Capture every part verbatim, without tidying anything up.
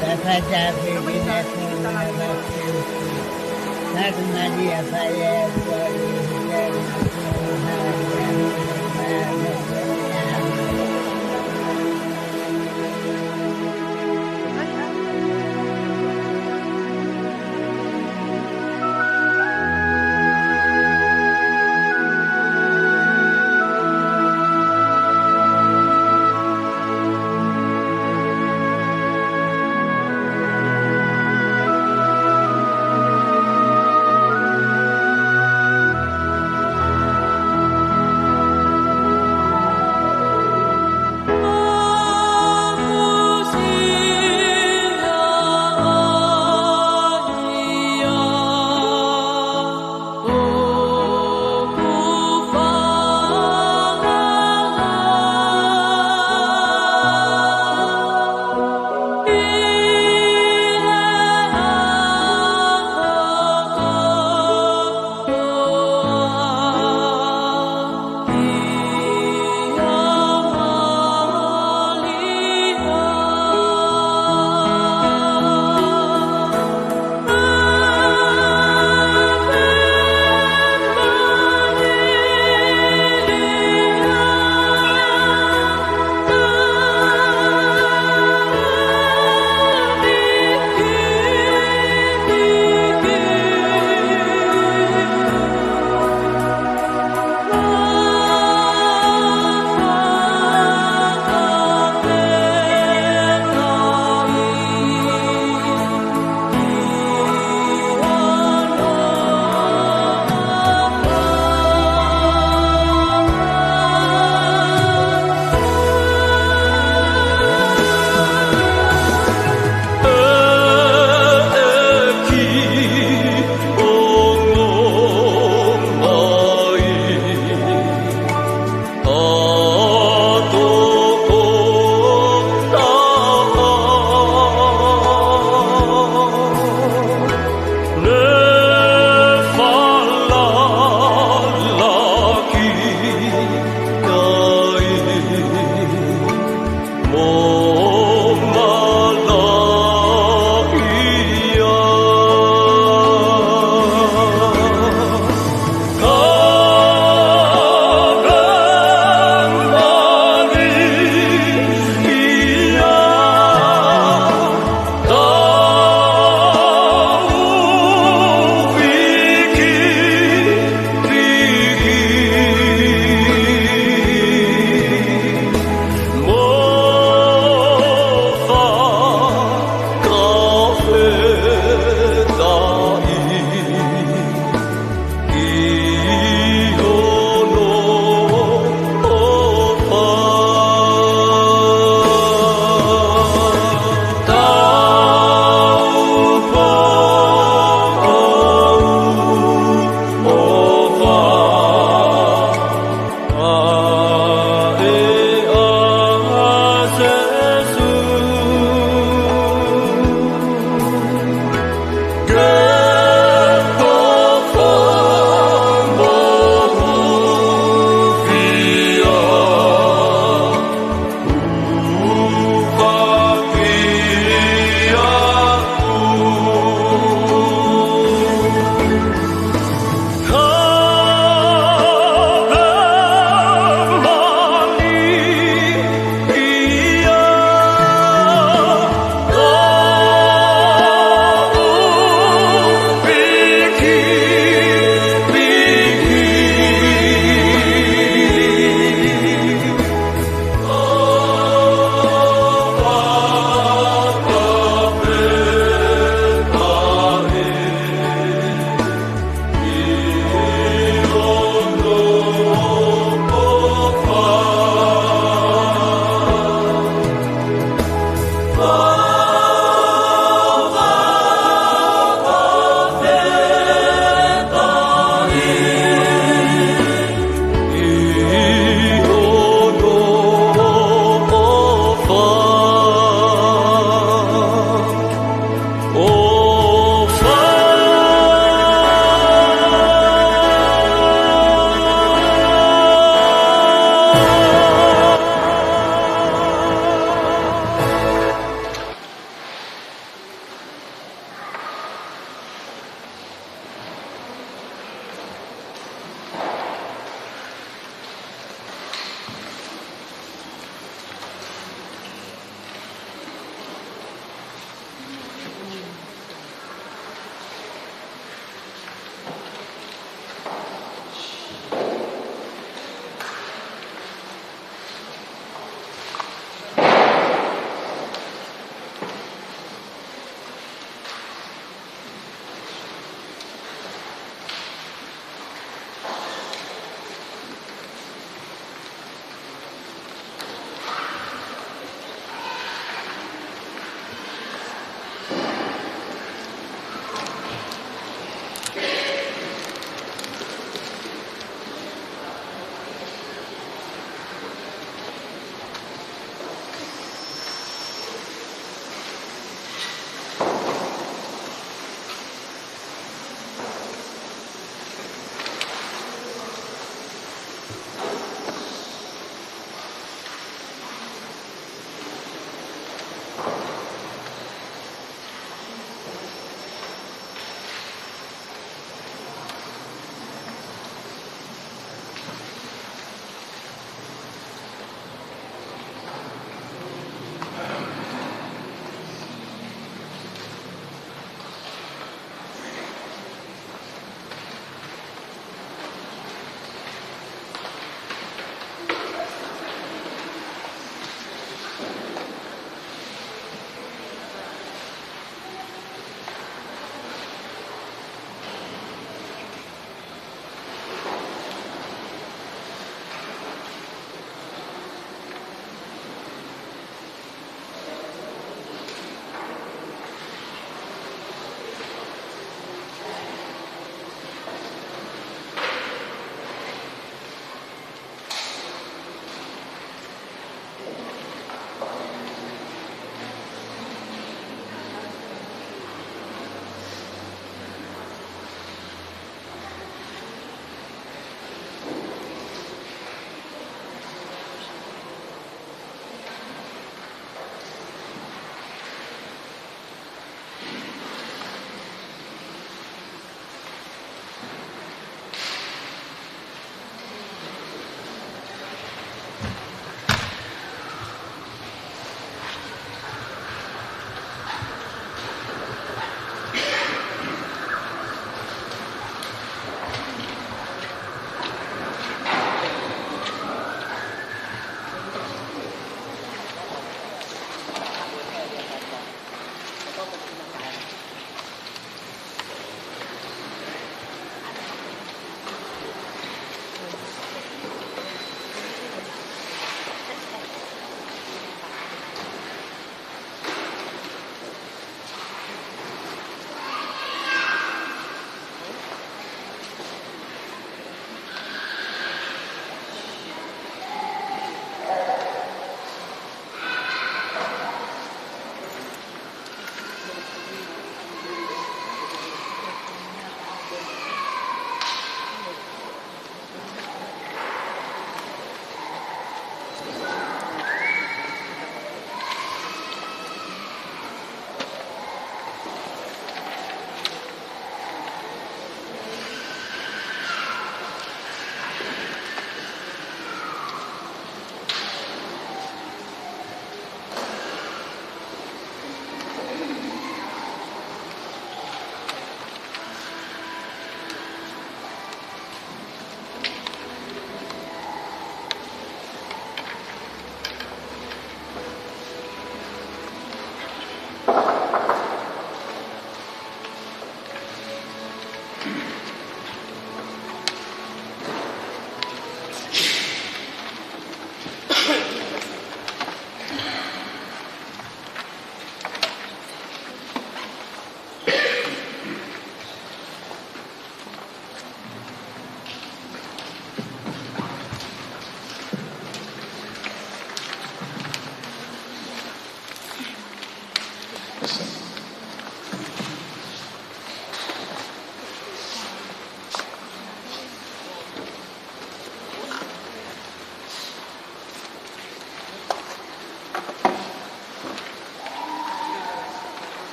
Tafatafe ki he Matua, Matua. Maria Whaea, Tuari, Tuari, Tuari,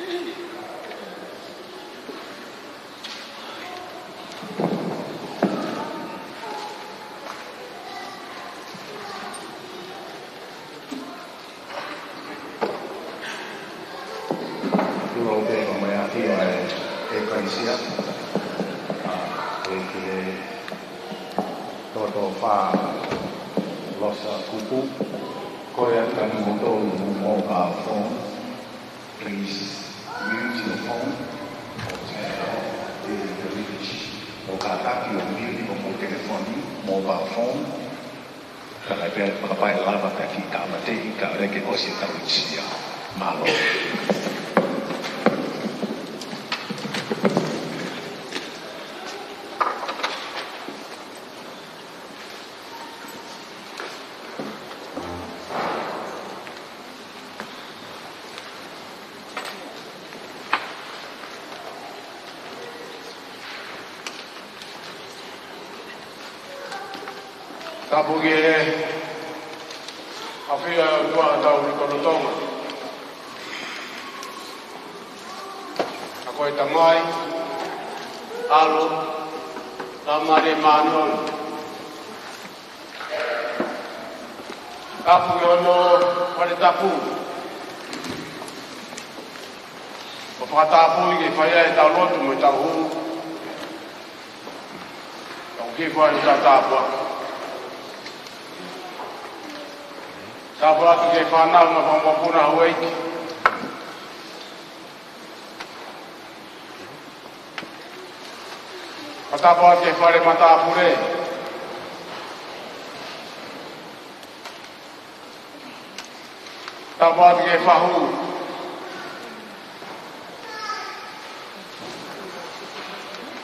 Tulo pē ko e meʻa ki he ʻEkalesia, ʻa e ki he Toto Fa Losa Kupu, ko e aka ni mo tolu mo ka fon, please mute your phone or turn off the, the reach. ʻO kātaki ʻo mute hoʻomo telefoni, mobile phone, ka ʻai pē fakapae lava pē ki tāmateʻi kae ʻoua ke ʻosi e tauhisia. Mālō. Tapu ki he ʻafio ʻa e ʻOtua ʻa hotau lotolotonga. ʻA ia ko e Tamai, ʻAlo, Laumālie Māʻoniʻoni. Tapu ki hono fale tapu. ʻO fakatapui ke fai ai ʻetau lotu mo ʻetau hū. Tau kiʻi fai ʻetau tāpuaki. Tāpuaki ki he fānau mo e fanga mokopuna houʻeiki. Fakatapu atu ki he fale matāpule. Tapu atu ki he fahu.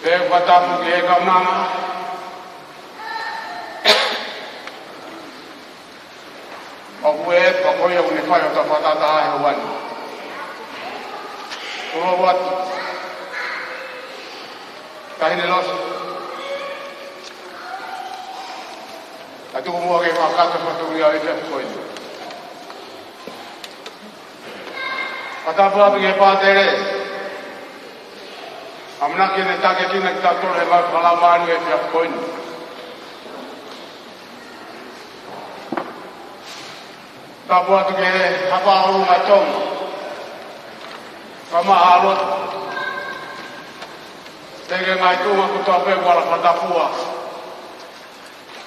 Pea fakatapu ki he kaunanga. ʻOku ʻi ai e pea ko ia ʻoku ne fai ʻo tau fakataha he ʻaho ni. Koloa atu. Taʻahine Losi. Ka tuku muʻa ke fakakakato e fatongia ʻo e efiafi ko eni. Fakatapu atu ki he pātele. ʻAmanaki ke ne takiekina kitautolu he ngaahi fakalaumālie ʻo e efiafi ko eni. Tapu atu ki he Haʻapai ʻo Tonga. Kae ʻumaʻā e lotu. Pea ki he ngaahi tuʻunga kotoa pē ʻoku ala fakatapua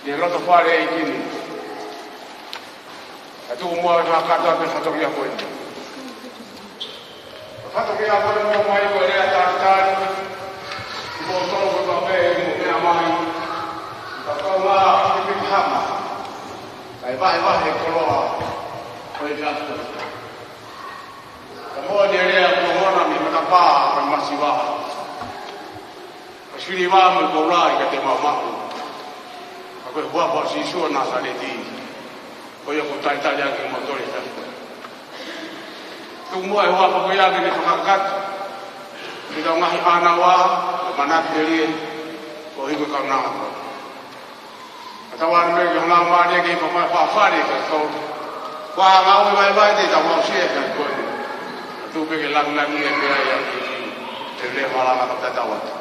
ʻi he loto fale ʻEiki ni. Ka tuku muʻa ke fakakakato e fatongia ko eni. Fatongia ko eni ʻoku ʻomai ko e lea talitali. Kimoutolu kotoa pē ʻoku mou meʻa mai. Ka kau ngā pipiki hama. Kae vahevahe e koloa ʻo e efiafi. Ka moʻoni e lea kuo ʻomi mei he matapā ʻo e masiva. Ko e siliva mo e koula ʻikai te mau maʻu. Ka ko e huafa ʻo Sīsū ʻo Nāsaleti, ko ia ʻoku talitali ʻaki kimoutolu he efiafi. Tuku muʻa e huafa ko ia ke ne fakakakato ʻi heʻetau ngaahi ʻānaua, ʻo manatu melie, koeʻuhi ko e kaunanga ko eni. Ka tau ʻoange ki he Laumālie ke fafai fafale kiate kitautolu. Ko e ngāue vaivai te tau aʻusia he efiafi ko eni. Ka tuku pē ke langilangiʻia pē ʻa e ʻEiki. Te u lea malanga kae tau atu.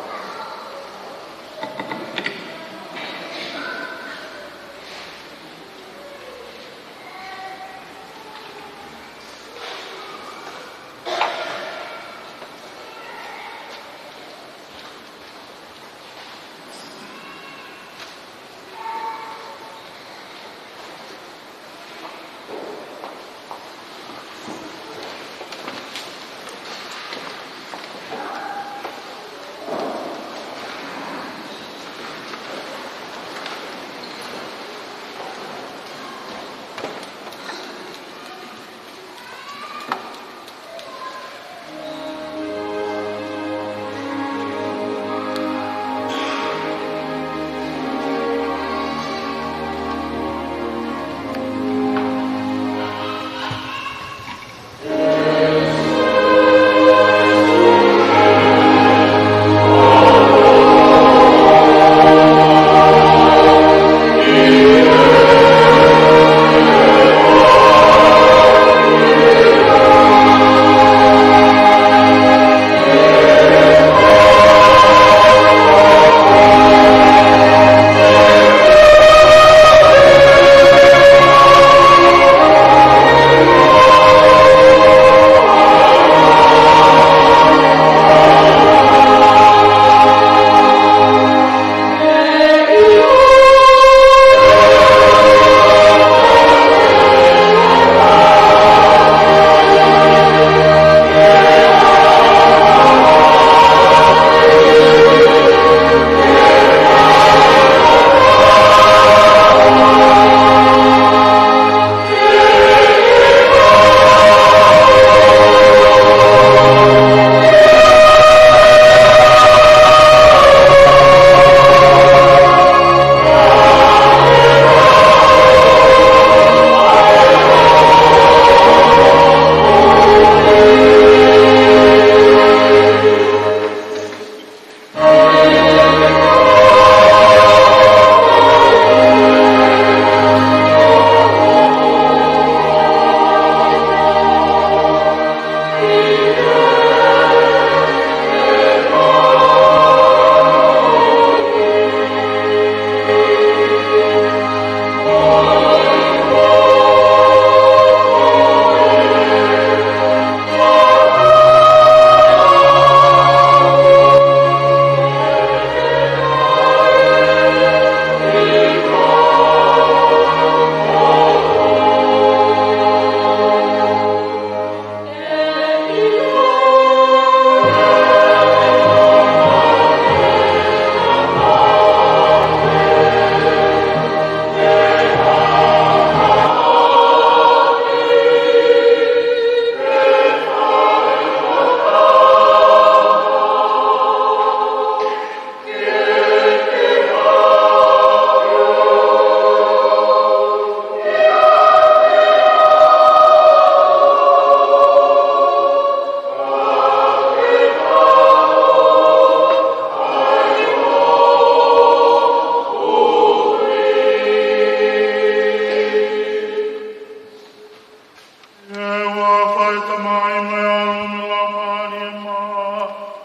Ai mai alo me la mani ma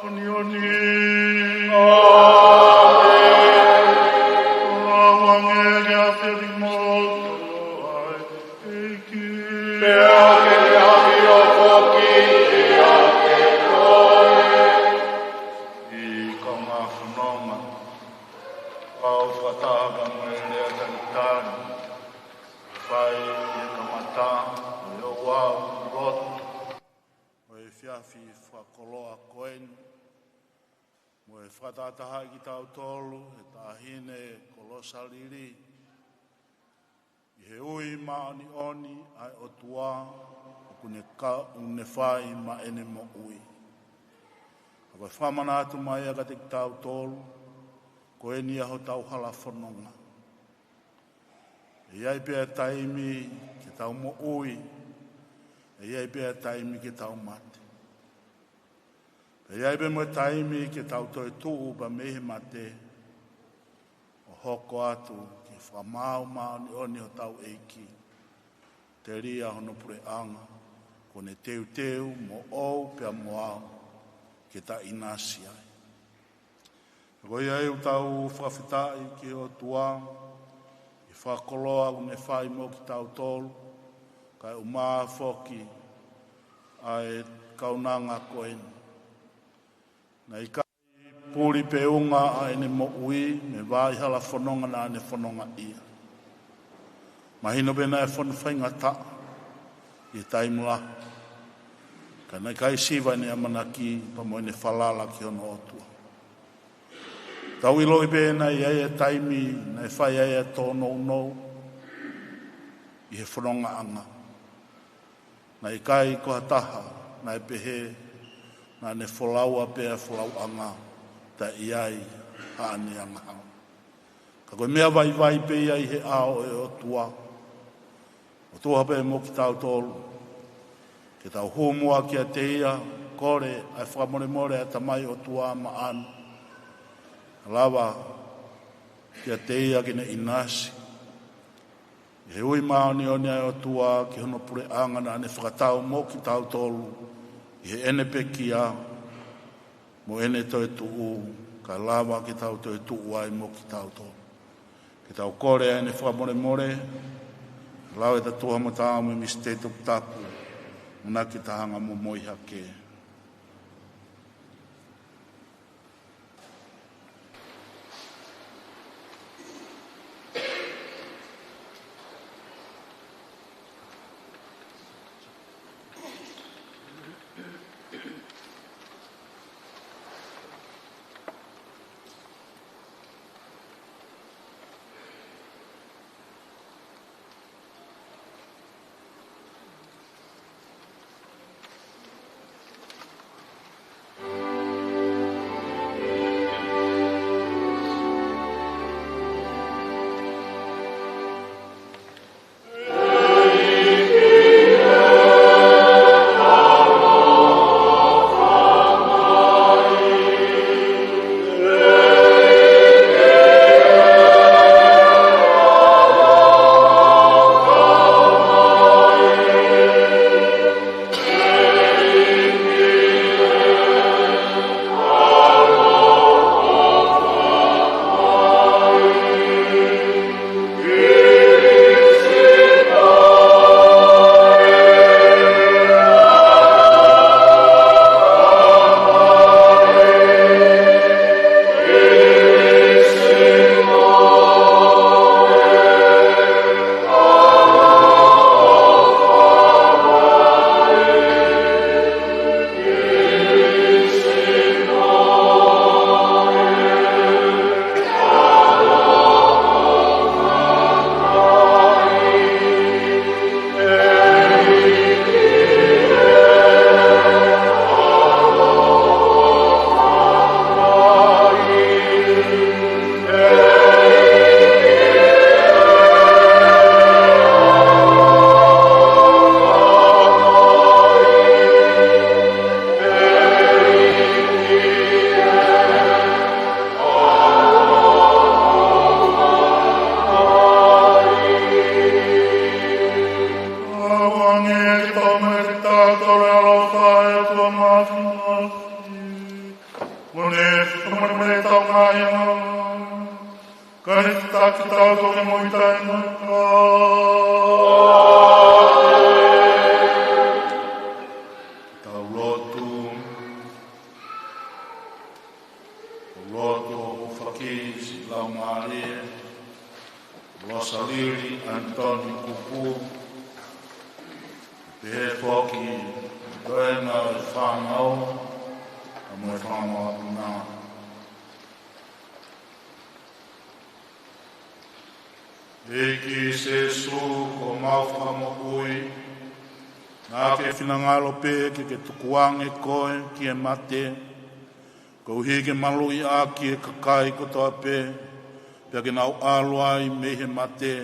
onioni. ʻĀmeni. Lau angeli a fili mo tolo ai ʻEiki. Pea ke ne ʻafio foki ʻiate koe. ʻI ko ngā fononga, ʻoku fakataha mo e lea talitali, fai ʻi he kamata, ʻo e ouau lotu, ʻo e efiafi fakakoloa ko eni, mo e fakatahatahaʻi kitautolu ʻe he taʻahine ko Losalili, ʻi he ui māʻoniʻoni ʻa e ʻOtua, ʻoku ne ka-, ʻoku ne fai maʻa ʻene moʻui. Ka ko e fakamanatu mai ia kiate kitautolu, ko eni ia hotau hala fononga. ʻE ʻi ai pē taimi ke tau moʻui, ʻe ʻi ai pē taimi ke tau mate. Pea ʻe ʻi ai pē mo e taimi ke tau toetuʻu pea mei he mate, ʻo hoko atu ki he fakamaau māʻoniʻoni hotau ʻEiki, telia hono puleʻanga, kuo ne teuteu moʻou pea mo au ke ta ʻinasi ai. Ko ia ʻoku tau fakafetaʻi ki he ʻOtua, ʻi he fakakoloa ʻoku ne fai mo kitautolu, kae ʻumaʻā foki ʻa e kaunanga ko eni. Naʻe ʻikai puli pe unga ʻa ʻene moʻui, mei he vaʻa hala fononga naʻa ne fononga ia. Mahino pē naʻe fonu faingataʻa ʻi he taimi lahi. Ka naʻe ʻikai siva ʻene ʻamanaki, pea mo ʻene falala ki hono ʻOtua. Tau ʻiloʻi pē naʻe ʻi ai e taimi, naʻe fai ai e tōnounou ʻi he fonongaʻanga. Naʻe ʻikai ko ha taha naʻe pehē naʻa ne folaua pē ʻa e folauʻanga, taʻe ʻi ai haʻane angahala. Ka ko e meʻa vaivai pē ia ʻi he ʻao ʻo e ʻOtua. ʻOtua pē mo kitautolu. Ke tau hū muʻa kiate ia, kole ʻa e fakamolemole ʻa e Tamai ʻOtua Maʻana. Lava kiate ia ke ne ʻinasi. ʻI he ui māʻoniʻoni ʻa e ʻOtua ki hono puleʻanga naʻa ne fakatau mo kitautolu, ʻi heʻene pekia, mo ʻene toetuʻu, kae lava ke tau toetuʻu ai mo kitautolu. Ke tau kole ʻa ʻene fakamolemole, lau ʻe tautolu ha mata mo e misitei toputapu, ʻoua ke ta hanga ʻo momoi hake. ʻOtua Māfimafi, mo ne fakamolemole ʻetau ngaahi angahala, ka ne fitaki kitautolu ki he moʻui taʻengata. Tau lotu. Tau lotu ʻo hūfaki siʻi laumālie Losalili ʻAnitoni Kupu, pehē foki toenga ʻo e fānau, pea mo e fanga mokopuna. ʻEiki Sīsū, ko homau Fakamoʻui, naʻa ke finangalo pē ke ke tukuange koe ki he mate, koeʻuhi ke maluʻiʻaki e kakai kotoa pē, pea ke nau ʻalu ai mei he mate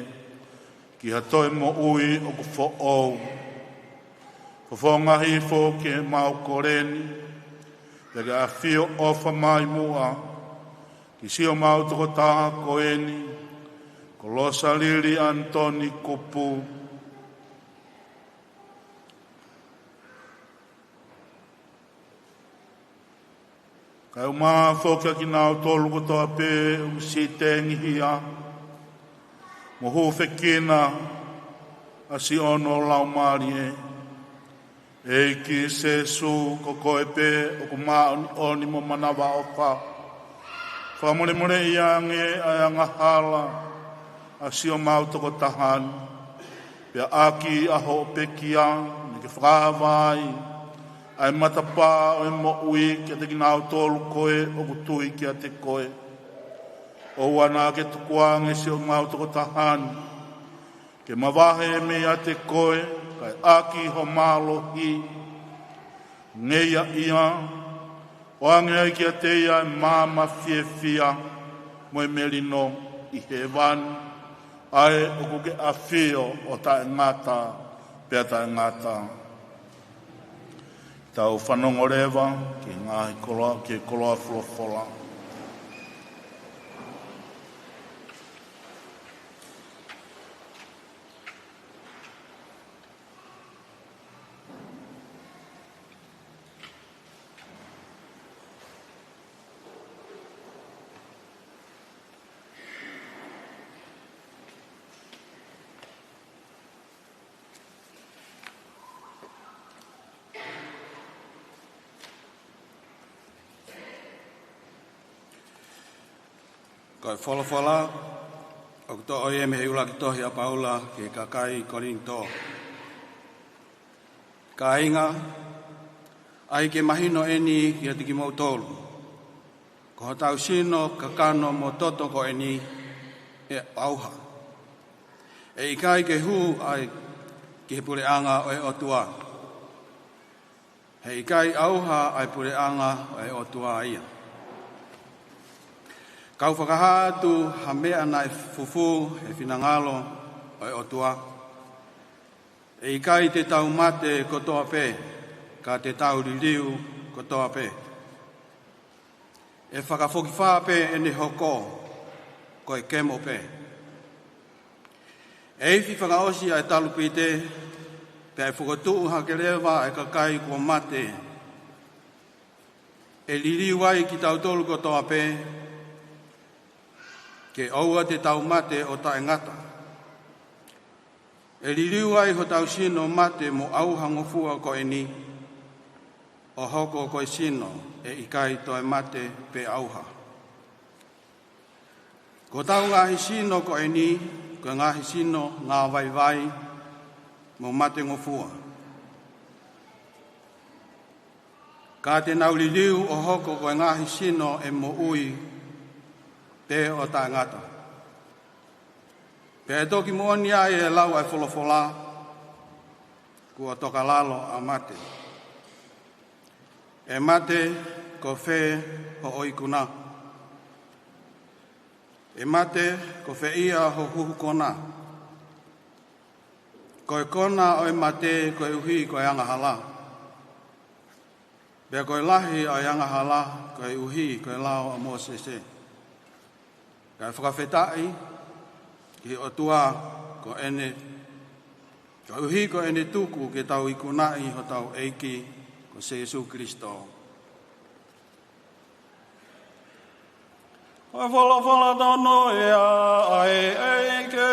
ki ha toe moʻui ʻoku foʻou. Fofonga hifo ki heʻemau kole ni, pea ke ʻafio ʻofa mai muʻa ki siʻomau tokotaha ko eni, ko Losalili ʻAnitoni Kupu. Kae ʻumaʻā foki ʻa kinautolu kotoa pē ʻoku siʻi tengihia mo hūfekina ʻa siʻono laumālie. ʻEiki Sīsū, ko koe pē ʻoku māʻoniʻoni mo manavaʻofa. Fakamolemoleʻi ange ʻa e angahala ʻa siʻomau tokotaha ni, pea ʻaki ʻa hoʻo pekia, naʻa ke fakaava ai ʻa e matapā ʻo e moʻui kiate kinautolu ko ē ʻoku tui kiate koe. ʻOua naʻa ke tukuange siʻomau tokotaha ni ke mavahe meiate koe, kae ʻaki ho mālohi, ngeia ia, ʻoange ai kiate ia ʻa e maama fiefia mo e melino ʻi hēvani, ʻa ē ʻoku ke ʻafio ʻo taʻengata pea taʻengata. Tau fanongo leva ki he ngaahi koloa, ki he koloa folofola. Ko e folofola ʻoku toʻo ia mei he ʻuluaki tohi ʻa Paula ki he kakai Kolinitō. Kāinga, ʻai ke mahino eni kiate kimoutolu, ko hotau sino kakano mo toto ko eni ʻe ʻauha. ʻE ʻikai ke hū ai ki he puleʻanga ʻo e ʻOtua. He ʻikai ʻauha ʻa e puleʻanga ʻo e ʻOtua ia. Kau fakahā atu ha meʻa naʻe fufū he finangalo ʻo e ʻOtua. ʻE ʻikai te tau mate kotoa pē, ka te tau liliu kotoa pē. ʻE fakafokifā pē ʻene hoko, ko e kemo pē. ʻE ifi fakaʻosi ʻa e talupite, pea ʻe fokotuʻu hake leva ʻa e kakai kuo mate. ʻE liliu ai kitautolu kotoa pē, ke ʻoua te tau mate ʻo taʻengata. ʻE liliu ai hotau sino mate mo ʻauha ngofua ko eni, ʻo hoko ko e sino ʻe ʻikai toe mate pe ʻauha. Ko hotau ngaahi sino ko eni, ko e ngaahi sino ngāvaivai mo mate ngofua. Ka te nau liliu ʻo hoko ko e ngaahi sino ʻe moʻui pe ʻo taʻengata. Pea ʻe toki moʻoni ai e lau ʻa e folofola, kuo toka lalo ʻa mate. ʻE mate, ko fē hoʻo ikuna? ʻE mate, ko fē ia ho huhu kona? Ko e kona ʻo e mate koeʻuhi ko e angahala. Pea ko e lahi ʻo e angahala koeʻuhi ko e lao ʻa Mōsese. Kae fakafetaʻi ki he ʻOtua ko ʻene, koeʻuhi ko ʻene tuku ke tau ikunaʻi hotau ʻEiki, ʻo Sīsū Kalaisi. Ko e folofola tonu ia ʻa e ʻEiki.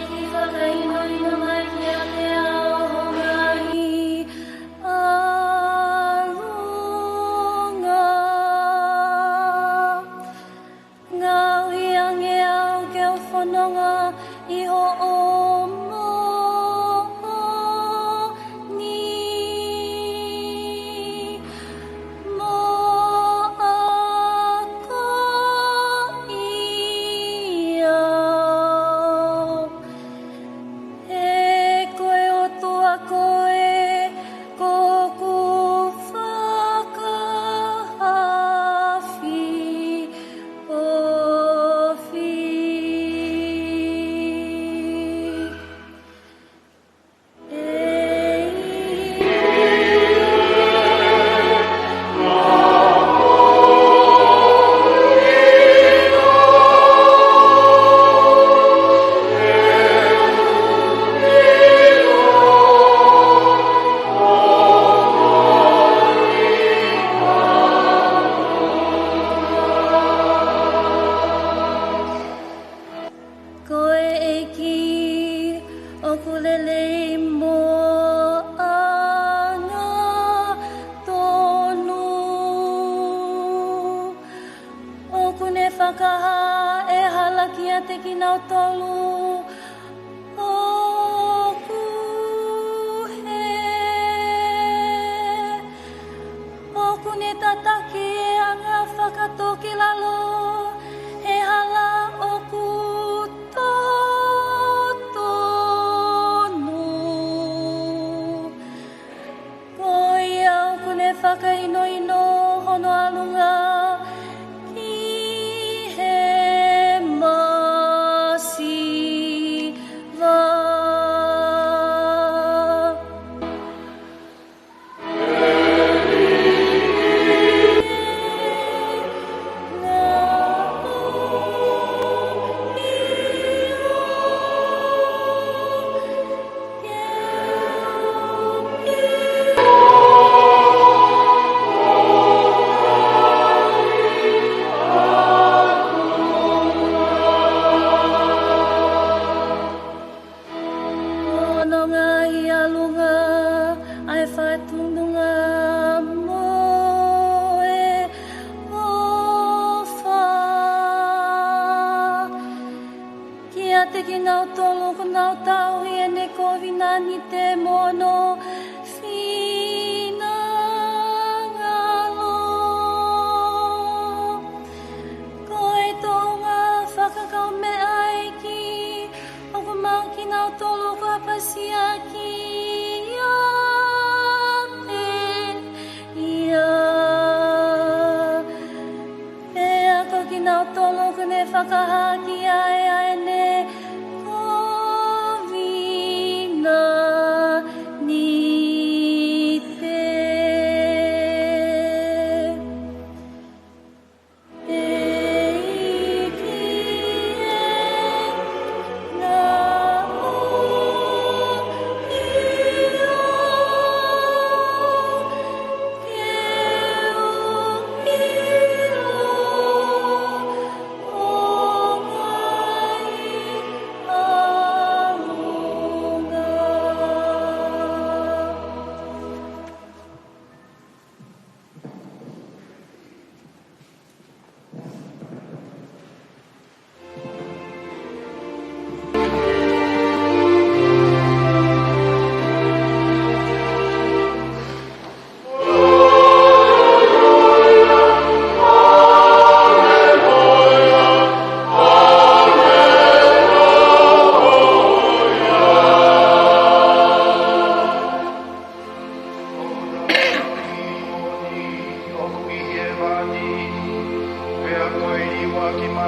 Ke fakahinohino mai kiate au ho ngaahi ʻalunga. Ngaohi ange au ke u fononga ʻi hoʻo moʻoni. Mo akoʻi au, he ko e ʻOtua koe, ko hoku fakahaofi ofi. Ko e ʻEiki ʻoku lelei mo angatonu. ʻOku ne fakahā ʻa e hala kiate kinautolu ʻoku hē. ʻOku ne tataki ʻa e anga fakatōkilalo he hala ʻoku totonu. Ko ia ʻoku ne fakahinohino hono ʻalunga ki he masiva. Hono ngaahi ʻalunga ʻa e fakatununga mo e ʻofa kiate kinautolu ʻoku nau tauhi ʻene kovinānite mo hono finangalo. Ko e toʻonga fakakaumeʻa ʻEiki, ʻoku maʻu kinautolu ʻoku ʻapasia kiate ia. Pea ko kinautolu ʻoku ne fakahā ki ai ʻa ʻene kovinānite.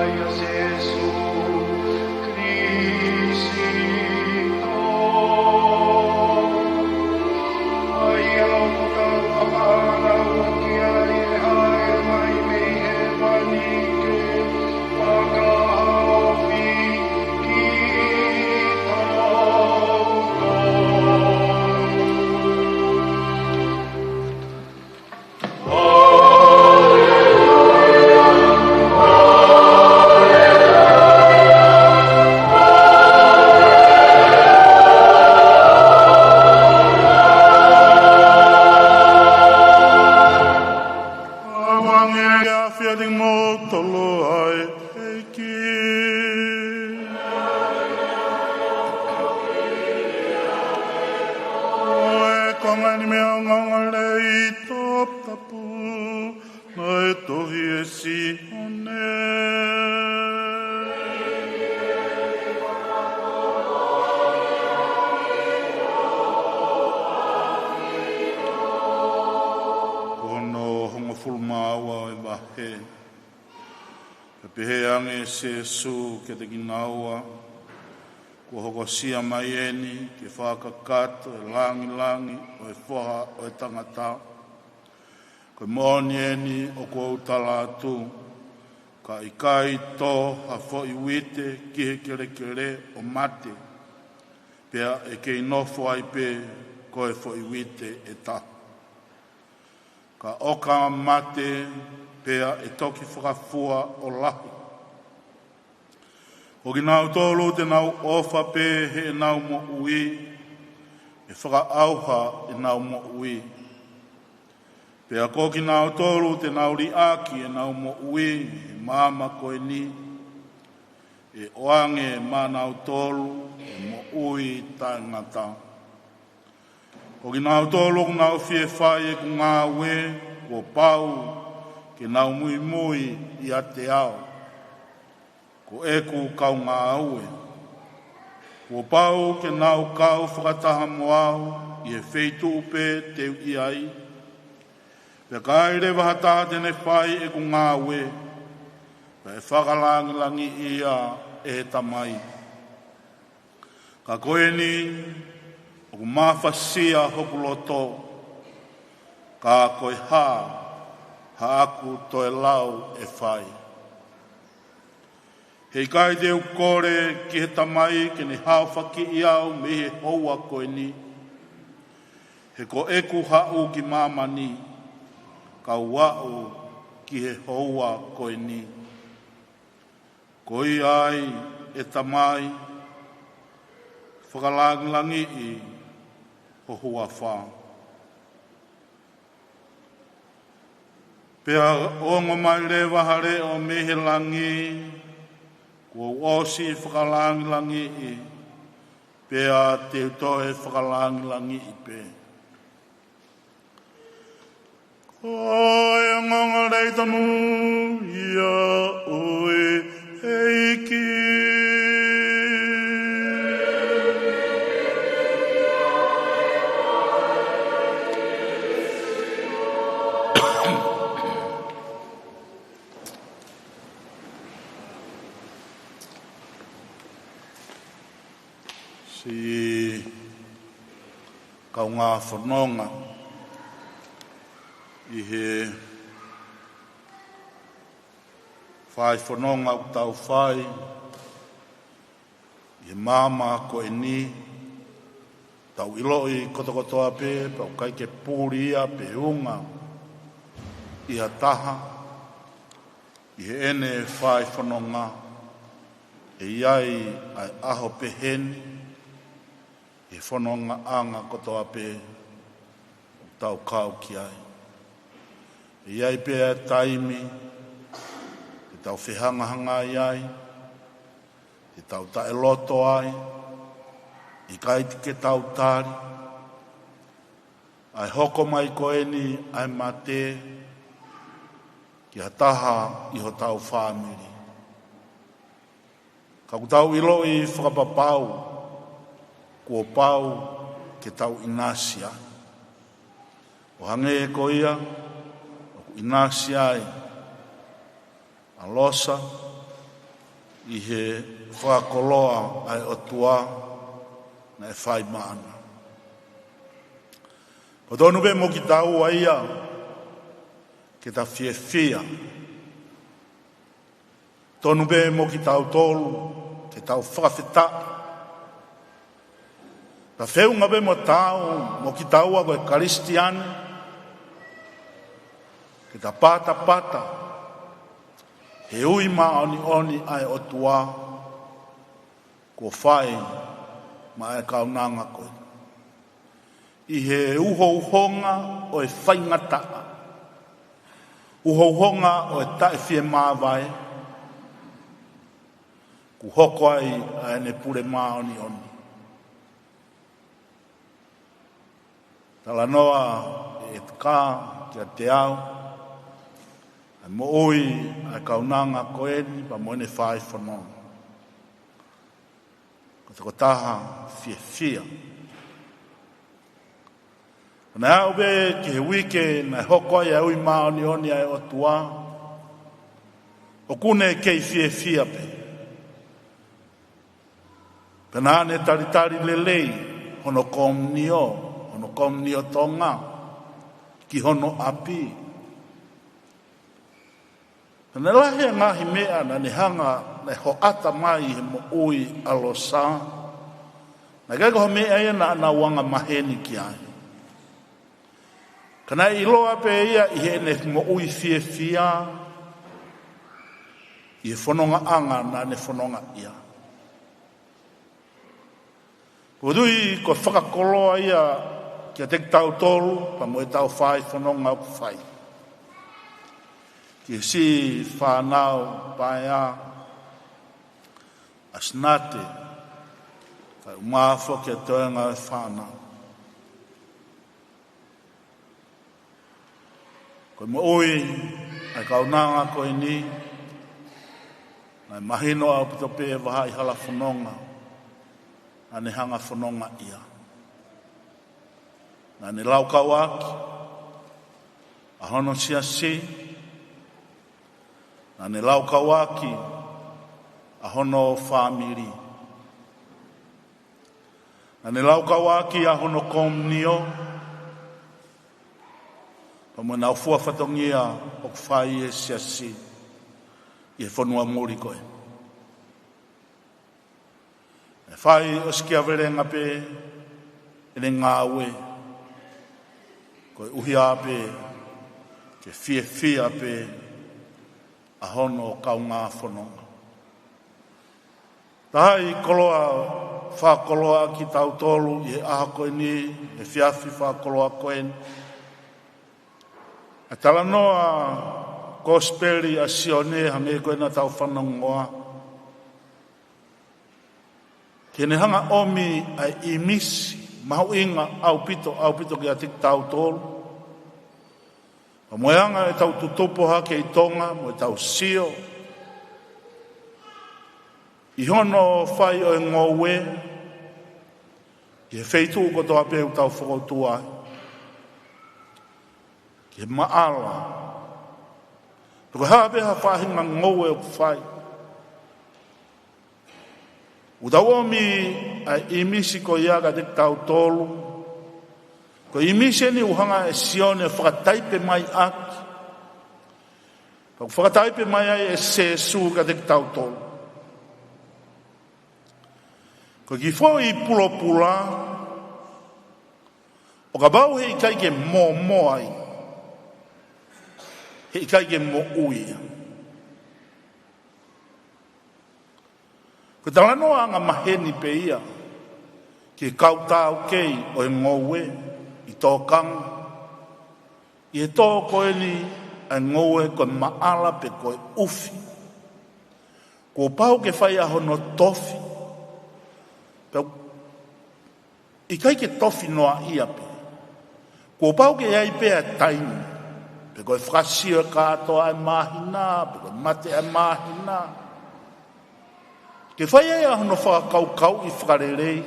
ʻia Sīsū Kalaisi, ʻa ia ʻoku tau fakaʻaongaʻi ki ai ʻe hāʻele mai mei hēvani ke fakahaofi kitautolu. ʻOange ke ʻafio ʻiate kimoutolu ʻa e ʻEiki. Ko e konga eni mei he ongoongolelei toputapu naʻe tohi ʻe Sione. Ko hono hongofulu mā ua ʻo e vahe. Pea pehē ange ʻe Sīsū kiate kinaua, Kuo hokosia mai eni ke fakakakato e langilangi ʻo e Foha ʻo e Tangata. Ko e moʻoni eni ʻoku ou tala atu, ka ʻikai tō ha foʻi uite ki he kelekele ʻo mate, pea ʻe kei nofo ai pē ko e foʻi uite ʻe taha. Ka ʻo ka mate, pea ʻe toki fakafua ʻo lahi. Ko kinautolu te nau ʻofa pē heʻenau moʻui, ʻe fakaʻauha ʻenau moʻui. Pea ko kinautolu te nau liʻaki ʻenau moʻui he māmani ko eni, ʻe ʻoange maʻanautolu e moʻui taʻengata. Ko kinautolu ʻoku nau fie fai ʻeku ngāue, kuo pau ke nau muimui ʻiate au ko ʻeku kaungāue. Kuo pau ke nau kau fakataha mo au ʻi he feituʻu pē te u ʻi ai. Pea ka ai leva ha taha te ne fai ʻeku ngāue, pea ʻe fakalangilangiʻi ia ʻe he Tamai. Ka ko eni, ʻoku mafasia hoku loto, ka ko e hā haʻaku toe lau ʻe fai? He ʻikai te u kole ki he Tamai ke ne haofakiʻi au mei he houa ko eni. He ko ʻeku haʻu ki māmani, kau aʻu ki he houa ko eni. Ko ia ai, ʻe Tamai, fakalangilangiʻi ho huafa. Pea ongo mai leva ha leʻo mei he langi, kuo u ʻosi fakalangilangiʻi, pea te u toe fakalangilangiʻi pē. Ko e ongoongolelei tonu ia ʻo e ʻEiki. Siʻi kaungā fononga, ʻi he fai fononga ʻoku tau fai ʻi he māmani ko eni, tau ʻiloʻi kotokotoa pē, pea ʻoku ʻikai ke puli ia pe unga ʻi ha taha. ʻI heʻene fai fononga, ʻe ʻi ai ʻa e ʻaho pehē ni, ʻi he fonongaʻanga kotoa pē ʻoku tau kau ki ai. ʻE ʻi ai pē ʻa e taimi te tau fehangahangai ai, te tau taʻeloto ai, ʻikai te ke tau tali ʻa e hoko mai ko eni ʻa e mate ki ha taha ʻi hotau fāmili. Ka ʻoku tau ʻiloʻi fakapapau, kuo pau ke tau ʻinasi ai. ʻO hangē ko ia ʻoku ʻinasi ai ʻa Losa, ʻi he fakakoloa ʻa e ʻOtua naʻe fai maʻana. Ko tonu pē mo kitaua ia ke ta fiefia. Tonu pē mo kitautolu ke tau fakafetaʻi. Ta feʻunga pē mo tau, mo kitaua ko e Kalisitiane, ke ta patapata he ui māʻoniʻoni ʻa e ʻOtua kuo fai maʻa e kaunanga ko ē. ʻI he uhouhonga ʻo e faingataʻa, uhouhonga ʻo e taʻefiemāvae, kuo hoko ai ʻa ʻene pule māʻoniʻoni. Talanoa ʻe Etika kiate au ʻa e moʻui ʻa e kaunanga ko eni pea mo ʻene fai fononga. Ko e tokotaha fiefia. Naʻe aʻu pē ki he uike naʻe hoko ai ʻa e ui māʻoniʻoni ʻa e ʻOtua, ʻoku ne kei fiefia pē. Pea naʻa ne talitali lelei hono komunio, hono komunio Tonga, ki hono ʻapi. Pea naʻe lahi e ngaahi meʻa naʻa ne hanga, naʻe hoʻata mai he moʻui ʻa Losa. Naʻe ʻikai ko ha meʻa ia naʻa nau anga maheni ki ai. Ka naʻe ʻiloa pē ia ʻi heʻene moʻui fiefia, ʻi he fonongaʻanga naʻa ne fononga ia. Ko e tui ko e fakakoloa ia kiate kitautolu, pea mo ʻetau fai fononga ʻoku fai. Ki he siʻi fānau paea ʻa Sinate, kae ʻumaʻā foki e toenga e fānau. Ko e moʻui ʻa e kaunanga ko eni, naʻe mahino ʻaupito pē e vahaʻa hala fononga naʻa ne hanga fononga ia. Naʻa ne laukauʻaki ʻa hono siasi, naʻa ne laukauʻaki ʻa hono fāmili. Naʻa ne laukauʻaki ʻa hono komunio, pea mo ʻenau fua fatongia ʻoku fai ʻe he siasi ʻi he fonua muli ko ē. ʻE fai ʻo sikiavelenga pē ʻene ngāue, koeʻuhi pē ke fiefia pē ʻa hono kaungā fononga. Tahaʻi koloa, fakakoloa kitautolu ʻi he ʻaho ko eni, he efiafi fakakoloa ko eni. ʻA e talanoa Kosipeli ʻa Sione, hangē ko ē naʻa tau fanongoa. Ke ne hanga ʻomi ʻa e ʻīmisi mahuʻinga ʻaupito, ʻaupito kiate kitautolu. Pea mo e anga ʻetau tutupu hake ʻi Tonga, mo ʻetau sio ʻi hono fai ʻo e ngoue, ʻi he feituʻu kotoa pē ʻoku tau fokoutua ai. Ke maʻala. Pe ko e hā pē ha faʻahinga ngoue ʻoku fai. ʻOku tau ʻomi ʻa e ʻīmisi ko ia kiate kitautolu. Ko e ʻīmisi eni ʻoku hanga ʻe Sione ʻo fakataipe mai ʻaki. Pea ʻoku fakataipe mai ai ʻe Sīsū kiate kitautolu. Ko e kiʻi foʻi pulopula, ʻo kapau heʻikai ke mōmoa ia, heʻikai ke moʻui ia. Ko e talanoa anga maheni pē ia ki he kau taukei ʻo e ngoue ʻi tōkanga. ʻI he tō ko eni ʻa e ngoue ko e maʻala pe ko e ʻufi. Kuo pau ke fai ʻa hono tofi. Pea ʻikai ke tofi noa ia pē. Kuo pau ke ʻi ai pē ʻa e taimi. Pe ko e fakasio e kātoa ʻa e māhina, pe ko e mate ʻa e māhina. Ke fai ai ʻa hono fakakaukauʻi fakalelei.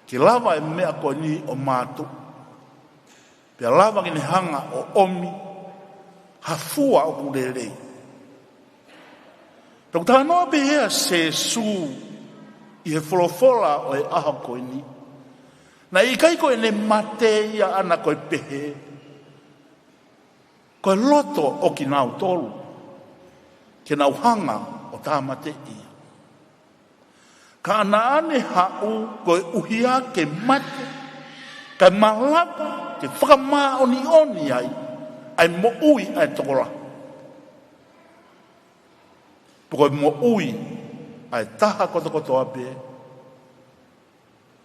Ke lava e meʻa ko eni ʻo mātuʻu. Pea lava ke ne hanga ʻo ʻomi ha fua ʻoku lelei. Pea ʻoku talanoa pē ʻa Sīsū ʻi he folofola ʻo e ʻaho ko eni. Naʻe ʻikai ko ʻene mate ia ʻaʻana ko e pehē, ko e loto ʻo kinautolu ke nau hanga ʻo tāmateʻi ia. Ka naʻa ne haʻu koeʻuhi ke mate, kae malava ke fakamāʻoniʻoni ai ʻa e moʻui ʻa e tokolahi. Pea ko e moʻui ʻa e taha kotokotoa pē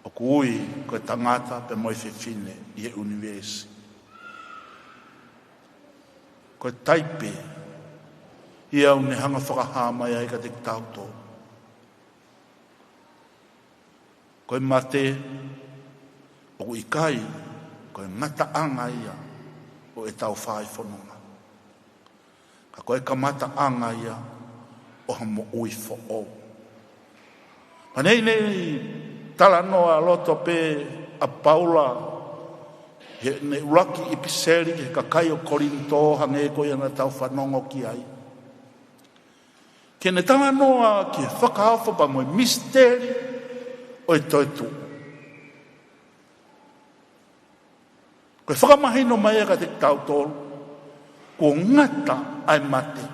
ʻoku ui ko e tangata pea mo e fefine ʻi he ʻunivēsi. Ko e taipe ia ʻoku ne hanga fakahā mai ai kiate kitautolu. Ko e mate ʻoku ʻikai ko e ngataʻanga ia ʻo ʻetau fai fononga, ka ko e kamataʻanga ia ʻo ha moʻui foʻou. Pea naʻe ʻi ai e talanoa loto pē ʻa Paula heʻene ʻuluaki ʻipiseli ki he kakai ʻo Kolinitō, hangē ko ia naʻa tau fanongo ki ai, ke ne talanoa ki he fakaofo pea mo e misiteli ʻo e toetuʻu. Ko e fakamahino mai ia kiate kitautolu, kuo ngata ʻa e mate.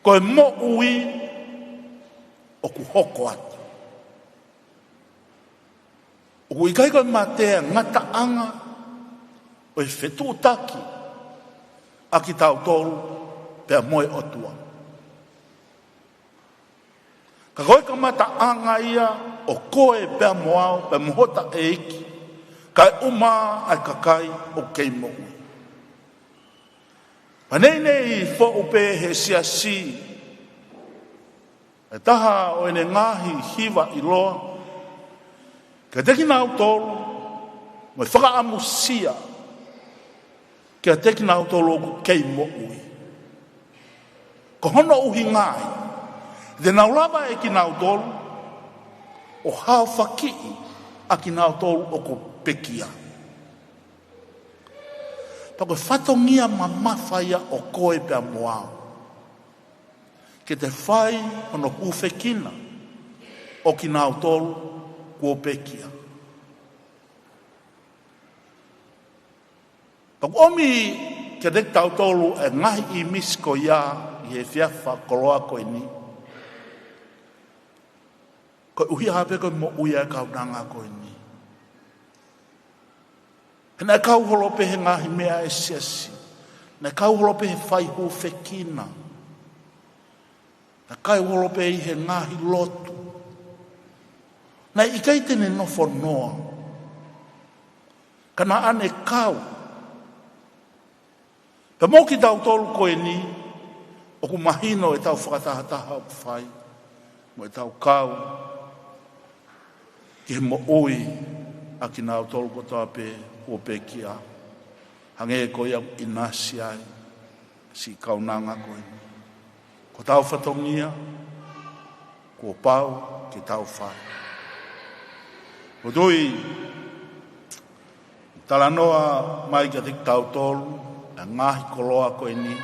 Ko e moʻui ʻoku hoko atu. ʻOku ʻikai ko e mate ʻa e ngataʻanga ʻo e fetuʻutaki ʻa kitautolu pea mo e ʻOtua, ka ko e kamataʻanga ia ʻo koe pea mo au pea mo hota ʻeiki, kae ʻumaʻā ʻa e kakai ʻoku kei moʻui. Pea naʻe ʻi ai e foʻu pē he siasi, ʻe taha ʻo ʻene ngaahi hiva ʻiloa kiate kinautolu, mo e fakaʻamusia kiate kinautolu ʻoku kei moʻui. Ko hono ʻuhinga ia, te nau lava ʻe kinautolu ʻo haofakiʻi ʻa kinautolu ʻoku pekia. Pea ko e fatongia mamafa ia ʻo koe pea mo au, ke te fai hono hūfekina ʻo kinautolu kuo pekia. Pea ʻoku ʻomi kiate kitautolu e ngaahi ʻīmisi ko ia ʻi he efiafi fakakoloa ko eni, koeʻuhi pē ko e moʻui ʻa e kaunanga ko eni. He naʻe kau holo pē he ngaahi meʻa ʻa e siasi. Naʻe kau holo pē he fai hūfekina. Naʻe kau holo pē ʻi he ngaahi lotu. Naʻe ʻikai te ne nofo noa, ka naʻa ne kau. Pea mo kitautolu ko eni, ʻoku mahino ʻetau fakatahataha ʻoku fai, mo ʻetau kau ki he moʻui ʻa kinautolu kotoa pē kuo pekia, hangē ko ia ʻoku ʻinasi ai siʻi kaunanga ko eni. Ko hotau fatongia, kuo pau ke tau fai. ʻOku ou tui, talanoa mai kiate kitautolu ʻa e ngaahi koloa ko eni,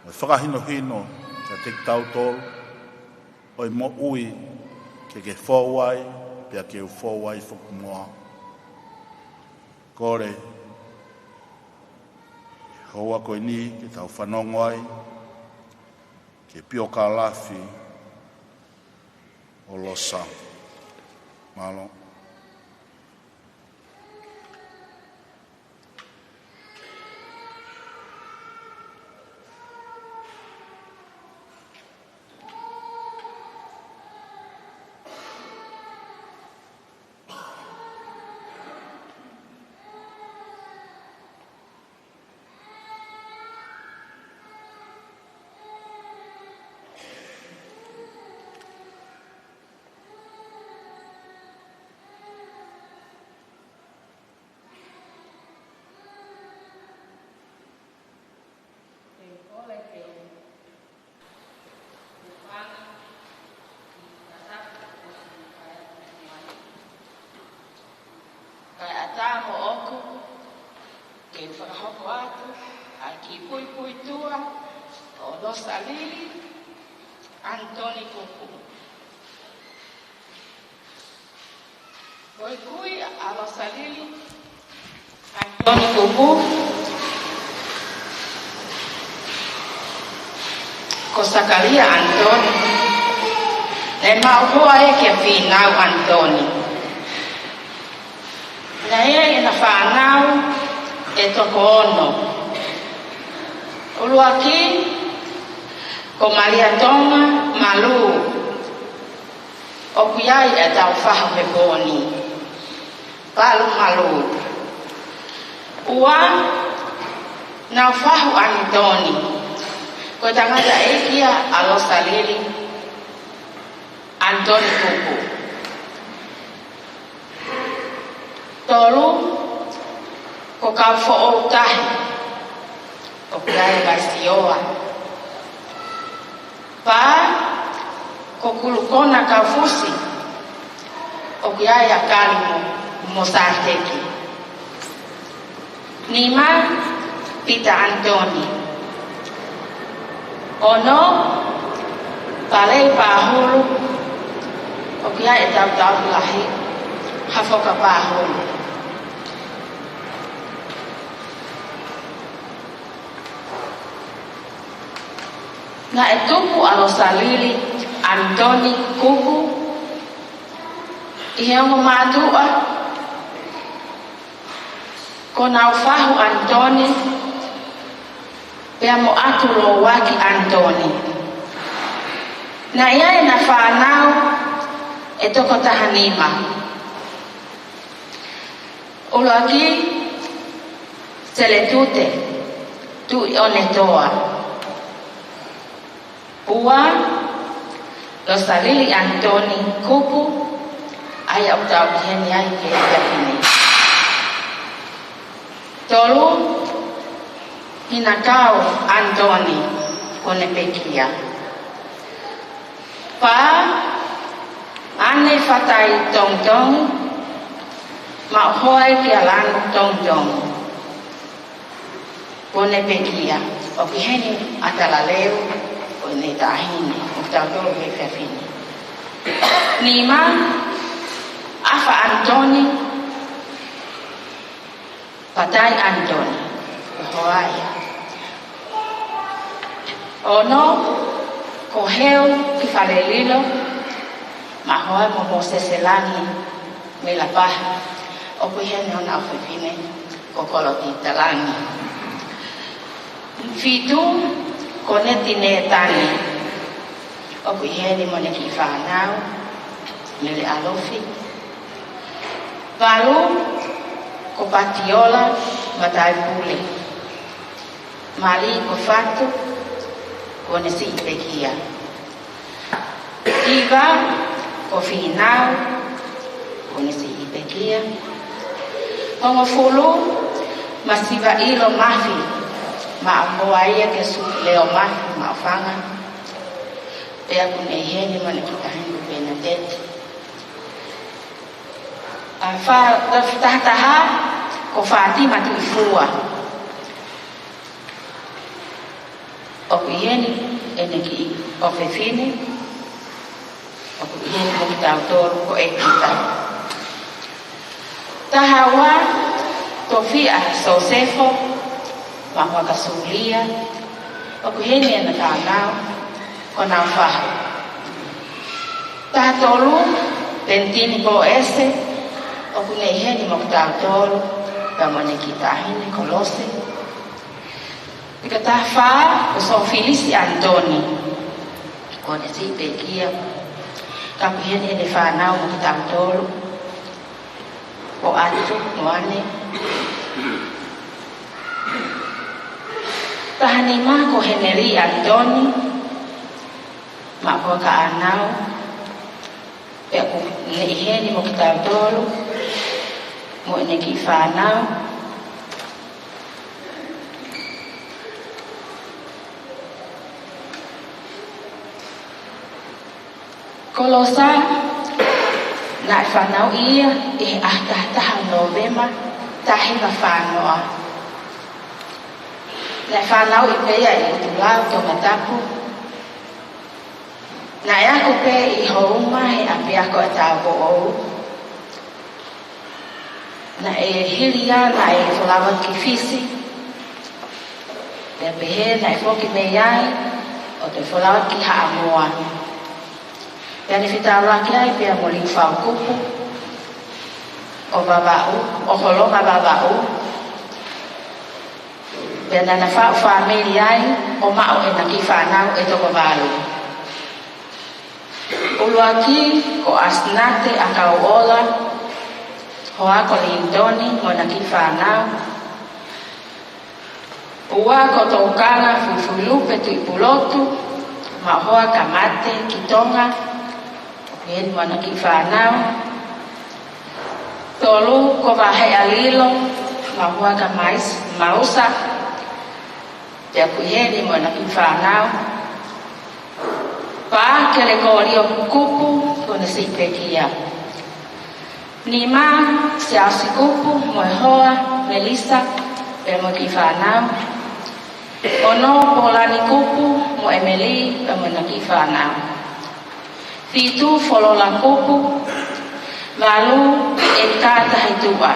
mo e fakahinohino kiate kitautolu ʻo e moʻui ke ke fou ai, pea ke u fou ai foki mo au. Kole, houa ko eni ke tau fanongo ai ki he piokālafi ʻo Losa. Mālō. Kae ʻatā moʻoku ke fakahoko atu ʻa e kiʻi puipuituʻa ʻo Losalili Anitoni Kuku. Ko e kui ʻa Losalili Anitoni Kuku ko Sakalia Anitoni. Naʻe maʻu hoa ia kia Fīnau Anitoni. Naʻe ʻi ai ʻena fānau ʻe toko ono. ʻUluaki ko Malia Tonga Malū, ʻoku ʻi ai ʻetau fahu he pō ni, Palu Malū. Ua, Naufahu Anitoni, ko e tangataʻeiki ia ʻa Losalili Anitoni Kuku. Tolu, ko Kaufoʻoutahi, ʻoku ʻi ai ʻa Vasioa. Fā, ko Kulukona Kaufusi, ʻoku ʻi ai ʻa Kali mo, mo Sāteki. Nima, Pita Anitoni. Ono, Palei Pahulu, ʻoku ʻi ai ʻetau tauhi lahi, Hafoka Pahulu. Naʻe tupu ʻa Losalili Anitoni Kuku ʻi he ongo mātuʻa ko Naufahu Anitoni pea mo ʻAtulōuaki Anitoni. Naʻe ʻi ai ʻena fānau ʻe toko taha nima. ʻUluaki, Seletute Tuʻionetoa. Ua, Losalili Anitoni Kuku, ʻa ia ʻoku tau ʻi heni ai he efiafi ni. Tolu, Hinakau Anitoni, kuo ne pekia. Fā, ʻAne Fatai Tongitongi, maʻu hoa ia kia Lanu Tongitongi, kuo ne pekia. ʻOku ʻi heni ʻa Talaleu, ko ʻene taʻahine, ʻoku tau tolo he efiafi ni. Nima, ʻAfa Anitoni Fatai Anitoni, ko e hoa ia. Ono, ko Heu ki Falelilo, maʻu hoa mo Mōsese Langi mei Lapaha, ʻoku ʻi heni hona ʻofefine ko Kolotita Langi. Fitu, ko Neti Netani, ʻoku ʻi heni mo ʻene kiʻi fānau, Mele ʻAlofi. Valu, ko Patiola Mataipule. Mali ko Fatu, kuo ne siʻi pekia. Hiva, ko Fīnau, kuo ne siʻi pekia. Hongofulu, Masiva ʻIlo Mafi, maʻu hoa ia kia Sū Leo Mafi, Maʻufanga. Pea ʻoku ne ʻi heni mo ʻene kiʻi taʻahine ko Penateti. ʻA, fā, tahataha, ko Fātima Tuʻifua. ʻOku ʻi heni ʻene kiʻi ʻofefine, ʻoku ʻi heni mo kitautolu ko ʻEkita. Tahaua, Tofiʻa Sosefo, maʻu hoa kia Sulia, ʻoku ʻi heni ʻena fānau, ko Naufahu. Tahatolu, Penitini Poese, ʻoku ne ʻi heni mo kitautolu, pea mo ʻene kiʻi taʻahine ko Lose. Pea ko e tahafā, ko Sōfilisi Anitoni, kuo ne siʻi pekia, ka ʻoku ʻi heni ʻene fānau mo kitautolu, ko ʻAtu mo ʻAne. Tahanima, ko Heneli Anitoni, maʻu hoa kia ʻAnau, pea ʻoku ne ʻi heni mo kitautolu, mo ʻene kiʻi fānau. Ko Losa, naʻe fanauʻi ia ʻi he ʻaho tahataha Nōvema, taha hiva fā noa. Naʻe fanauʻi pē ia ʻi ʻUtulau, Tongatapu. Naʻe ako pē ʻi Houma he ʻapiako ʻa Tāupoʻou. Naʻe hili ia naʻe folau atu ki Fisi. Pea pehē naʻe foki mei ai ʻo toe folau atu ki Haʻamoa. Pea ne fetaulaki ai pea mo Liufau Kupu ʻo Vavaʻu, ʻo Holonga Vavaʻu. Pea naʻa na faʻu fāmili ai ʻo maʻu ʻena kiʻi fānau ʻe toko valu. ʻUluaki ko ʻAsinate ʻAkauʻola, hoa ko Lintoni mo ʻena kiʻi fānau. Ua ko Tokanga Fuifuilupe Tuʻipulotu, maʻu hoa kia Mate ki Tonga, ʻoku ʻi heni mo ʻena kiʻi fānau. Tolu ko Vaheʻa Lilo, maʻu hoa kia Mais-, Mausa, pea ʻoku ʻi heni mo ʻena kiʻi fānau. Pā, Kelekolio Kupu, ko ʻene siʻi pekia. Nima, Siaosi Kupu mo e hoa, Melissa, pea mo e kiʻi fānau. Ono, Polani Kupu mo ʻEmeli, pea mo ʻena kiʻi fānau. Fitu, Folola Kupu. Valu, ʻEta Tahituʻa,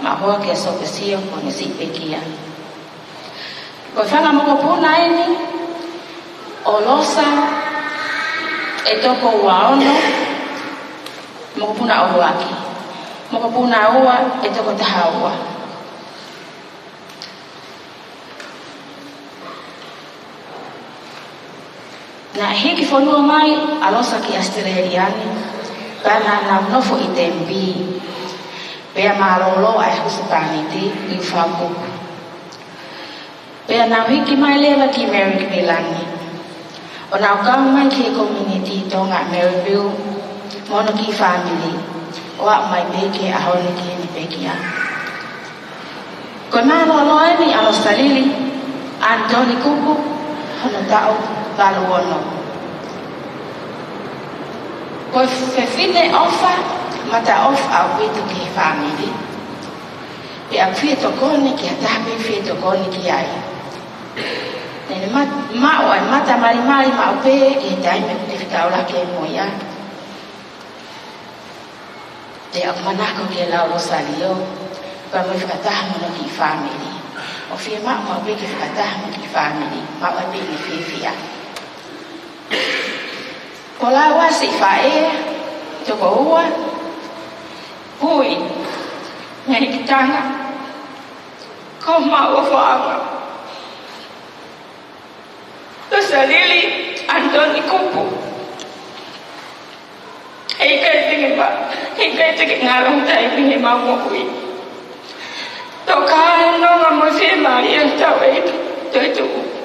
maʻu hoa kia Sopesio, ko ʻene siʻi pekia. Ko e fanga mokopuna eni ʻo Losa ʻe toko ua ono, mokopuna ʻuluaki. Mokopuna ua ʻe toko taha ua. Naʻe hiki fonua mai ʻa Losa ki ʻAositelēlia ni, pea naʻa nau nofo ʻi Tempe. Pea mālōlō ʻa e husepāniti, Liufau Kupu. Pea nau hiki mai leva ki Maryville ni. ʻO nau kau mai ki he community Tonga Maryville mo hono kiʻi fāmili, ʻo aʻu mai pē ki he ʻaho ni ki heni pē ki ai. Ko e mālōlō eni ʻa Losalili Anitoni Kupu, hono taʻu valu ono. Ko e fefine ʻofa, mata ʻofa ʻaupito ki he fāmili. Pea ʻoku fie tokoni ki ha taha pē ʻoku fie tokoni ki ai. Naʻa ne ma-, maʻu ʻa e mata malimali maʻu pē ʻi he taimi ʻoku te fetaulaki ai mo ia. Pea ʻoku manako ki he lau Losalili, pea mo e fakataha mo hono kiʻi fāmili. ʻOku fiemaʻu maʻu pē ke fakataha mo e kiʻi fāmili, maʻu ai pē ʻene fiefia. Ko Lauasi faʻē, toko ua, Pui, Ngehikitanga, ko Mauʻofaʻanga. Losalili Anitoni Kupu. Heʻikai te ke pa, heʻikai te ke ngalo tai pini mau mokui. Toka no nga mo se mari e tau e toetuʻu.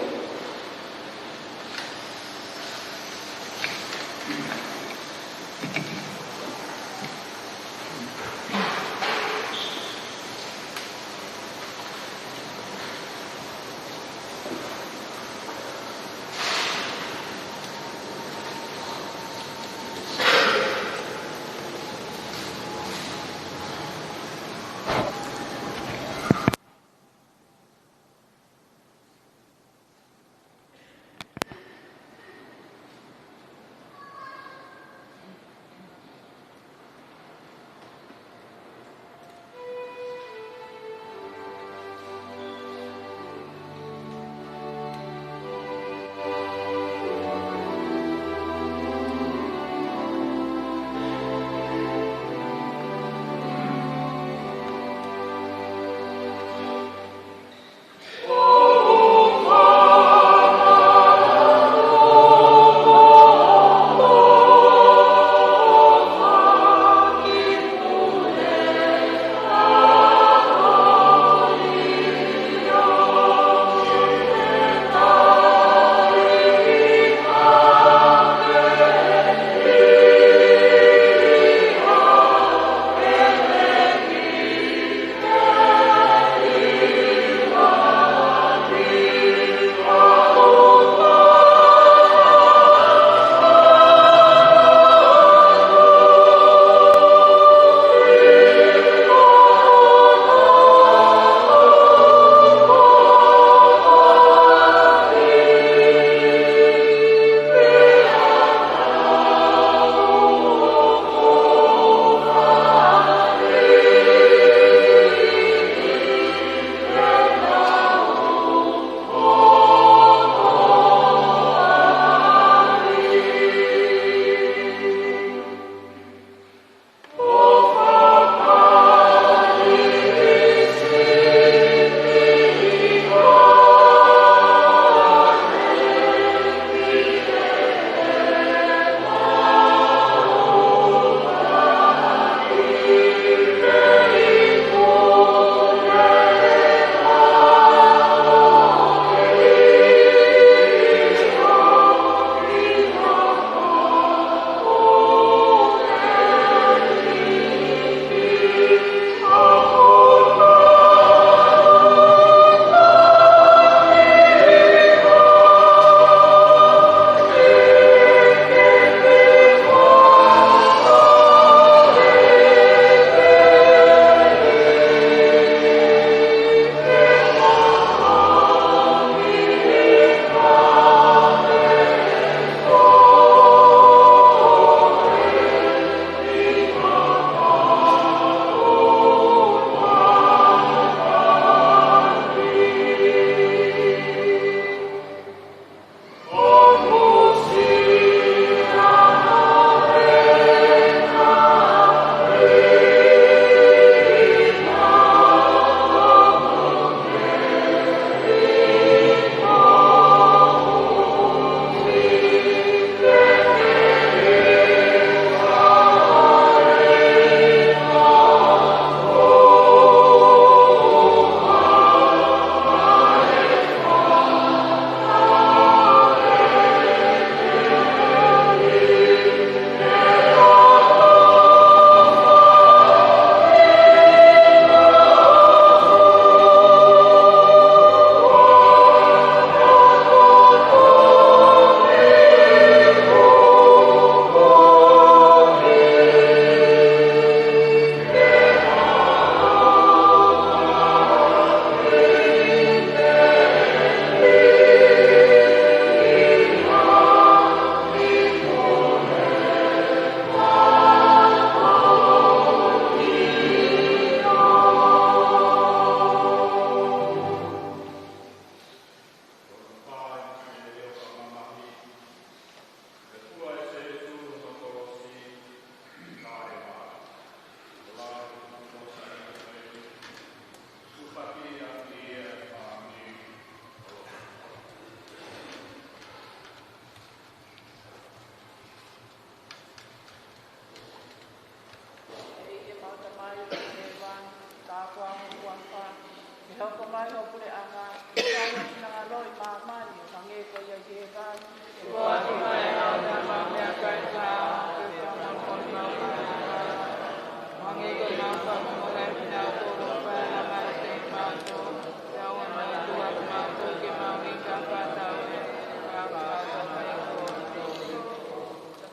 Ke vani. Kuo ʻoatu mai ʻa e ʻaho ni haʻamau meʻakai fakaʻaho, pea fakamolemole kimautolu ʻa e ngaahi ʻapi ʻa e ʻOtua, ʻo hangē ko ʻemau fakamolemole ʻa kinautolu ʻoku fai lama kiate kimautolu. Pea ʻoua naʻa ke tuku kimautolu ke mau hiki, ka ke fakatauele kimautolu mei he kovi. Siʻoto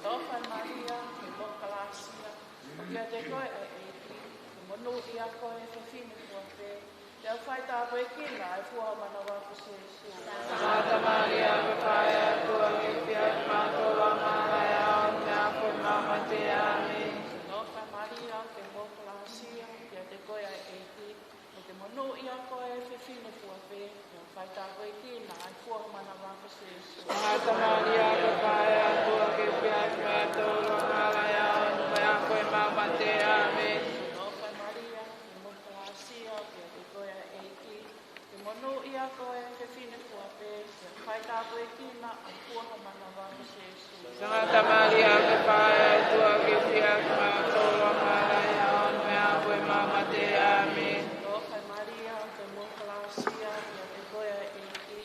ʻofa ʻa Malia, ke mo kalāsia, ʻoku ʻiate koe ʻa e ʻEiki, ke monūʻia koe ʻe he fefine fua pē, pea fai tāpuekina ʻa e fua ʻo ho manava ko Sēsū. Sangata Malia, ʻoku ke fai ʻa e ʻOtua ʻa e fiefia kiate kimautolu angahala ʻi he ʻaho ni pea ʻi he ʻaho ʻo ʻemau mate. ʻĀmeni. Siʻoto ʻofa ʻa Malia, ke mo kalāsia, ʻoku ʻiate koe ʻa e ʻEiki, ʻoku ke monūʻia koe ʻe he fefine fua pē, pea fai tāpuekina ʻa e fua ʻo ho manava ko Sēsū. Sangata Malia, ʻoku ke fai ʻa e ʻOtua ʻa e fiefia kiate kimautolu angahala ʻi he ʻaho ni pea ʻi he ʻaho ʻo ʻemau mate. ʻĀmeni. Siʻoto ʻofa ʻa Malia, ke mo kalāsia, ʻoku ʻiate koe ʻa e ʻEiki, ʻoku ke monūʻia koe ʻe he fefine fua pē, pea fai tāpuekina ʻa e fua ʻo ho manava ko Sēsū. Sangata Malia, ʻoku ke fai ʻa e ʻOtua ʻa e fiefia kiate kimautolu angahala ʻi he ʻaho ni pea ʻi he ʻaho ʻo ʻemau mate. ʻĀmeni. Siʻoto ʻofa ʻa Malia, ke mo kalāsia, ʻoku ʻiate koe ʻa e ʻEiki,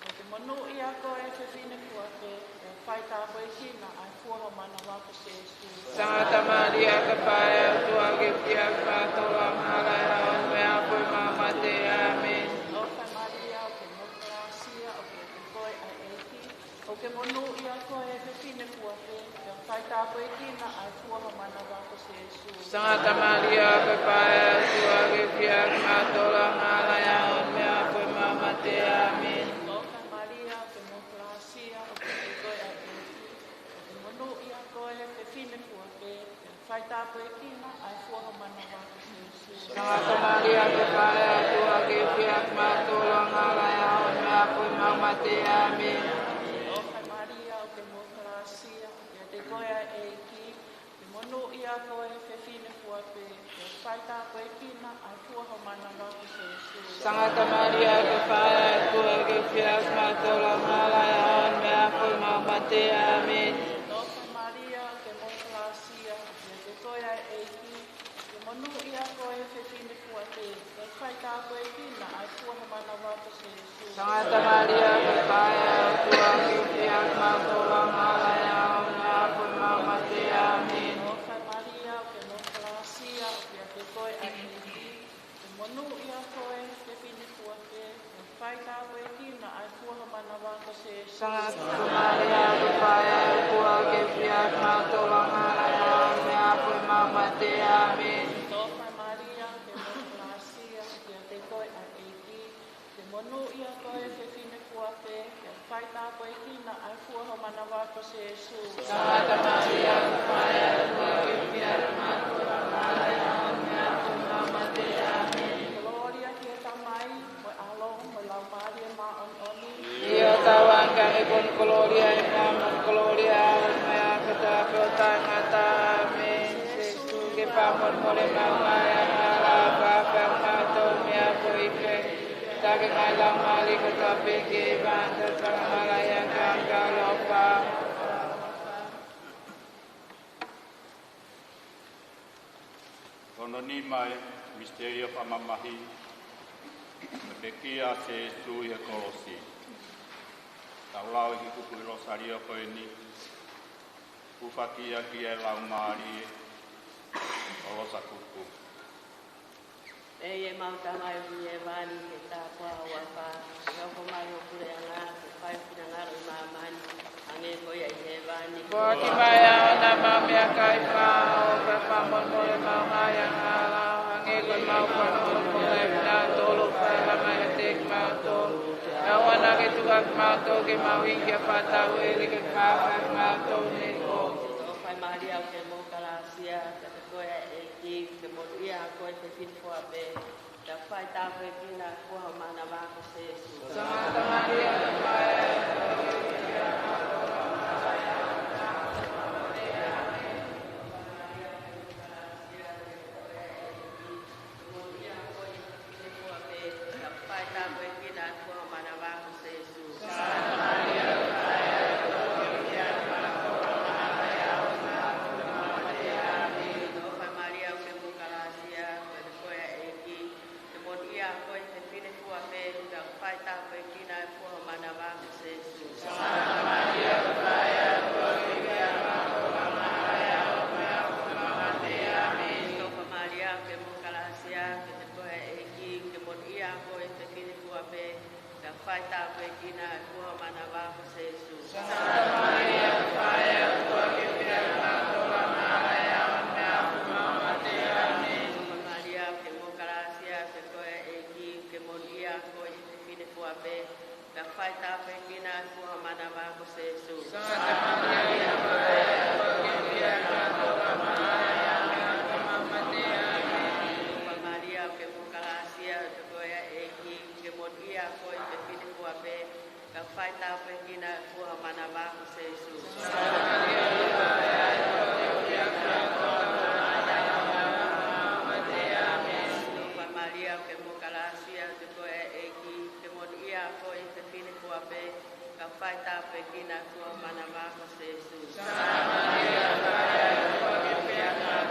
ʻoku ke monūʻia koe ʻe he fefine fua pē, pea fai tāpuekina ʻa e fua ʻo ho manava ko Sēsū. Sangata Malia, ʻoku ke fai ʻa e ʻOtua ʻa e fiefia kiate kimautolu angahala ʻi he ʻaho ni pea ʻi he ʻaho ʻo ʻemau mate. ʻĀmeni. Siʻoto ʻofa ʻa Malia, ʻoku ke mo kalāsia, ʻoku ʻiate koe ʻa e ʻEiki, ʻoku ke monūʻia koe ʻe he fefine fua pē, pea fai tāpuekina ʻa e fua ʻo ho manava ko Sēsū. Sangata Malia, ʻoku ke fai ʻa e ʻOtua ʻa e fiefia kiate kimautolu angahala ʻi he ʻaho ni pea ʻi he ʻaho ʻo ʻemau mate. ʻĀmeni. Siʻoto ʻofa ʻa Malia, ʻoku ke mo kalāsia, ʻoku ʻiate koe ʻa e ʻEiki, ʻoku ke monūʻia koe ʻe he fefine fua pē, pea fai tāpuekina ʻa e fua ʻo ho manava ko Sēsū. Sangata Malia, ʻoku ke fai ʻa e ʻOtua ʻa e fiefia kiate kimautolu angahala ʻi he ʻaho ni pea ʻi he ʻaho ʻo ʻemau mate. ʻĀmeni. Siʻoto ʻofa ʻa Malia, ʻoku ke mo kalāsia, ʻoku ʻiate koe ʻa e ʻEiki, ʻoku ke monūʻia koe ʻe he fefine fua pē, pea fai tāpuekina ʻa e fua ʻo ho manava ko Sēsū. Sangata Malia, ʻoku ke fai ʻa e ʻOtua ʻa e fiefia kiate kimautolu angahala ʻi he ʻaho ni pea ʻi he ʻaho ʻo ʻemau mate. ʻĀmeni. Siʻoto ʻofa ʻa Malia, ʻoku ke mo kalāsia, ʻoku ʻiate koe ʻa e ʻEiki, ʻoku ke monūʻia koe ʻe he fefine fua pē, pea fai tāpuekina ʻa e fua ʻo ho manava ko Sēsū. Sangata Malia, ʻoku ke fai ʻa e ʻOtua ʻa e fiefia kiate kimautolu angahala ʻi he ʻaho ni pea ʻi he ʻaho ʻo ʻemau mate. ʻĀmeni. Siʻoto ʻofa ʻa Malia, ʻoku ke mo kalāsia, ʻoku ʻiate koe ʻa e ʻEiki, ʻoku ke monūʻia koe ʻe he fefine fua pē, pea fai tāpuekina ʻa e fua ʻo ho manava ko Sēsū. Sangata Malia, ʻoku ke fai ʻa e ʻOtua ʻa e fiefia kiate kimautolu angahala ʻi he ʻaho ni pea ʻi he ʻaho ʻo ʻemau mate. ʻĀmeni. Siʻoto ʻofa ʻa Malia, ʻoku ke mo kalāsia, ʻoku ʻiate koe ʻa e ʻEiki, ʻoku ke monūʻia koe ʻe he fefine fua pē, pea fai tāpuekina ʻa e fua ʻo ho manava ko Sēsū. Sangata Malia, ʻoku ke fai ʻa e ʻOtua ʻa e fiefia kiate kimautolu angahala ʻi he ʻaho ni pea ʻi he ʻaho ʻo ʻemau mate. ʻĀmeni. Kolōlia ki he Tamai, mo e ʻAlo, mo e Laumālie Māʻoniʻoni. ʻIo, ʻo taau ange ki he ʻaho ni, pea mo e kolōlia ʻo e ʻOtua, mo e kolōlia ʻo e ʻaho ni pea mo e ʻaho kotoa pē ʻo taʻengata. ʻĀmeni. Sēsū, ke ke fakamolemoleʻi ʻemau ngaahi angahala, pea fakahaofi kimautolu mei he ʻapoʻipe. Taki mai ʻa e laumālie kotoa pē ki hēvani, ʻo talamai ʻa e kau ʻaloʻofa. Hono nima ʻo e misiteli ʻo e fakamamahi, ʻa e pekia ʻa Sēsū ʻi he kolosi. Tau lau ʻi he kupuʻi Losālio ko eni, hūfaki ʻaki ʻa e laumālie ʻo Losa Kuku. ʻEiki ʻemau Tamai ʻi hēvani, ke tāpuhā ho huafa, ke hoko mai ho puleʻanga, ke fai ho finangalo ʻi māmani, hangē ko ia ʻi hēvani. Foaki mai ʻa ʻemau meʻakai fakaʻaho, pea fakamolemoleʻi ʻemau ngaahi angahala, hangē ko ʻemau fakamolemoleʻi ʻa kinautolu ʻoku fai lama kiate kimautolu. Pea ʻoua naʻa ke tuku kimautolu ke mau hiki, ka ke fakatauele, ke ke fakahaofi kimautolu mei he kovi. Siʻoto ʻofa ʻa Malia, ʻoku ke mo kalāsia, ʻoku ʻiate koe ʻa e ʻEiki, ʻoku ke monūʻia koe ʻe he fefine fua pē, pea fai tāpuekina ʻa e fua ʻo ho manava ko Sēsū. Sangata Malia, ʻoku ke fai ʻa e ʻOtua ʻa e fiefia kiate kimautolu angahala ʻi he ʻaho ni pea ʻi he ʻaho ʻo ʻemau mate. ʻĀmeni. Kuo hao manava ko Sēsū. Santa Maria, ʻofa ʻa e ʻOtua, ke pīkitai kiate koe ʻa e kau māʻoniʻoni, pea ʻi he ʻaho ʻo e mate. ʻĀmeni. Santa Maria, ʻoku ke maʻu ʻa e kalasia, ʻoku ʻiate koe ʻa e ʻEiki, ʻoku ke moʻui koe ʻi he fefine fua pē, pea ʻoku ke faitāpuekina ʻi he kuohama ʻo ho manava ko Sēsū. Santa Maria, ʻofa ʻa e ʻOtua, ke pīkitai kiate koe ʻa e kau māʻoniʻoni, pea ʻi he ʻaho ʻo e mate. ʻĀmeni. ʻAlā Maria, ʻoku ke maʻu ʻa e kalasia, ʻoku ʻiate koe ʻa e ʻEiki, ʻoku ke moʻui koe ʻi he fefine fua pē, pea ʻoku ke faitāpuekina ʻi he kuohama ʻo ho manava ko Sēsū. Santa Maria, ʻofa ʻa e ʻOtua, ke pīkitai kiate koe ʻa e kau māʻoniʻoni, pea ʻi he ʻaho ʻo e mate. ʻĀmeni. ʻAlā Maria, ʻoku ke maʻu ʻa e kalasia, ʻoku ʻiate koe ʻa e ʻEiki, ʻoku ke moʻui koe ʻi he fefine fua pē, pea ʻoku ke faitāpuekina ʻi he kuohama ʻo ho manava ko Sēsū. Santa Maria, ʻofa ʻa e ʻOtua, ke pīkitai kiate koe ʻa e kau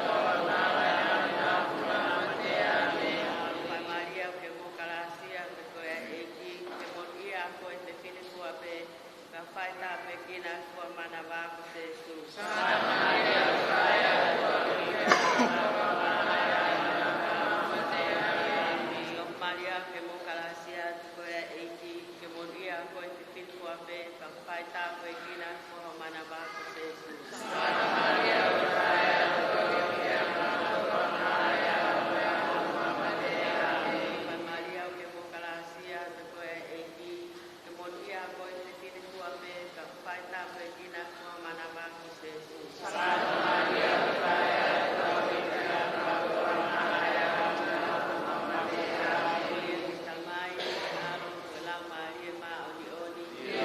māʻoniʻoni, pea ʻi he ʻaho ʻo e mate. ʻĀmeni. ʻAlā Maria, ʻoku ke maʻu ʻa e kalasia, ʻoku ʻiate koe ʻa e ʻEiki, ʻoku ke moʻui koe ʻi he fefine fua pē, pea ʻoku ke faitāpuekina ʻi he kuohama ʻo ho manava ko Sēsū. Santa Maria, ʻofa ʻa e ʻOtua, ke pīkitai kiate koe ʻa e kau māʻoniʻoni, pea ʻi he ʻaho ʻo e mate. ʻĀmeni. Santa Maria, ʻoku ke maʻu ʻa e kalasia, ʻoku ʻiate koe ʻa e ʻEiki, ʻoku ke moʻui koe ʻi he fefine fua pē, pea ʻoku ke faitāpuekina ʻi he kuohama ʻo ho manava ko Sēsū. Santa Maria, ʻofa ʻa e ʻOtua, ke pīkitai kiate koe ʻa e kau māʻoniʻoni, pea ʻi he ʻaho ʻo e mate. ʻĀmeni. Santa Maria, ʻoku ke maʻu ʻa e kalasia,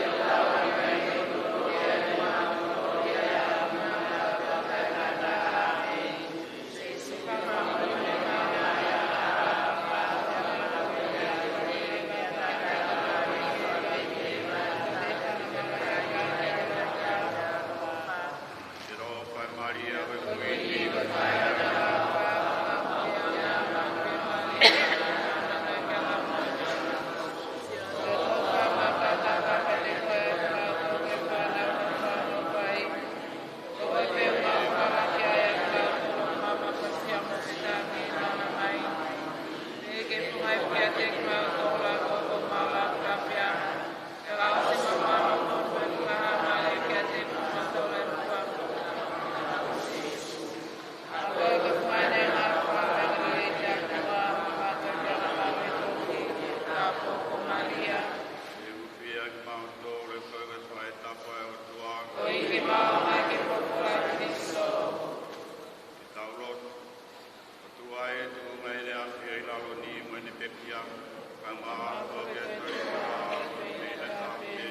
ʻoku ʻiate koe ʻa e ʻEiki, ʻoku ke moʻui koe ʻi he fefine fua pē, pea ʻoku ke faitāpuekina ʻi he kuohama ʻo ho manava ko Sēsū. Santa Maria, ʻofa ʻa e ʻOtua, ke pīkitai kiate koe ʻa e kau māʻoniʻoni, pea ʻi he ʻaho ʻo ho mate. ʻĀmeni. Ko e ʻAlo, ko e Laumālie Māʻoniʻoni. Hūfia kimautolu ʻi he fakafaitapu ʻa e ʻOtua. Ko e ʻEiki maʻu ʻa e folofola ʻa Kalaisi. Ke tau lotu. ʻOtua ē, tuʻunga ʻene ʻafio ʻi lalo ni mo ʻene pekia, kae ʻumaʻā ʻa e ʻOtua ke tali ʻa e ʻOtua, ʻo meʻa ʻi he tafe.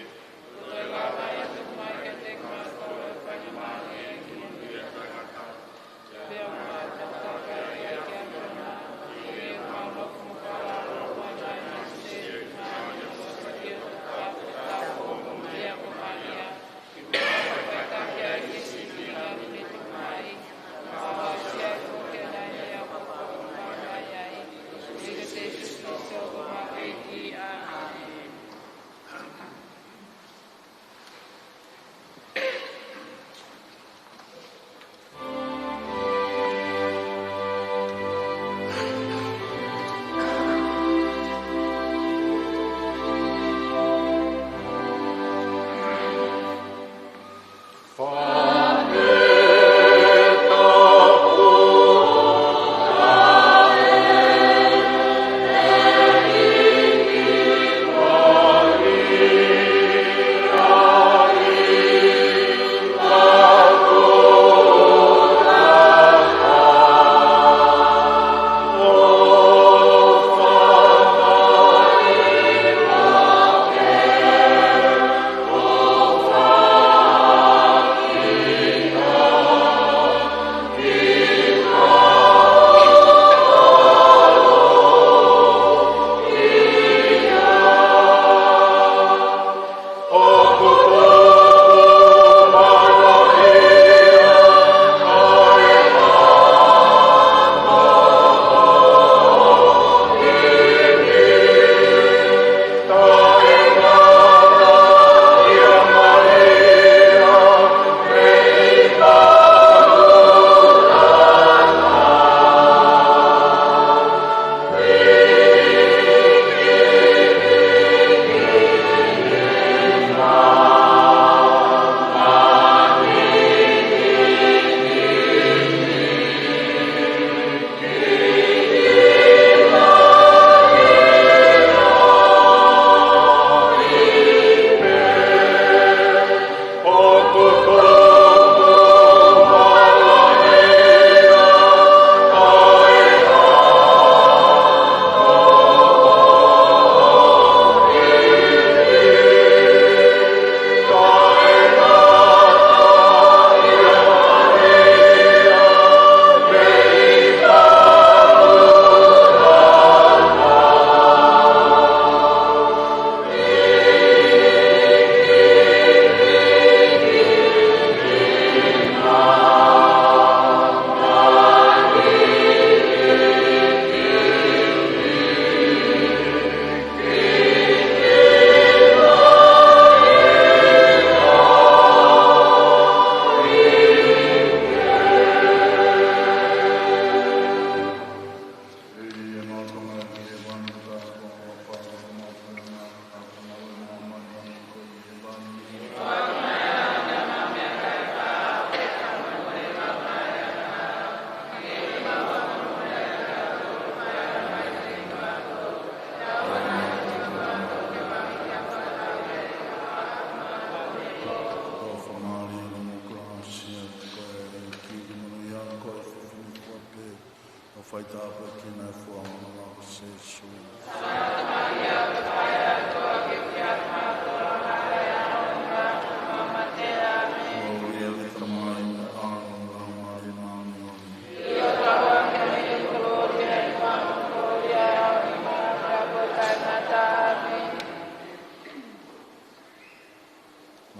Tāpuekina e fua mamahi ʻo Sīsū.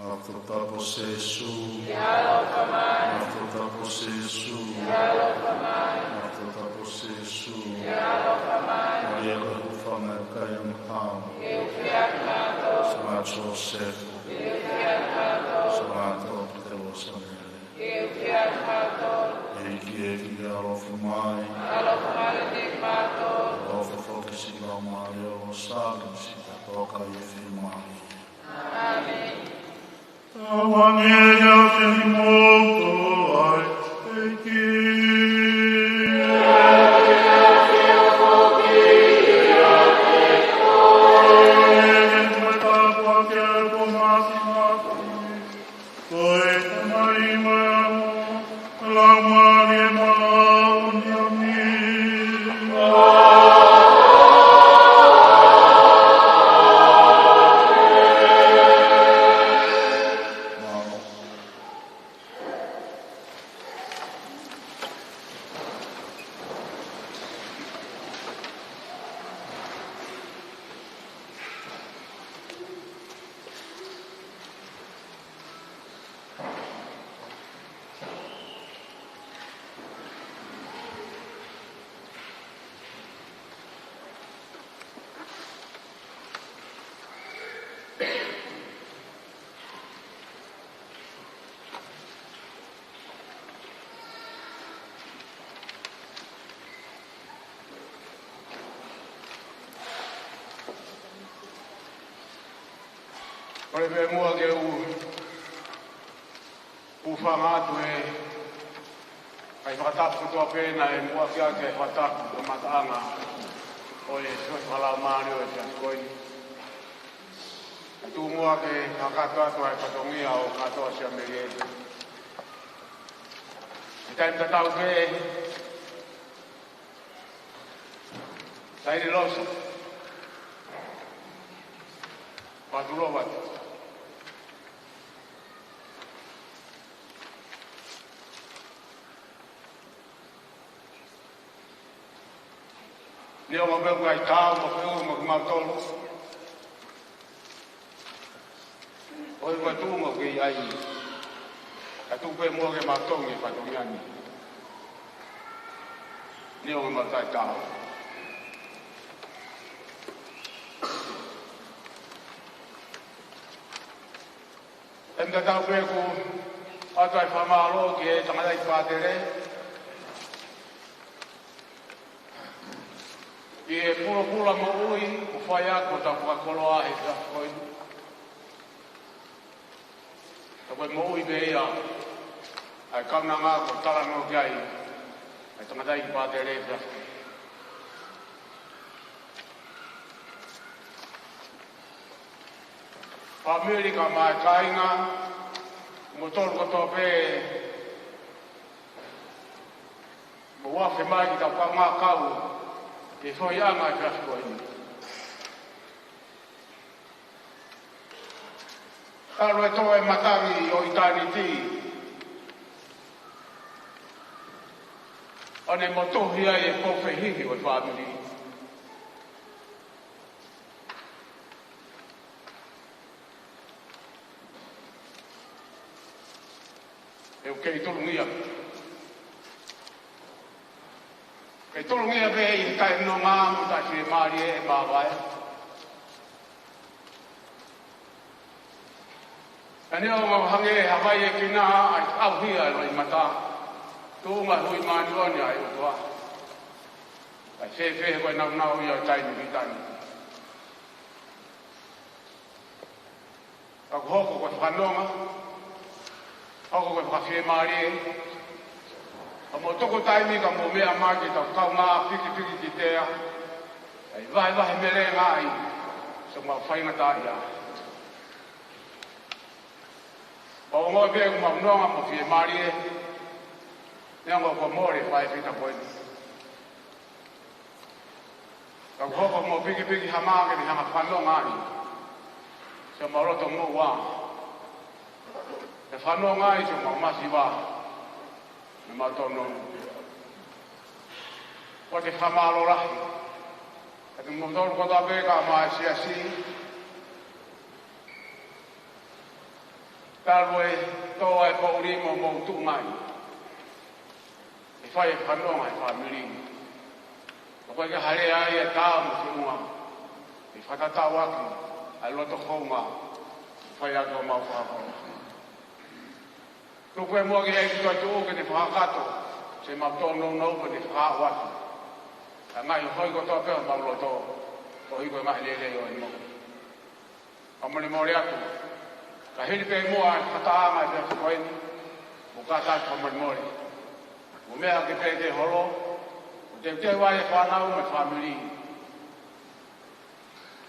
Māfitapu Sīsū. Māfitapu Sīsū. Māfitapu Sīsū. Malia ko e hūfanga ʻo e kakai angahala. Sangata Siosefa. Sangata Toputelo Samele. ʻEiki, ʻEiki, ʻaloʻofa mai. ʻAloʻofa foki siʻi Laumālie ʻo Sālote, siʻi toka ʻi he fiemālie. ʻĀmeni. Tauange ʻa kimoutolu ʻe he ʻEiki. Ko e tāpuaki ʻa e Māfimafi ko e Tamai mo e Laumālie Māʻoniʻoni. Kole pē muʻa ke u hūfanga atu he kau fakatapu kotoa pē naʻe muʻaki ʻaki e fakatapu kamataʻanga ʻo e feohi fakalaumālie ʻo e efiafi ko eni. Kae tuku muʻa ke fakakakato atu ʻa e fatongia ʻo Kātoa Siamelielea. He taimi tatau pē, Taʻahine Losa, Pātulova. Neongo pē ʻoku ʻikai taau mo feʻunga mo kimautolu, ʻoku ʻi ai e tuʻunga ʻoku ke ʻi ai, ka tuku pē muʻa ke matongi e fatongia ni. Neongo ʻemau taʻetaau. Taimi tatau pē ʻoku ʻoatu ai e fakamālō ki he tangataʻeiki pātele ʻi he pulopula moʻui kuo fai ʻaki hotau fakakoloa he efiafi ko eni. Ka ko e moʻui pē ia ʻa e kaunanga kuo talanoa ki ai ʻa e tangataʻeiki pātele he efiafi. Fāmili kae ʻumaʻā e kāinga, kimoutolu kotoa pē ʻoku mou afe mai ki heʻetau kaungā kau he foʻi anga ʻo e efiafi ko eni. Talu e toe matangi ʻo ʻitāniti, ʻo ne motuhi ai e pou fehihi ʻo e fāmili. ʻOku kei tolongia. Kei tolongia pē ʻi he taʻenonga mo e taʻefiemālie ʻe māvae. Ka neongo hangē ha vai ʻe kina ʻa e ʻauhia ʻa e loʻimata, tuʻunga hui māʻoniʻoni ʻa e ʻOtua. Kae fēfē ko e nāunau ia ʻo e taimi ki he taimi. Ka kuo hoko ko e fakanonga, hoko ko e fakafiemālie, ka mou tuku taimi ka mou meʻa mai ki heʻetau kaungā pikipiki kiʻi tea, kae vahevahe melenga ai siʻomau faingataʻaʻia. Pea ʻoku ou ongoʻi pē ʻoku mau nonga mo fiemālie, neongo kuo mole e faʻē fita ko eni. Ka ʻoku hoko mo pikipiki ha mā ke ne hanga fanongo ai. Siʻomau loto moʻua. Ke fanongo ai siʻomau masiva. Mo ʻemau tōnounou. Ko e fakamālō lahi. Kiate kimoutolu kotoa pē kae ʻumaʻā e siasi. Talu e tō ʻa e poʻuli mo mou tuʻu mai. ʻE fai e fanongo ʻa e fāmili. ʻOku ʻikai ke hale ai e tā mo e feʻunga. ʻE fakatatau ʻaki ʻa e loto houngaʻia. Fai ʻaki ʻemau fakakoloa. Tuku e muʻa ki he ʻEiki Toetuʻu ke ne fakakakato. Siʻemau tōnounou ke ne fakaaʻu atu. ʻA e ngaahi hohoi kotoa pē ʻo homau loto. Koeʻuhi ko e ngaahi lelei ʻo e moʻui. Fakamolemole atu. Ka hili pē muʻa e fakatahaʻanga ʻo e efiafi ko eni, ʻoku kātaki fakamolemole. Ko e meʻa ke pehē ke holo, ʻoku teuteu ai e fānau mo e fāmili. ʻI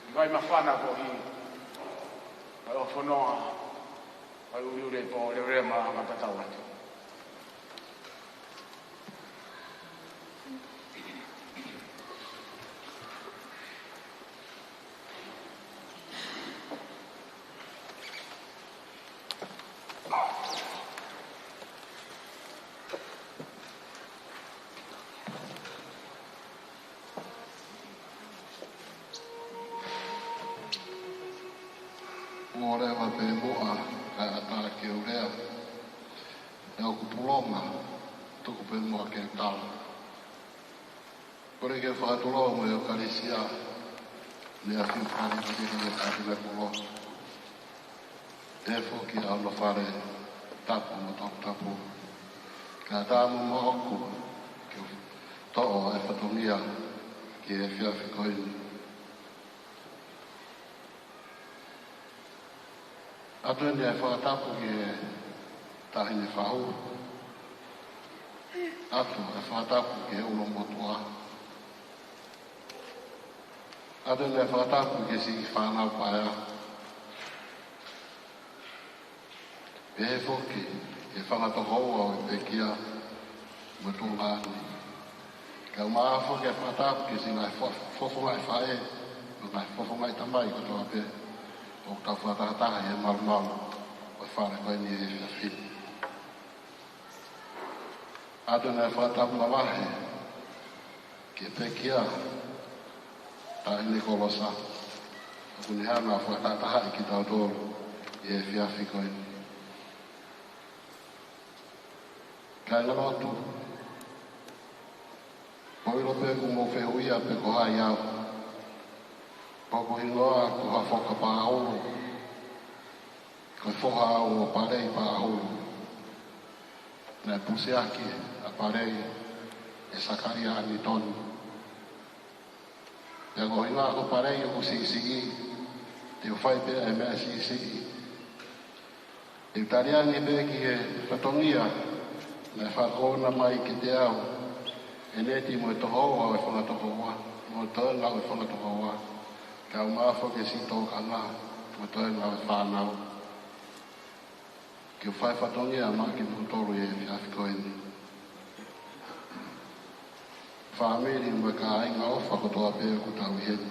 he vai māfana ko eni, ʻa e ʻohonoa, ʻa e uliuli e pō, leveleva mo e anga tatau atu. Mole ʻa e pē muʻa, kae ʻatā ke u lea. ʻE ʻoku pulonga, tuku pē muʻa ke u tala. Kole ke fakatulou mo e ʻEkalesia, ne afi fale ke ne afi me kulo. ʻE foki ʻa hono fale tapu mo toputapu. Ka tā mo moʻoku, ke toʻo e fatongia ki he efiafi ko eni. ʻAtu eni e fakatapu ki he Taʻahine Fahu. ʻAtu e fakatapu ki he ʻUlumotuʻa. ʻAtu eni e fakatapu ki he siʻi fānau paea. Pehē foki ki he fanga tokoua ʻo e pekia mo e tuongaʻane. Kae ʻumaʻā foki e fakatapu ki he siʻi ngaahi fo-, fofongaʻi faʻē, mo e ngaahi fofongaʻi tamai kotoa pē, ʻoku tau fakatahataha ʻi he malumalu ʻo e fale ko eni he efiafi ni. ʻAtu eni e fakatapu mavahe ki he pekia, Taʻahine Kolosa, ʻoku ne hanga ʻo fakatahatahaʻi kitautolu ʻi he efiafi ko eni. Kāinga lotu, ʻoku ou ʻilo pē ʻoku mou fehuʻia pe ko hai au. Ko hoku hingoa ko Hafoka Pāhulu, ko e foha au ʻo Palei Pāhulu. Naʻe pusiaki ʻa Palei ʻe Sakalia Anitoni. Pea ko hoku hingoa ko Palei ʻoku siʻisiʻi, te u fai pē ʻa e meʻa siʻisiʻi. ʻE u tali ange pē ki he fatongia naʻe fakahounga mai kiate au ʻe Neti mo e tokoua ʻo e fanga tokoua, mo e toenga ʻo e fanga tokoua, kae ʻumaʻā foki e siʻi tokanga mo e toenga ʻo e fānau. Ke u fai fatongia maʻa kimoutolu ʻi he efiafi ko eni. Fāmili mo e kāinga ʻofa kotoa pē ʻoku tau ʻi heni.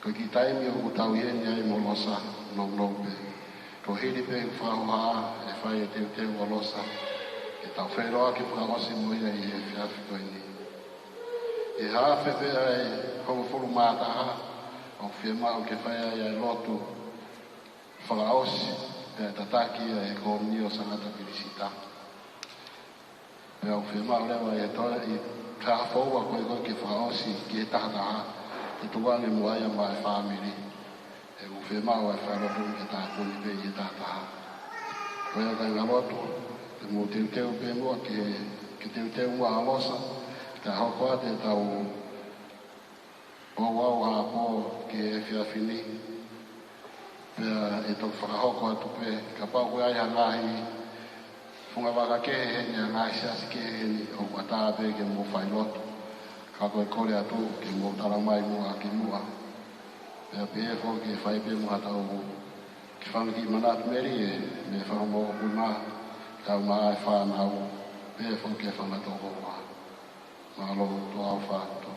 Ko e kiʻi taimi ʻoku tau ʻi heni ai mo Losa, nounou pē. Ko e hili pē ʻeku fakahohaʻa ʻe fai e teuteu ʻa Losa, ke tau feʻiloaki fakaʻosi mo ia ʻi he efiafi ko eni. ʻI he hafe pē ʻa e hongofulu mā taha, ʻoku fiemaʻu ke fai ai ʻa e lotu fakaʻosi, pea tataki ia ʻe he Kōmini ʻo Sangata Pilisita. Pea ʻoku fiemaʻu leva ʻi he toe ʻi he taha foua ko ē ko ē ke fakaʻosi ki he taha taha, ke tuku ange muʻa ia maʻa e fāmili. ʻOku fiemaʻu ʻa e fai lotu ke tāpuni pē ʻi he taha taha. Ko ia kāinga lotu, te mou teuteu pē muʻa ke, ke teuteu muʻa ʻa Losa, kae hoko atu ʻetau ʻo au ʻa pō ki he efiafi ni, pea ʻe toki fakahoko atu pē, kapau ko e ʻi ai ha ngaahi funga vaka kehe heni, ha ngaahi siasi kehe heni, ʻoku ʻatā pē ke mou fai lotu. Ka ko e kole atu ke mou tala mai muʻa ki muʻa. Pea pehē foki ke fai pē muʻa ʻetau kiʻi fanga kiʻi manatu melie, mei he fanga moʻoku na, kae ʻumaʻā e fānau, pehē foki ki he fanga tokoua. Mālō, tau ʻofa atu.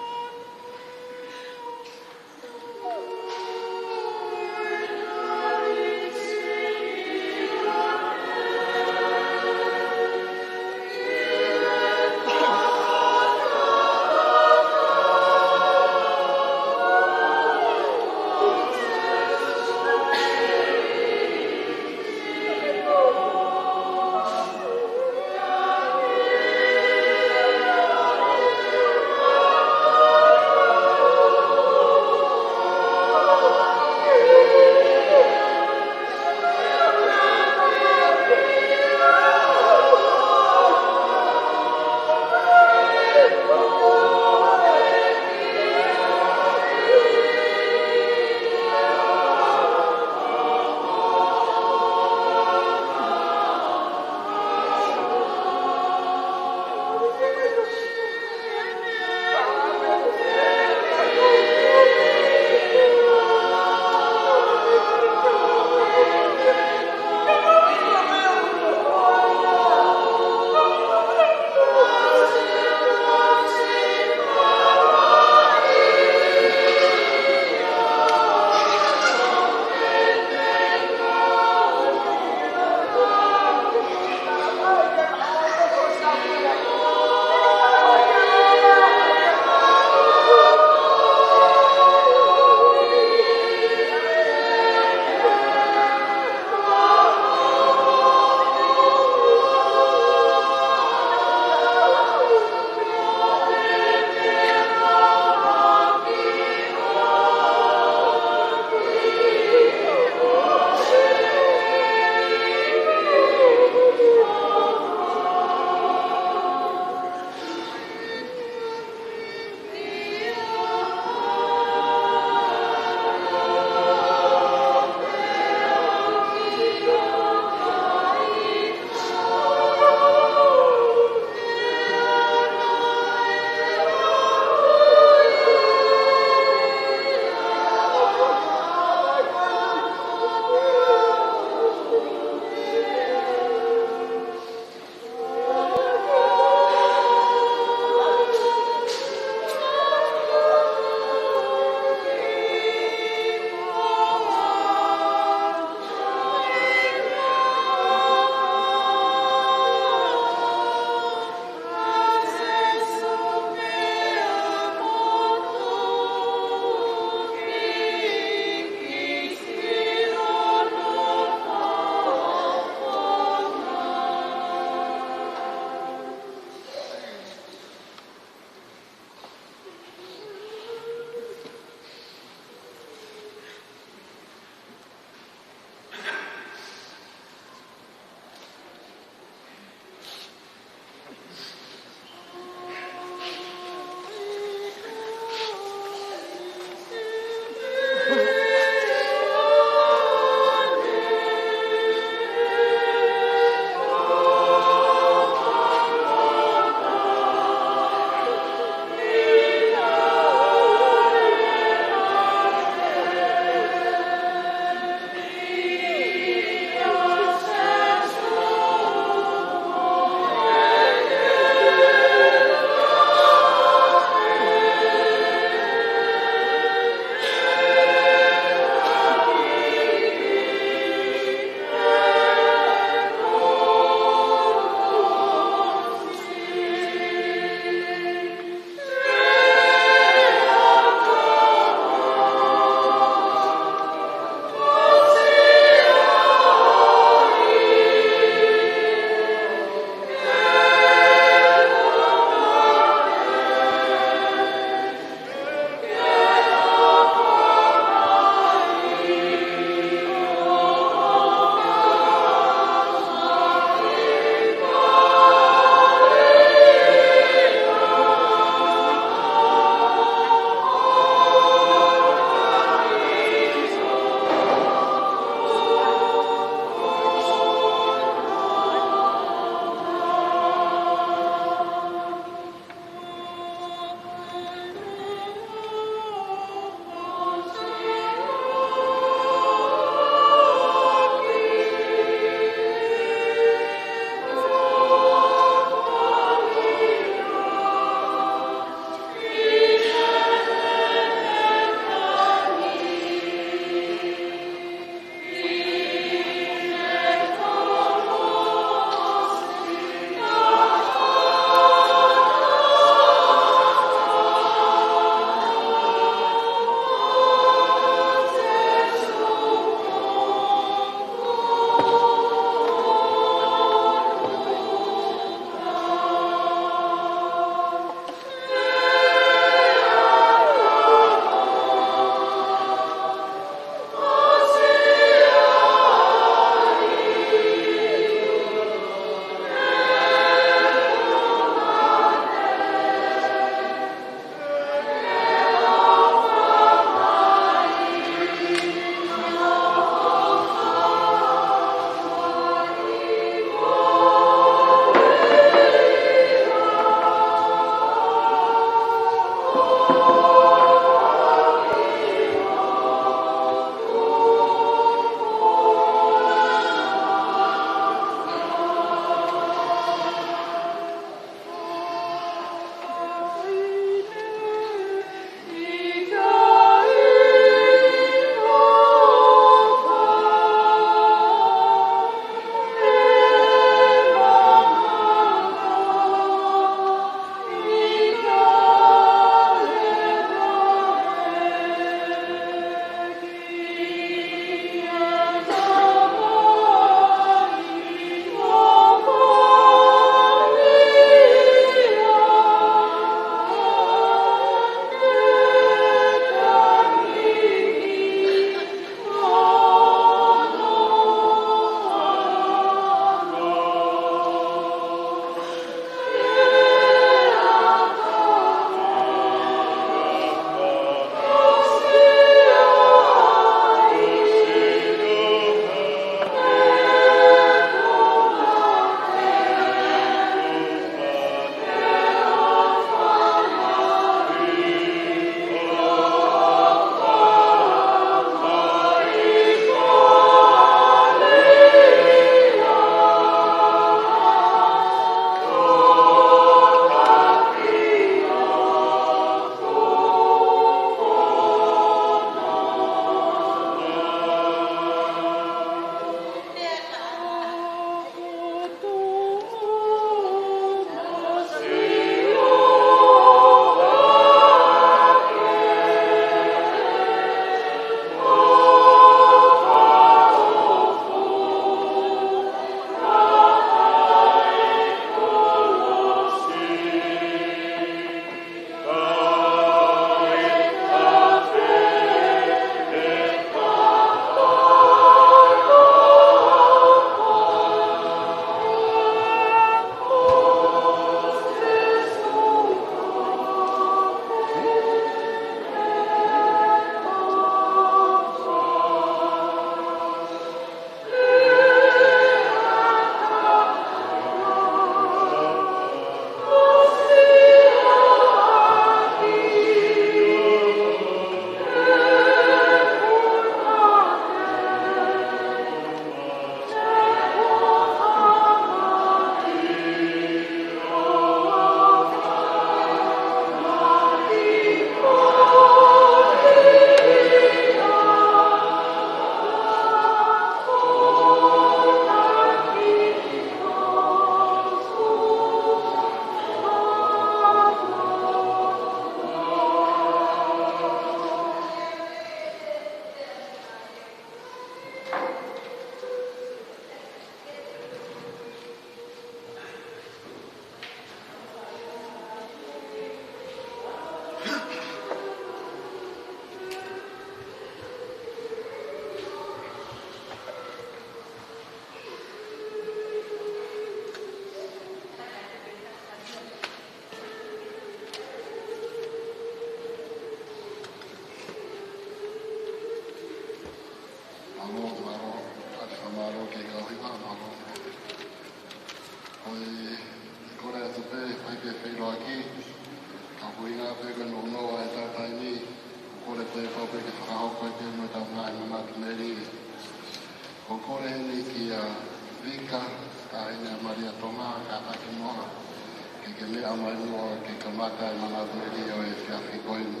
ʻa e manatu ʻeni ʻo e efiafi ko eni.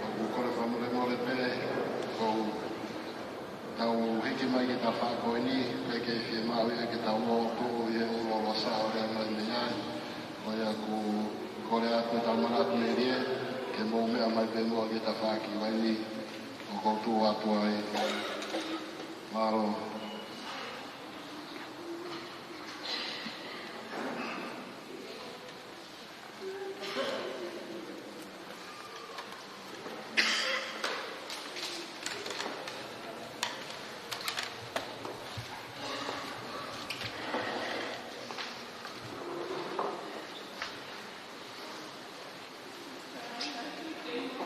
ʻOku ou kole fakamolemole pē, ʻoku tau hiki mai ki he tafaʻaki ko eni, pea ʻikai fiemaʻu ia ke tau lotu ʻi he ʻuluʻulu sā ʻo lea mai mei ai. Ko ia ʻoku ou kole atu ʻetau manatu melie, ke mou meʻa mai pē muʻa ki he tafaʻaki ko eni, ʻoku ou tuʻu atu ai. Mālō.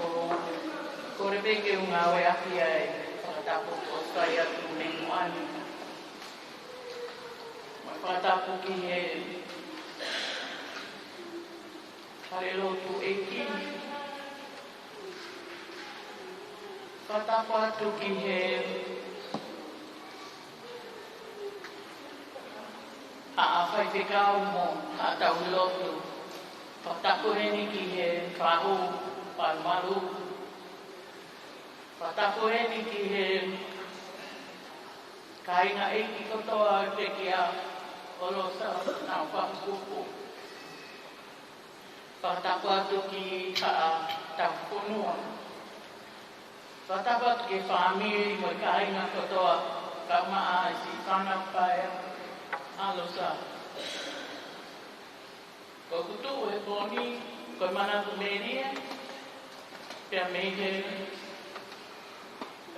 Ko, kole pē ke u ngāueʻaki ʻa e fakatapu kuo fai atu mei muʻa ni. Mo e fakatapu ki he fale lotu ʻeiki. Fakatapu atu ki he haʻa faifekau mo haʻa tauhi lotu. Fakatapu heni ki he fahu, fahu malu. Fakatapu heni ki he kāinga ʻeiki kotoa ʻo e pekia ʻo Losa, nau fahu kupu. Fakatapu atu ki haʻa tauhi fonua. Fakatapu atu ki he fāmili mo e kāinga kotoa, kae ʻumaʻā e siʻi fānau paea ʻa Losa. Ko ʻeku tuʻu he pō ni, ko e manatu melie, pea mei he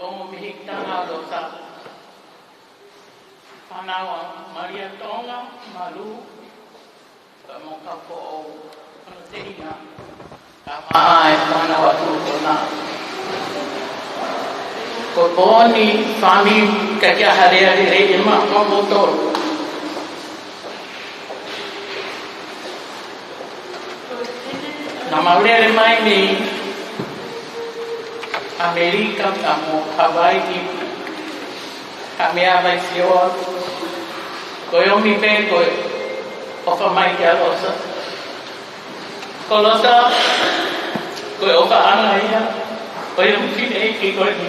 ongo mihikitanga ʻo Losa. Fānau ʻa Malia Tonga, Malu, pea mo Kaufoʻou, hono teina, kae ʻumaʻā e fānau ʻa Tulukona. Ko e pō ni, fāmili, ʻikai ke ʻi ai ha lea lelei ʻe maʻu moutolu. Naʻa mau lele mai mei ʻAmelika, pea mo Hawaiʻi, Kamehameha Vaisioa. Ko e ʻomi pē ko e ʻofa mai kia Losa. Ko Losa, ko e ʻofaʻanga ia ʻo e ʻomi fineʻeiki ko eni.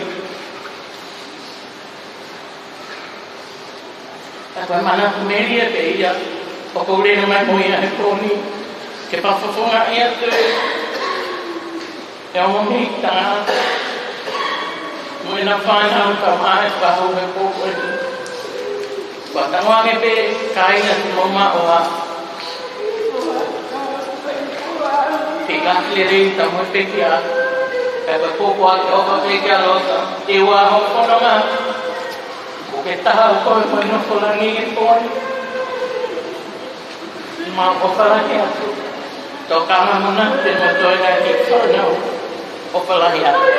Ka ko e manatu melie pē ia ʻoku ou lele mai mo ia he pō ni, ke fakafofongaʻi atu e ongo mihikitanga mo ʻena fānau kae ʻumaʻā e fahu he pō ko eni. Fakatauange pē kāinga, te mou maʻu ha feʻiloaki lelei ʻi he tau mo e pekia. Kae ko e pō ko ē ke ʻofa pē kia Losa, ʻi he ua hono fononga. Ko e taha ʻo koe ko e nofo langi he pō ni. Mau ʻofa lahi atu. Tokanga muna te mau toe ngai ki fānau. ʻOfa lahi atu.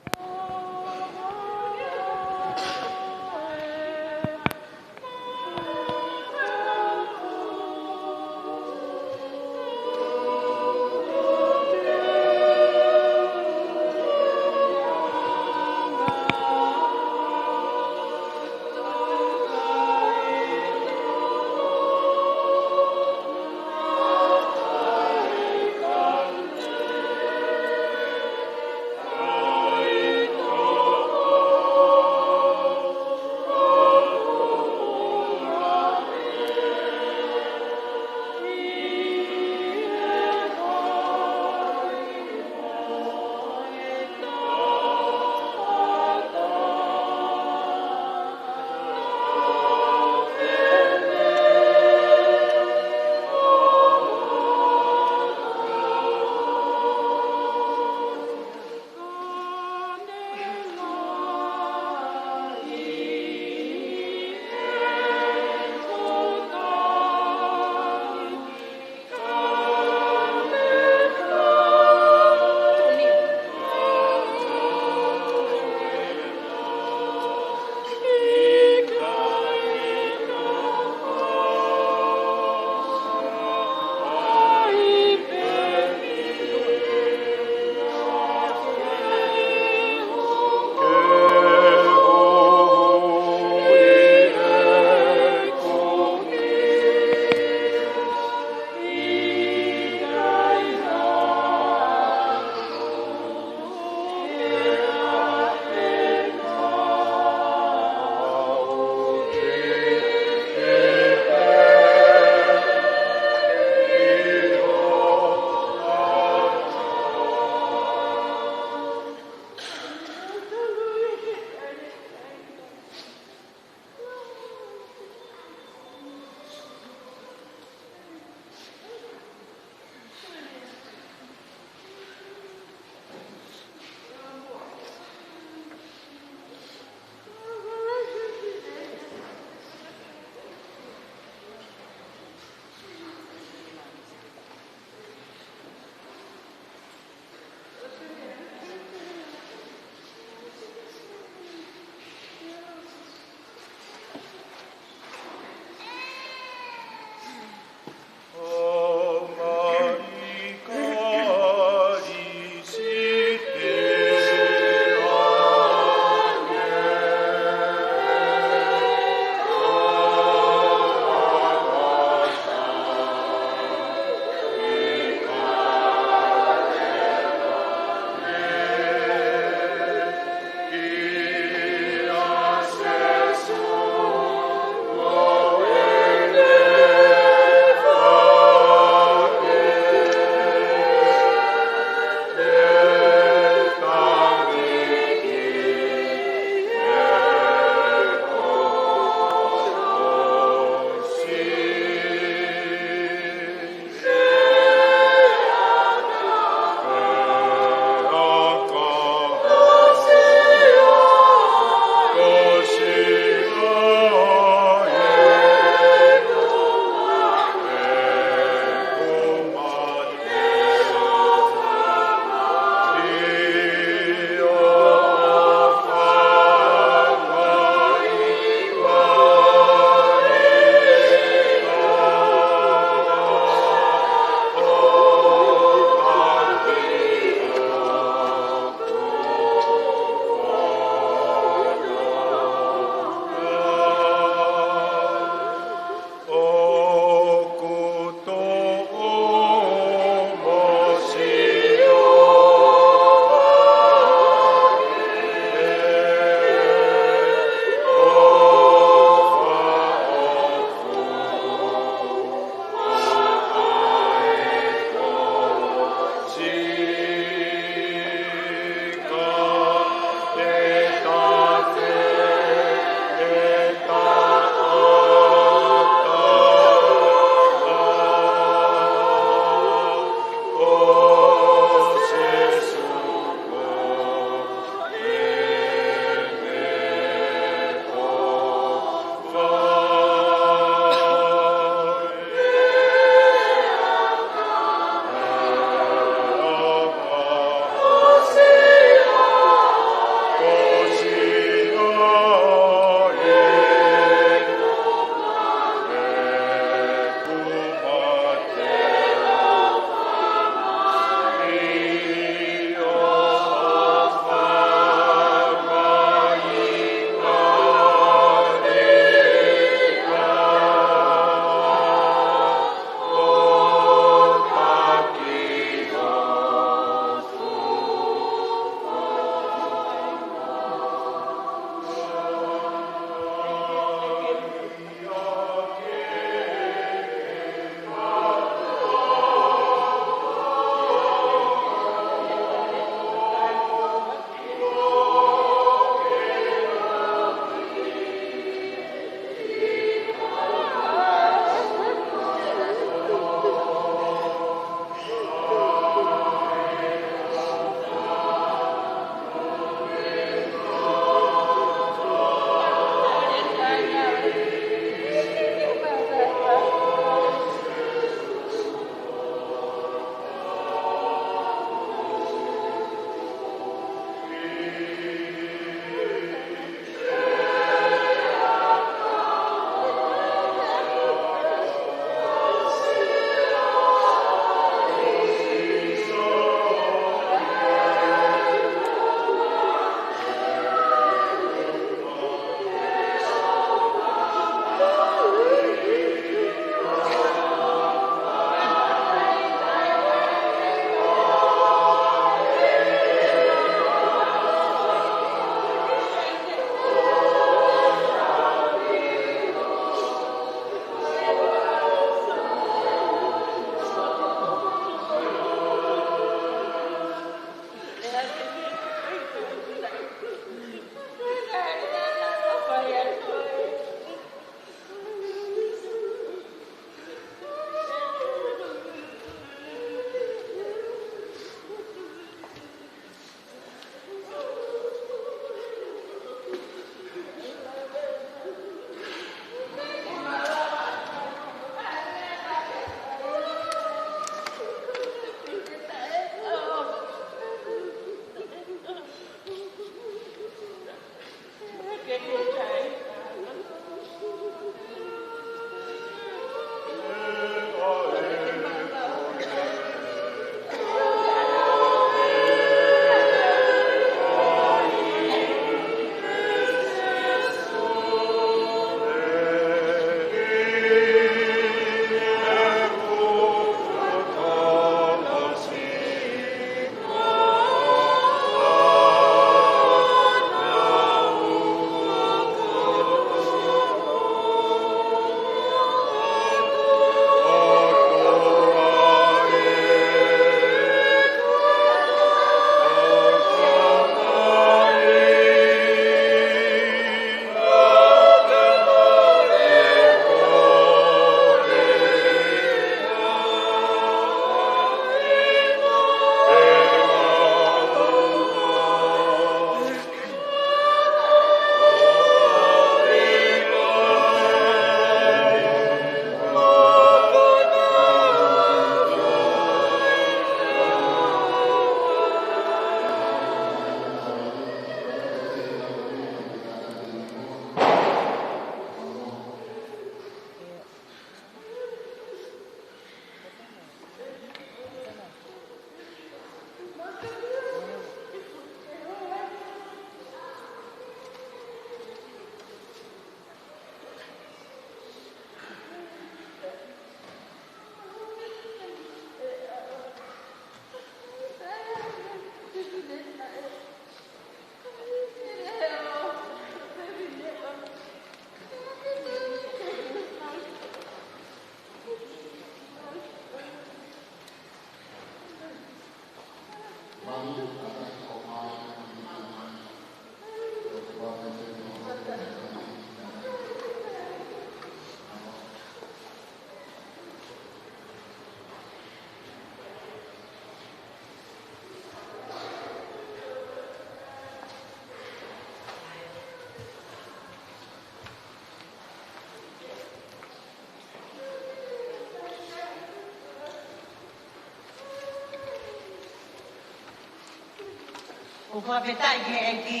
Fakafetaʻi ki he ʻEiki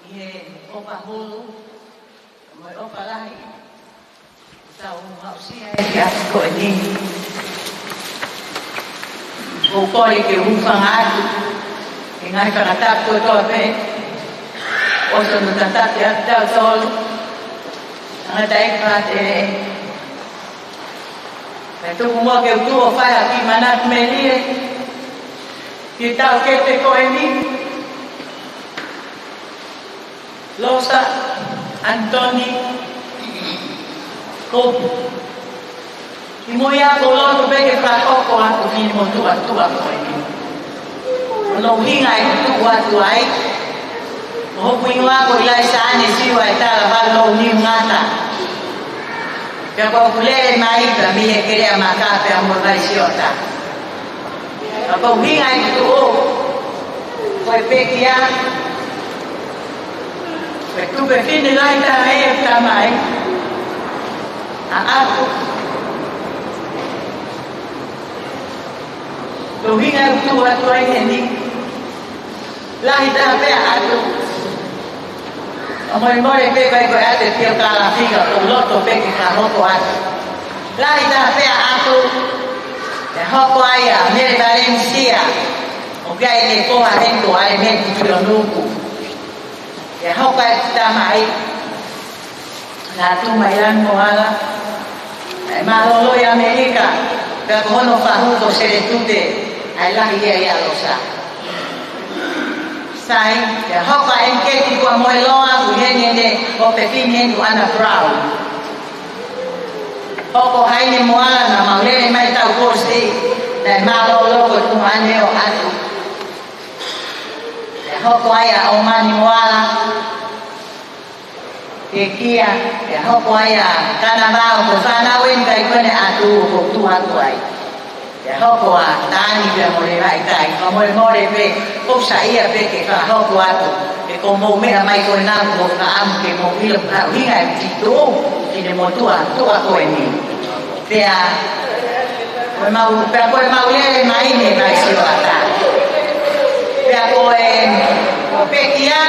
ʻi he ʻofa hulu mo e ʻofa lahi ʻoku tau aʻusia he ʻaho ko eni. ʻOku ou kole ke u hūfanga atu he ngaahi fakatapu kotoa pē ʻoku tau tataki ʻaki kitautolu. Tangataʻeiki Pātele, pea tuku muʻa ke u tuʻu ʻo fai ha kiʻi manatu melie ki he taʻokete ko eni, Losa Anitoni Kopu. Kimuʻa ʻoku ou loto pē ke fakahoko atu ki he motuʻa tuʻa ko eni hono ʻuhinga ʻeku tuʻu atu ai. Ko hoku hingoa ko ʻIlaisa ʻAne Siua ʻi Talavalu, Louniu Ngata. Pea ʻoku ou lele mai pē mei he Keleʻa Maka pea mo Vaisiota. Ka ko e ʻuhinga ʻeku tuʻu ko e pekia, ko e tuofefine lahi taha ʻeku tamai, ʻa ʻAtu. Ko e ʻuhinga ʻeku tuʻu atu ai heni, lahi taha pē ʻa ʻAtu. ʻOku molemole pē ʻoku ʻi ai ʻa e pio kalafika ʻoku ou loto pē ke fakahoko atu. Lahi taha pē ʻa ʻAtu, pea hoko ai ʻa Mele Valenisia, ʻoku ʻi ai ʻene foha heni ko ʻAlemeti Kionuku. Pea hoko ai ʻeku tamai, Lātū Mailani Moala, ʻa e mālōlō ʻi ʻAmelika, pea ko hono fahu ko Seletute, ʻa e lahi ia ʻia Losa. Sai, pea hoko ʻa ʻEniketi Kuamoeloa, ʻoku ʻi heni ʻene tuofefine heni ko ʻAna Brown. Hoko ʻa Haine Moala, naʻa mau lele mai Tauposi, naʻe mālōlō ko e tuongaʻane ʻo ʻAtu. Pea hoko ai ʻa ʻOmani Moala, pekia, pea hoko ai ʻa Kanavao, ko e fānau eni ʻa e kakai ko eni ʻa ʻAtu ʻoku ou tuʻu atu ai. Pea hoko ʻa Tani pea mo Levaʻikai, ka molemole pē, ʻoku ou saiʻia pē ke fakahoko atu, he ko hoʻomou meʻa mai ko ena ʻoku ou fakaʻamu ke mou ʻilo ko e ʻuhinga ʻeku tuʻu ki he motuʻa tuʻa ko eni. Pea ko ʻemau, pea ko ʻemau lele mai mei Vaisiota. Pea ko e, ko e pekia,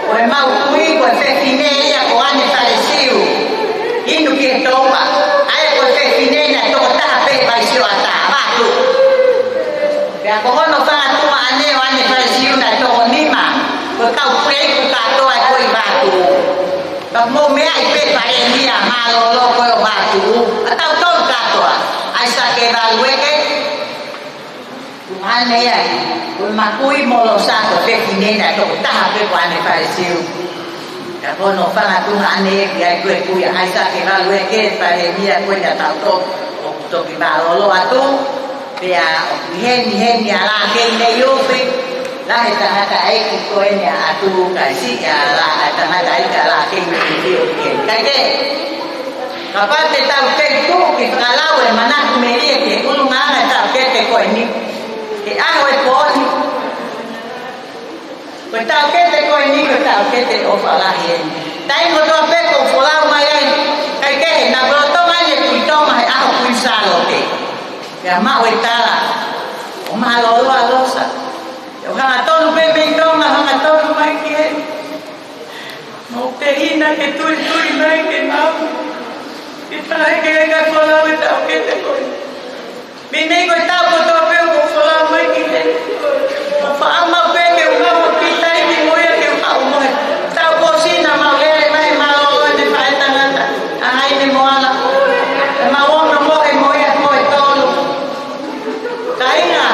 ko ʻemau kui, ko e fefine ia ko ʻAne Falesiu. Inu ki he toua, ʻa ia ko e fefine naʻe toko taha pē Vaisiota, Vatu. Pea ko hono fanga tuongaʻane ʻo ʻAne Falesiu naʻe toko nima, ko e kau puleiku kātoa ʻi Vatu. Pea mou meaʻi pē palēmia mālōlō ko ē ʻo Vatu, ʻa tautolu kātoa, ʻAisake Valueke, tuongaʻane ia, ko ʻemau kui mo Losa ko e fefine naʻe toko taha pē ko ʻAne Falesiu. Pea ko hono fanga tuongaʻane ia ko e kui ʻa ʻAisake Valueke, palēmia ko ē ʻa tautolu, ʻoku toki mālōlō atu. Pea ʻoku ʻi heni heni ʻa Lakei Leiofi, lahi e tangataʻeiki ko eni ʻa ʻAtu, kae siʻi ʻa La, ʻa e tangataʻeiki ʻa Lakei Leiofi ʻoku ʻi heni. Kae kehe, kapau te tau kei tuʻu ke fakalau e manatu melie ki he ʻulungaanga e taʻokete ko eni, he ʻaho e pō ni. Ko e taʻokete ko eni, ko e taʻokete ʻofa lahi eni. Taimi kotoa pē ʻoku ou folau mai ai, kae kehe, naʻa ku lolotonga ʻi he Kui Tonga he ʻaho Kui Sālote. Pea maʻu e tala, ʻoku mālōlō ʻa Losa. Pea u hangatonu pē mei Tonga, hangatonu mai ki heni. Mau pehina ke tulituli mai ke mau. Ke tahe ke ʻikai folau e taʻokete ko eni. Meimei ko e taʻu kotoa pē ʻoku ou folau mai ki heni. ʻOku ou fakaʻamu pē ke u haʻu ʻo kiʻi taimi mo ia ke u haʻu mo e Tauposi naʻa mau lele mai mālōlō ʻene faʻētangata, ʻa Haine Moala. Pea mau ō ʻo mohe mo ia mo e tolu. Kāinga,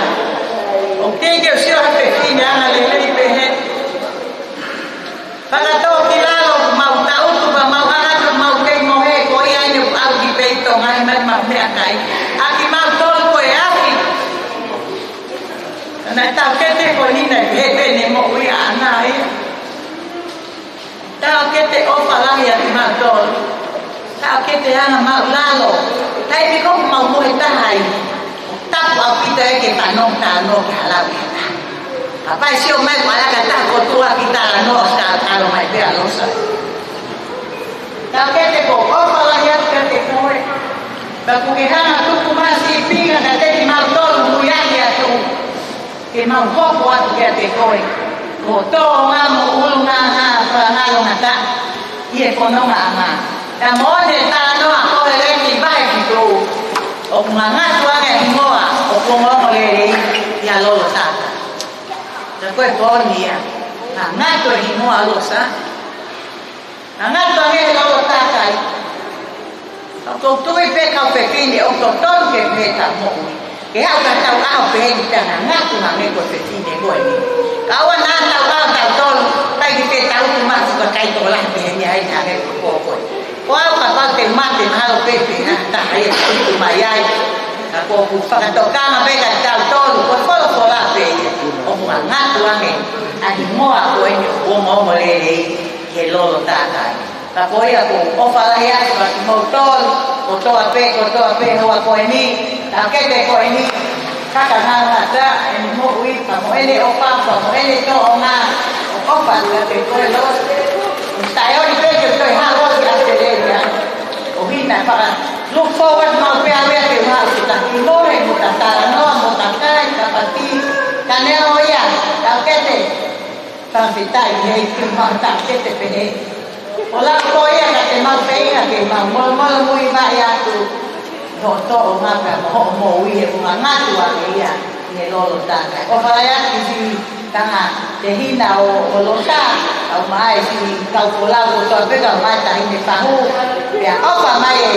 ʻoku teʻeki ke u sio ha fefine anga lelei pehē. Fakatōkilalo, mau taʻutu, pea mau hanga atu, mau kei mohe, ko ia eni ʻoku ʻalu ki Peitonga, ʻai mai mau meʻakai. ʻA kimautolu ko e afi. Naʻe taʻokete ko eni naʻe pehē pē ʻene moʻui ʻaʻana ia. Taʻokete ʻofa lahi ʻa kimautolu. Taʻokete anga māʻulalo. Taimi ko ē ʻoku mau mohe taha ai, tapu ʻaupito ia ke fanongo talanoa ki ha lau ʻe taha. Kapau ʻe sio mai ʻoku ʻalu ʻa e taha kotoa ki talanoa, ʻo talanoa mai pē ʻa Losa. Taʻokete ko e ʻofa lahi atu kiate koe. Pea ʻoku ke hanga ʻo tuku mai ha sīpinga kiate kimautolu. Ia, ia tu, ke mau hopo atu kiate koe. Ko e tōʻonga mo e ʻulungaanga fakangalongataʻa ʻi he fonongaʻanga. Ka mo e talanoa ko e leti vahe fitu, ʻoku ngangatu ange e hingoa ʻoku ongoongo lelei ʻi he lolo takai. Ka ko e poini ia, ngangatu e hingoa Losa. Ngangatu ange he lolo takai. ʻOku ou tui pē kau fefine ʻoku totonu ke pehē ʻetau moʻui. Ke haʻu ka tau ʻaho pehē ni pea ngangatu ange ko e fefine ko eni. Ka ʻoua naʻa tau ʻaho tautolu, ʻikai ke tau tuʻu maʻu ha kakai tokolahi pehē ni ai naʻa nge ko koe. Ko au kapau te u mate mahalo pē pehē ha taha ia te u tuʻu mai ai. Ka ko ʻeku fakatokanga pē kia tautolu, ko e folofola pē ia. ʻOku ngangatu ange ʻa e hingoa ko eni ʻoku ongoongo lelei he lolo takai. Ka ko ia ʻoku ou ʻofa lahi atu kiate kimoutolu, kotoa pē, kotoa pē, hoa ko eni, taʻokete ko eni, kaka ngangata, ʻene moʻui, pea mo ʻene ʻofa, pea mo ʻene tōʻonga, ʻoku ou ʻofa atu kiate koe Losa. ʻOku sai ʻoni pē ke toe haʻu ʻo ʻi ʻAositelēlia. ʻO hina pea look forward maʻu pē au ia ke u haʻu ke ta kiʻi mohe, mo ta talanoa, mo ta kai, ta pati, ka neongo ia, taʻokete. Fakafetaʻi he ʻikai ke mau taʻokete pehē. ʻO lau ko ia ka te mau feinga ke mau molomolomuivaʻi atu hoʻo tōʻonga pea mo hoʻo moʻui he ʻoku ngangatu ange ia ʻi he lolo takai. ʻOfa lahi atu ki siʻi tangata tehina ʻo, ʻo Losa, kae ʻumaʻā e siʻi kau folau kotoa pē, kae ʻumaʻā e taʻahine fahu, pea ʻofa mai e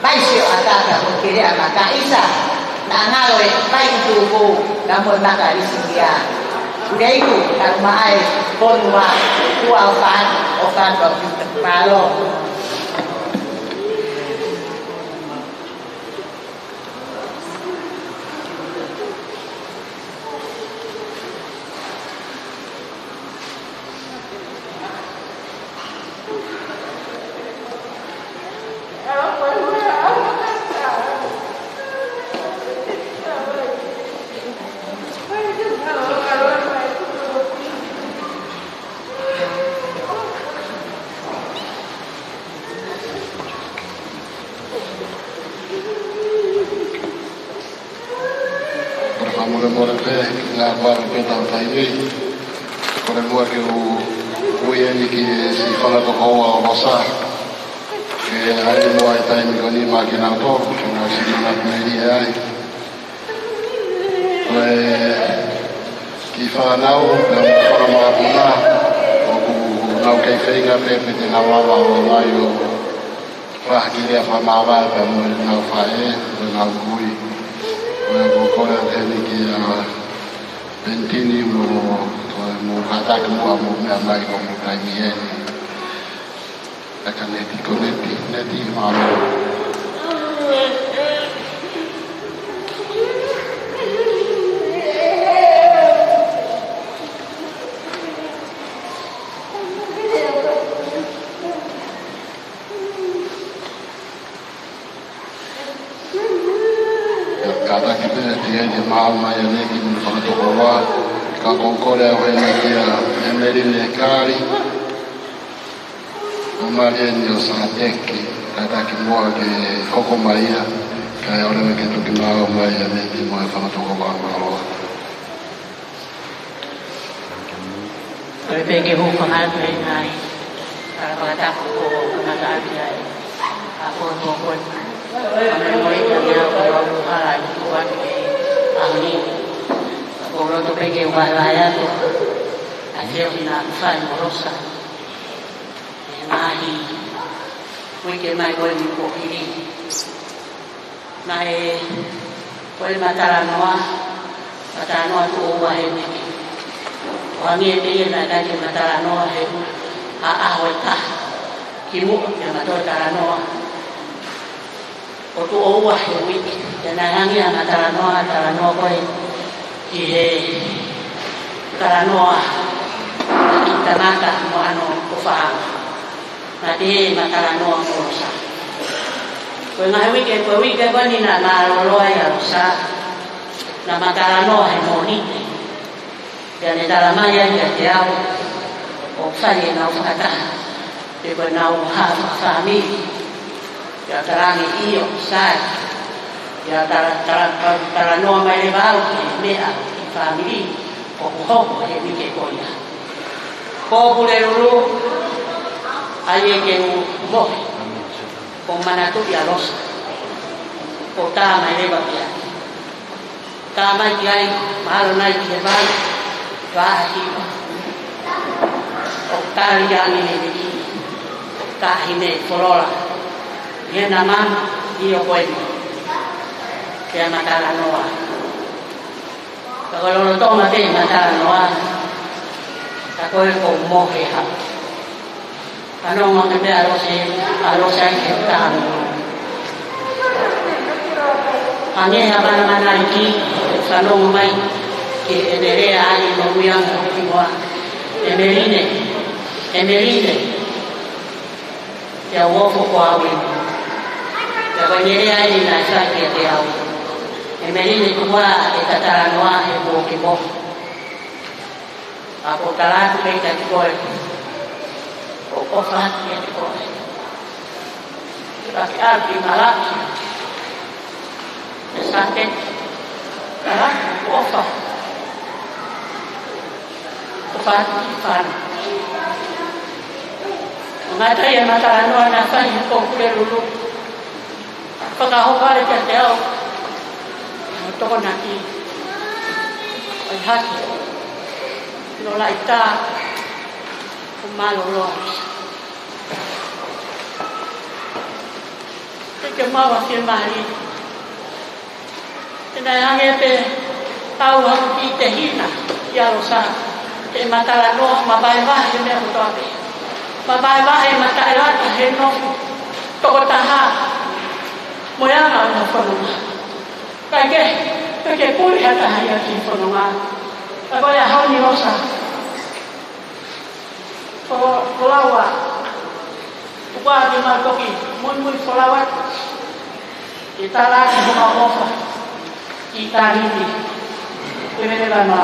Vaisi ʻo ʻAtaka mo Keleʻa Makaisa, naʻa ngalo e vai ʻi tuku, ka mo e maka lisi ia. Teiku, ka maʻa e fonua, tua o fat, o fat o fita, mālō. Kole fakamolemole pē, ngā kuape pē tau taimi. Kole muʻa ke u ui eni ki he siʻi fanga tokoua ʻo Losa. Ke ʻai muʻa e taimi ko eni maʻa kinautolu, ke nau siʻi manatu melie ai. Ko e kiʻi fānau, pea mo e fanga mokopuna, ʻoku nau kei feinga pē pe te nau lava ʻo ʻomai ʻo fakahā ki he fakamāvae pea mo ʻenau faʻē, mo ʻenau kui. Ko ia ʻoku ou kole atu heni kia Penitini mo, ko e mo kātaki muʻa mo meʻa mai ko hoʻomou taimi heni. Ka neti, ko neti, neti mālō. Kātaki pē ki he maama ia nei ki mui fanga tokoua. Ka ʻoku ou kole au heni kia ʻEmeline Kali, ʻo Malieni ʻo Sateki, kātaki muʻa ke hoko mai ia, kae ʻoua leva ke toki maama ia nei ki mui fanga tokoua, mālō. Kole pē ke u hūfanga atu he ngaahi tala fakatapu kuo kamata ʻaki ʻa e ʻaho ko eni. Kae ʻumaʻā e ngaahi meʻa kuo u hala ʻi tuʻa ki he ʻaho ni. Ka ʻoku ou loto pē ke u vahevahe atu ʻa e feohi naʻa ku fai mo Losa he ngaahi uike mai ko eni kuo hili. Naʻe, ko e matalanoa, matalanoa tuʻo ua he uike. ʻO hangē pē ia naʻe ʻikai ke matalanoa he ʻaho ʻe taha. Kimuʻa pea ma toe talanoa ʻo tuʻo ua he uike. Pea naʻe hangē ʻa e matalanoa, talanoa ko ē ki he talanoa ki he tangata mo hono ʻofaʻanga. Naʻe pehē ʻe he matalanoa mo Losa. Ko e ngaahi uike, ko e uike ko eni naʻa ma loloa ai ʻa Losa, naʻa ma talanoa he Mōnite. Pea ne talamai ai kiate au, ʻoku fai ʻenau fakataha, pe ko ʻenau hā fakafāmili. Pea u talaange ʻio, sai. Pea tala, tala, tala, talanoa mai leva au ki he meʻa ki he fāmili ʻoku hoko he uike ko ia. Ko Pulelulu, ʻai ke u mohe, ʻo manatuʻi ʻa Losa. ʻO tā mai leva ki ai. Tā mai ki ai, mahalo nai ki he vai, vaha hiva. ʻO tali ange ʻe he niʻihi, taʻahine Folola. ʻI heʻena manu, ʻio ko eni. Pea ma talanoa. Ka ko e lolotonga pē ʻema talanoa, ka ko e ʻoku ou mohe hake. Fanongo mai pē ʻa Lose, ʻa Lose ai ke tanu. Hangē ha manamana ʻi ki, fanongo mai ke ʻemelea ai mo uianga hoki moa. ʻEmeline, ʻEmeline. Pea u ofo ko au eni. Pea ko e ʻemelea eni naʻe fai kiate au. ʻEmeline, tuku ā ʻeta talanoa he kuo ke mohe. Ka ʻoku ou tala atu pē kiate koe, ʻoku ou ʻofa atu kiate koe. Ka ke ʻalu ki Malaki, ʻe Sāpate, tala atu ʻoku ou ʻofa. ʻOfa atu ki fana. ʻO ngata ia ʻema talanoa naʻe fai he ko Pulelulu. Fakahoko ai kiate au ʻa e tokonaki ʻo e haki. Nō laʻitā ʻo mālōlō. Ke ke maʻu ha fiemālie. He naʻe hangē pē ʻeku haʻu ki he tehina ʻia Losa, ke ma talanoa, ma vahevahe he meʻa kotoa pē. Ma vahevahe ʻema taʻelata he nofo tokotaha mo e anga ʻo ʻena fononga. Kae kehe, ʻikai ke puli ha taha ia ki he fononga. Ka ko e ʻaho ni Losa, ko, ko Laua, ko ʻeku ʻai ke ma toki muimui folau atu ke tala atu homau ʻofa ki Tāviti. Ke mene lana.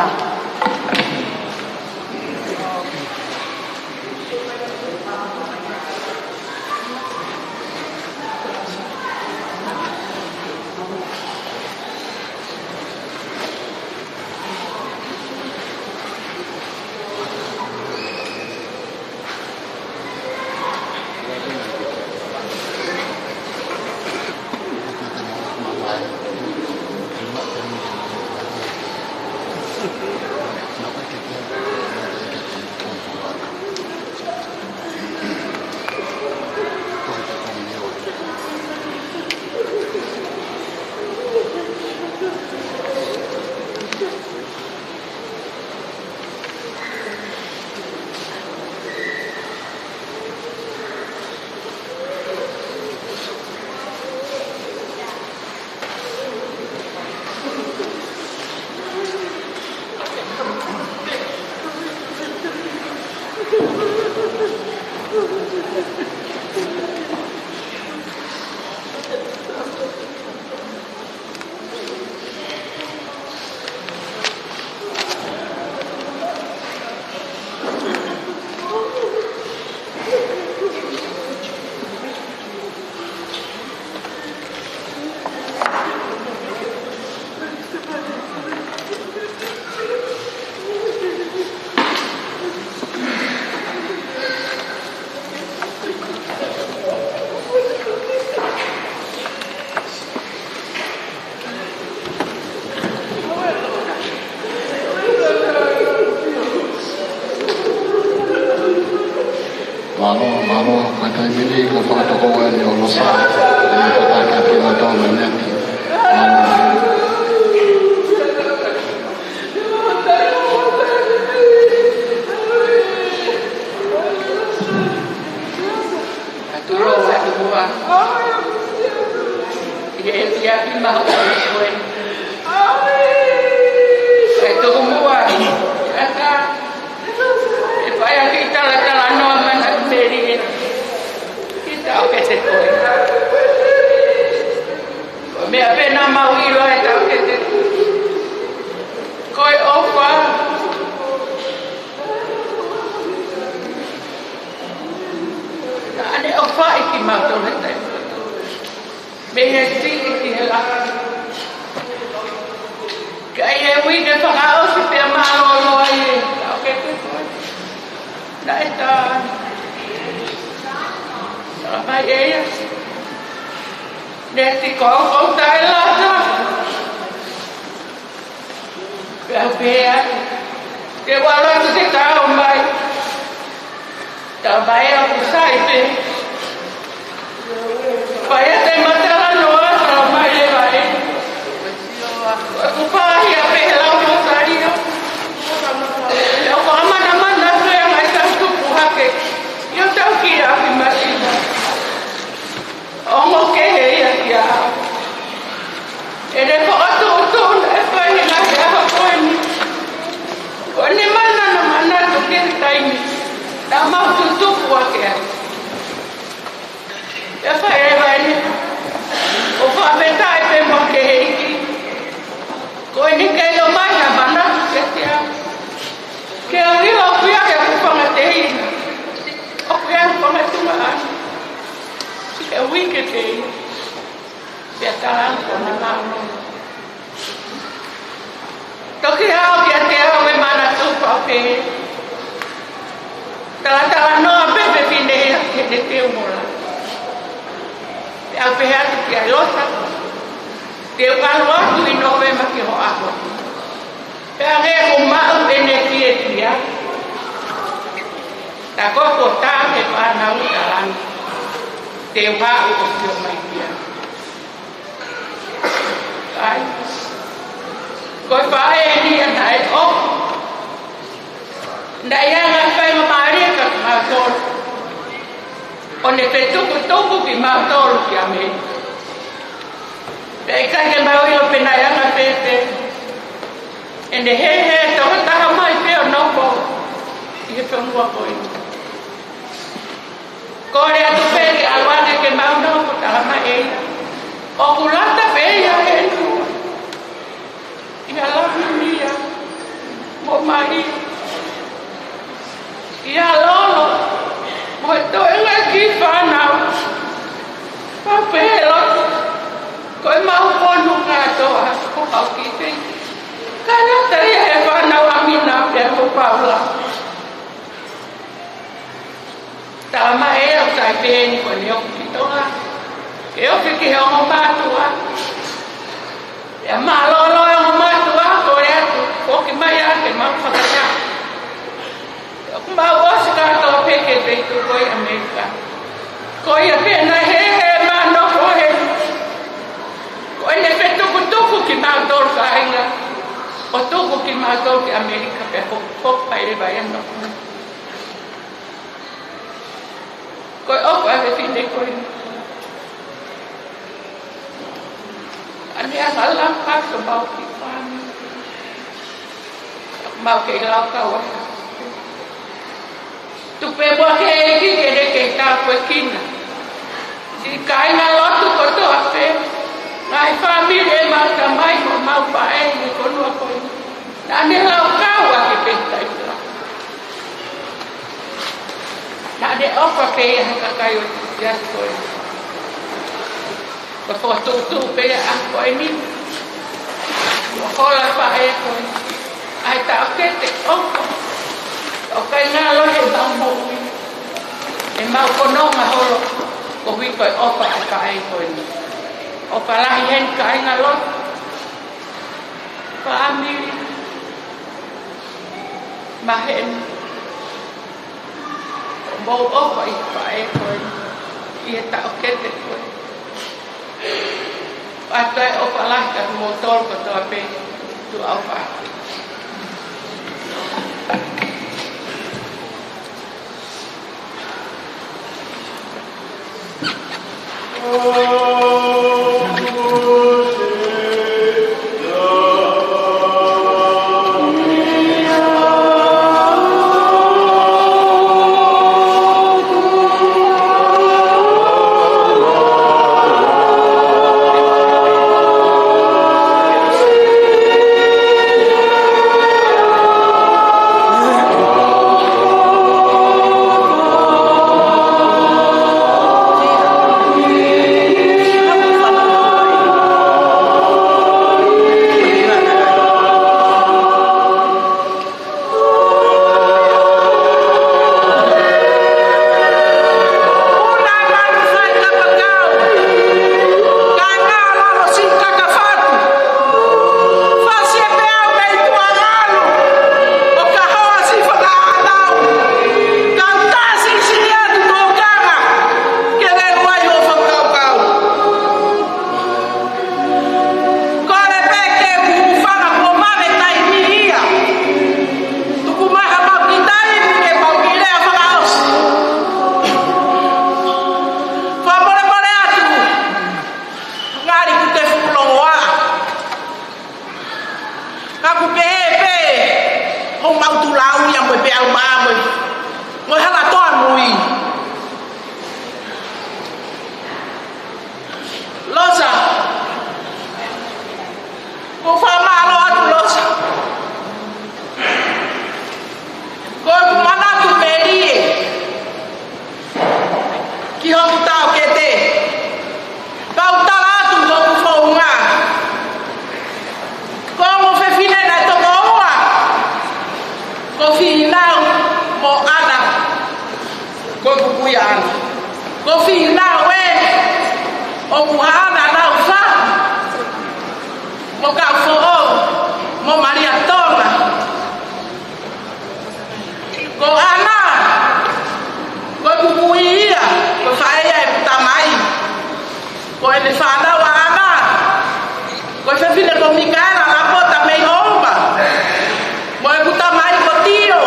Mālō, mālō, ko e taimi ni ko e fakatokoueni ʻo Losa, ʻe tataki atu kinautolu ʻe Neti. Mālō. Ka tulou atu muʻa. ʻI he efiafi mahuʻinga ko eni. Kae tuku muʻa. Aka. ʻE fai ʻaki e talatalanoa mai ʻa Meli ē. Kita o pete koe. ʻEa. Ne ti ko ko tae lata. Pea pea. Te wala tu te tau mai. Tau mai ʻoku sai pē. Pea te ma talanoa, tau mai leva ē. ʻOku pāhia pē he lau mo talia. ʻOku ʻamanamana pē ʻa e ngaahi tau tupu hake. ʻIo tau ki a ki masina. Ongo kehe ia kia au. ʻE ne ko atu atu na e fai na kia ha ko eni. Ko eni mana na mana tu ke taimi. Na mau tutupu ake ai. ʻE fai e vai ni. ʻO fai me tai pe mo ke heiki. Ko eni ke ʻilo mai na mana ke tia. Ke au ʻilo pia ke ku fanga te hina. ʻO pia ku fanga tunga ana. Ke uike te ia. Pea tala ko na mau. Toki hao kiate au e mana tupa pē. Talatalanoa pē pe fine ia ke ne te umola. Pea pehē atu kia Losa. Te u ʻalu atu ʻi Nōvema ki ho ʻaho. Pea ke ko maʻu ʻene fietia. Ta ko ko tā ke fānau talangi. Te u haʻu ʻo sio mai kia. Ai. Ko e faʻē ni ʻa naʻe ʻo. Naʻe anga fai ma Maria ka mautolu. ʻO ne fetukutuku ki mautolu ki a me. Pea ʻikai ke mau ʻilo pe naʻe anga pē pē. ʻEne hehe tokotaha mai pē ʻo nofo. ʻI he fenua ko eni. Kole atu pē ke ʻalu ange ke mau nofo tala mai ē. ʻOku lata pē ia he nu. ʻI a lahi mia. Mo mai. ʻI a lolo. Mo e toe ngai ki fānau. Pau pē he lotu. Ko e mau konu kātoa. Ko pau ki te. Ka lata ia he fānau a mina pea ko Paula. Tala mai ē ʻoku sai pē ni ko ne ofi ki Tonga. Ke ofi ki he ongo mātuʻa. ʻE mālōlō e ongo mātuʻa ko e atu. Foki mai ā ke mau fakatā. ʻOku mau ʻosi kātoa pē ke peitu ko ē ʻAmelika. Ko ia pē naʻe he he mano ko he. Ko ʻene fetukutuku ki mautolu kāinga. ʻO tuku ki mautolu ki ʻAmelika pea ko, ko pai leva ia nofo. Ko e ʻofa ʻa e fefine ko ē. ʻA ne anga lava paso mau ki fāmili. Mau kei lau kau ai. Tupe mua ke ʻEiki ke ne kei tāpuekina. Siʻi kāinga lotu kotoa pē. Ngaahi fāmili ʻemau tamai mo ʻemau faʻē ʻi he fonua ko ē. Naʻa ne lau kau ake pē taʻi. Naʻa ne ʻofa pē ia he kakai ʻo ia ko ē. Ko e fokotuʻutuʻu pē ia ʻa ko eni. Ko hola faʻē ko ē. ʻAi taʻokete ʻofa. ʻOku ʻikai ngalo he mau moʻui. ʻEmau kononga holo. Koeʻuhi ko e ʻofa ʻa e faʻē ko eni. ʻOfa lahi heni kāinga lotu. Fāmili. Maheni. Mou ʻofa ʻi he faʻē ko ē. ʻI he taʻokete ko ē. ʻA e toe ʻofa lahi kia moutolu kotoa pē. Tuʻa ʻofa. Tulau ia mo e peau mā mo e, mo e hala toa mui. Losa. Ko e fakamālō atu Losa. Ko ʻeku manatu melie ki hoku taʻokete. Kau tala atu hoku founga. Ko hoku fefine naʻe toko ua. Ko Finau mo ʻAna. Ko ʻeku kui ʻa ʻAna. Ko Finau ē. ʻOku ʻi ai ʻAna ʻanau fā. Mo Kaufoʻou. Mo Malia Tonga. Ko ʻAna, ko ʻeku kui ia, ko e faʻē ia ʻeku tamai. Ko ʻene fānau ʻa ʻAna, ko e fefine ko Mikaela Lapota mei Houma. Mo ʻeku tamai ko Tio.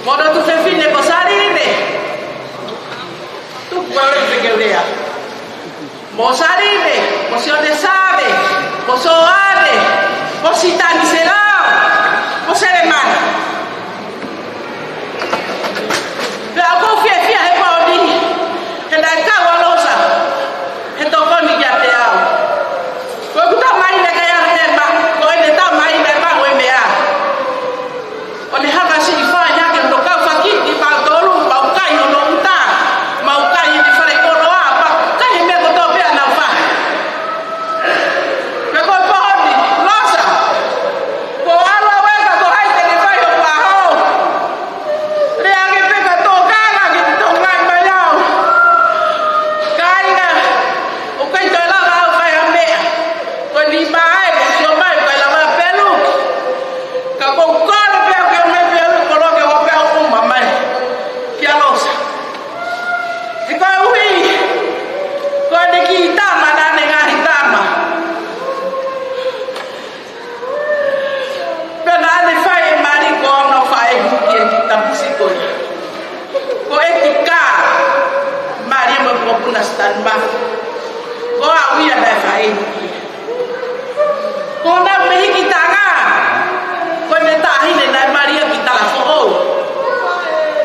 Mo hono tuofefine ko Saline. Tuku ʻa e fekeuleʻa. Mo Saline, mo Sione Save, mo Soane, mo Sitani Selao, mo Selemana. Pea ʻoku ou fiefia he pō ni, he naʻe kau ʻa Losa, he tokoni kiate au. Ko ʻeku tamai naʻe ʻikai ha meʻa, ko ʻene tamai naʻe maʻu e meʻa. ʻO ne hanga siʻi fai hake hono kau fakiki mautolu, mau kai hono uta, mau kai ʻene fale koloa, mau kai he meʻa kotoa pē ʻa ʻanau fai. Pea ko e pō ni, Losa, ko ʻAlo Ueka ko hai te ne fai hoku ʻaho. Lea ange pē ka tokanga ke te tongai mai au. Kāinga, ʻoku ʻikai toe lava au fai ha meʻa. Ko e nima ē, ko e sio mai, ʻikai lava pelu. Ka ʻoku ou kole pē au ke ʻomai pē au koloa ke ʻoua pē au ʻuma mai kia Losa. He koeʻuhi ko ʻene kiʻi tama naʻa ne ngaahi tama. Pea naʻa ne fai e mali ko ʻenau faʻē huki e kiʻi tapusi ko ia. Ko e tika mali mo e kuapuna sitani ma. Ko au ia naʻe faʻē huki. Ko ʻenau mehikitanga, ko ʻene taʻahine naʻe mali ia ki Talafoʻou.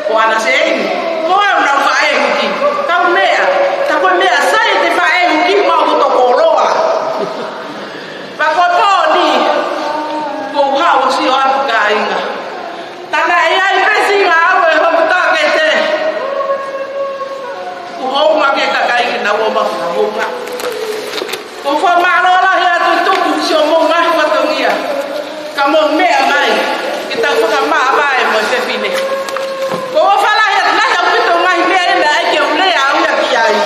Ko ʻAna Seini, ko ʻenau faʻē huki. Kau meʻa, tā ko e meʻa sai ʻete faʻē huki maʻu hoto koloa. Pea ko e pō ni, ko u hao ʻo sio atu kāinga. Tā naʻe ʻi ai pē singa au ʻe hoku taʻokete. Kuo hounga ke kakai ke nau ō mai hounga. Ko e fakamālō lahi atu ʻi tuku sio mo e ngaahi fatongia. Ka mou meʻa mai, ke tau fakamaʻa mai mo e fefine. Ko e falahi atu lahi ʻaupito ngaahi meʻa ʻe meʻa ai ke u lea au ia ki ai.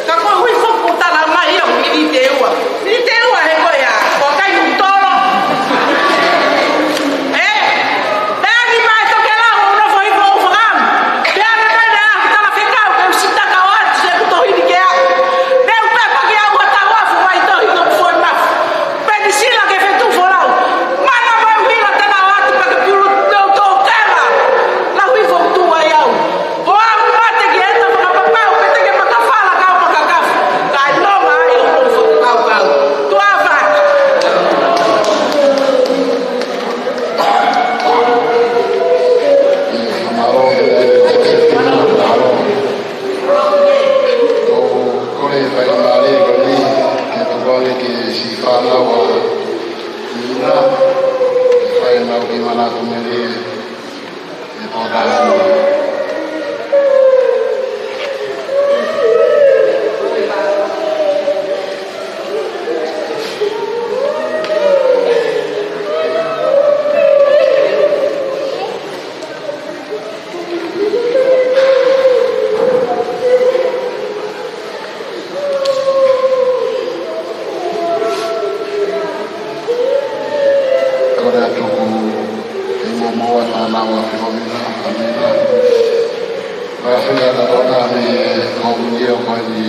Ka ko e hui foku tala mai ia ʻo miniti ʻe ua. Miniti ʻe ua he ko ia, ko kai u tolo. Ē? Pea ni mai tokelau ʻo nofo hifo ʻo fakaʻamu. Pea ni mai lea ʻa Talafekau ke u sitaka ʻo atu se kuto hini ke a. Pea u pepa ke au ha tau afu mai tohi ko foʻi mafu. Penisila ke fetufolau. Mana mai u hila tala ʻo atu pea ke pilu tau tokela. Lau hifo tuai au. Ko au mate ki he ta fakapapau, pe te ke makafala kau makakafu. Kae nonga ai ʻo nofo kaukau. Tuʻa ʻofa atu. Ko e fai mālie ko eni, ke tokoni ki he siʻi fānau ʻa Ina, ke fai ʻenau kiʻi manatu melie, ʻe tō taha. Kole atu ko e mo mo ata na wa fi ho mina, amina. Wa fi ata tona mi ko mi o ko ni.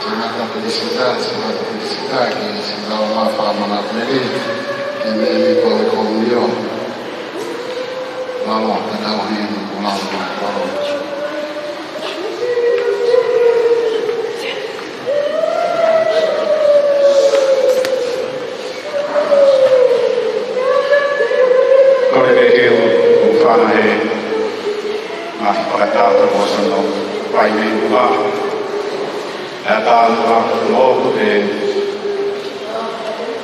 Tangata felicita, tangata felicita, ke sila ma fa mana pele, ke me mi ko ko mi o. Lalo, ka tau hi mo lalo, lalo. He ʻoku fana he ngaahi fakataha ʻo hono fai mei muʻa. ʻE tānaki mo e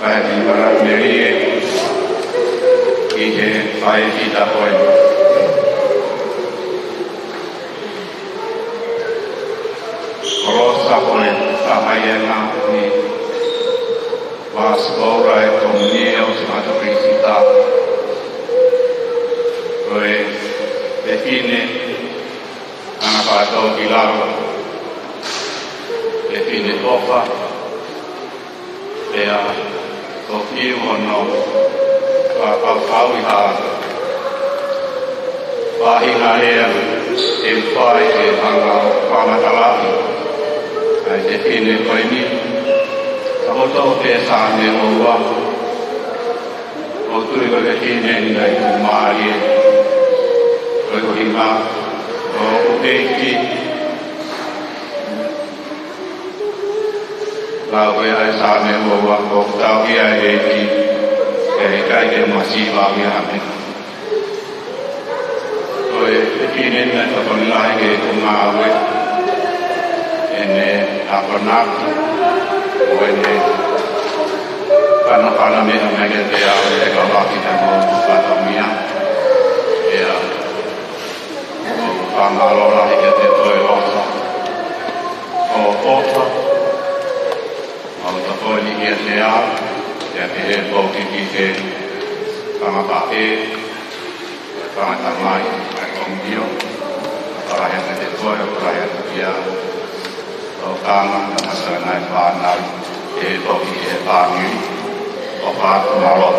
fai mei muʻa melie ʻi he fai kita ko ē. Kolosa ko e taha ia ʻi he Vāsikola ʻo e Komiunio ʻo e Siasi Katolikita. Ko e fefine ʻa e Tangata Tōkilalo, fefine ʻofa, pea ʻoku fiu hono fakakaukauʻi ha faʻahinga lea ʻe fai ke hanga ʻo fakamatalaʻi ʻa e fefine ko eni. Ka ʻoku tau pehē Saame ua ua, ʻoku tui ko e fefine ni naʻe tuʻumālie, ko e ʻuhinga ʻoku ʻeiki. Lau ko ia ʻa e Saame ua ua, ʻoku tauhi ʻa e ʻEiki, ʻe ʻikai ke masiva ia ha meʻa. Ko e fefine ni naʻe tokoni lahi ki heʻeku ngāue, ʻene akonaki, mo ʻene kanakana meʻa mai kiate au, ʻi he kavaki ʻa e moʻui fatongia. ʻIo, ʻoku ou fakamālō lahi kiate koe Losa, ʻo ʻofa, ʻo tokoni kiate au, pea pehē foki ki he fanga faʻē, fanga tamai ʻa e Komiunio. Fakafetaʻi kiate koe, fakafetaʻi kiate au. ʻOku ou tokanga, tokanga ki he ngaahi fānau, pehē foki ki he fāmili, ʻofa atu, mālō.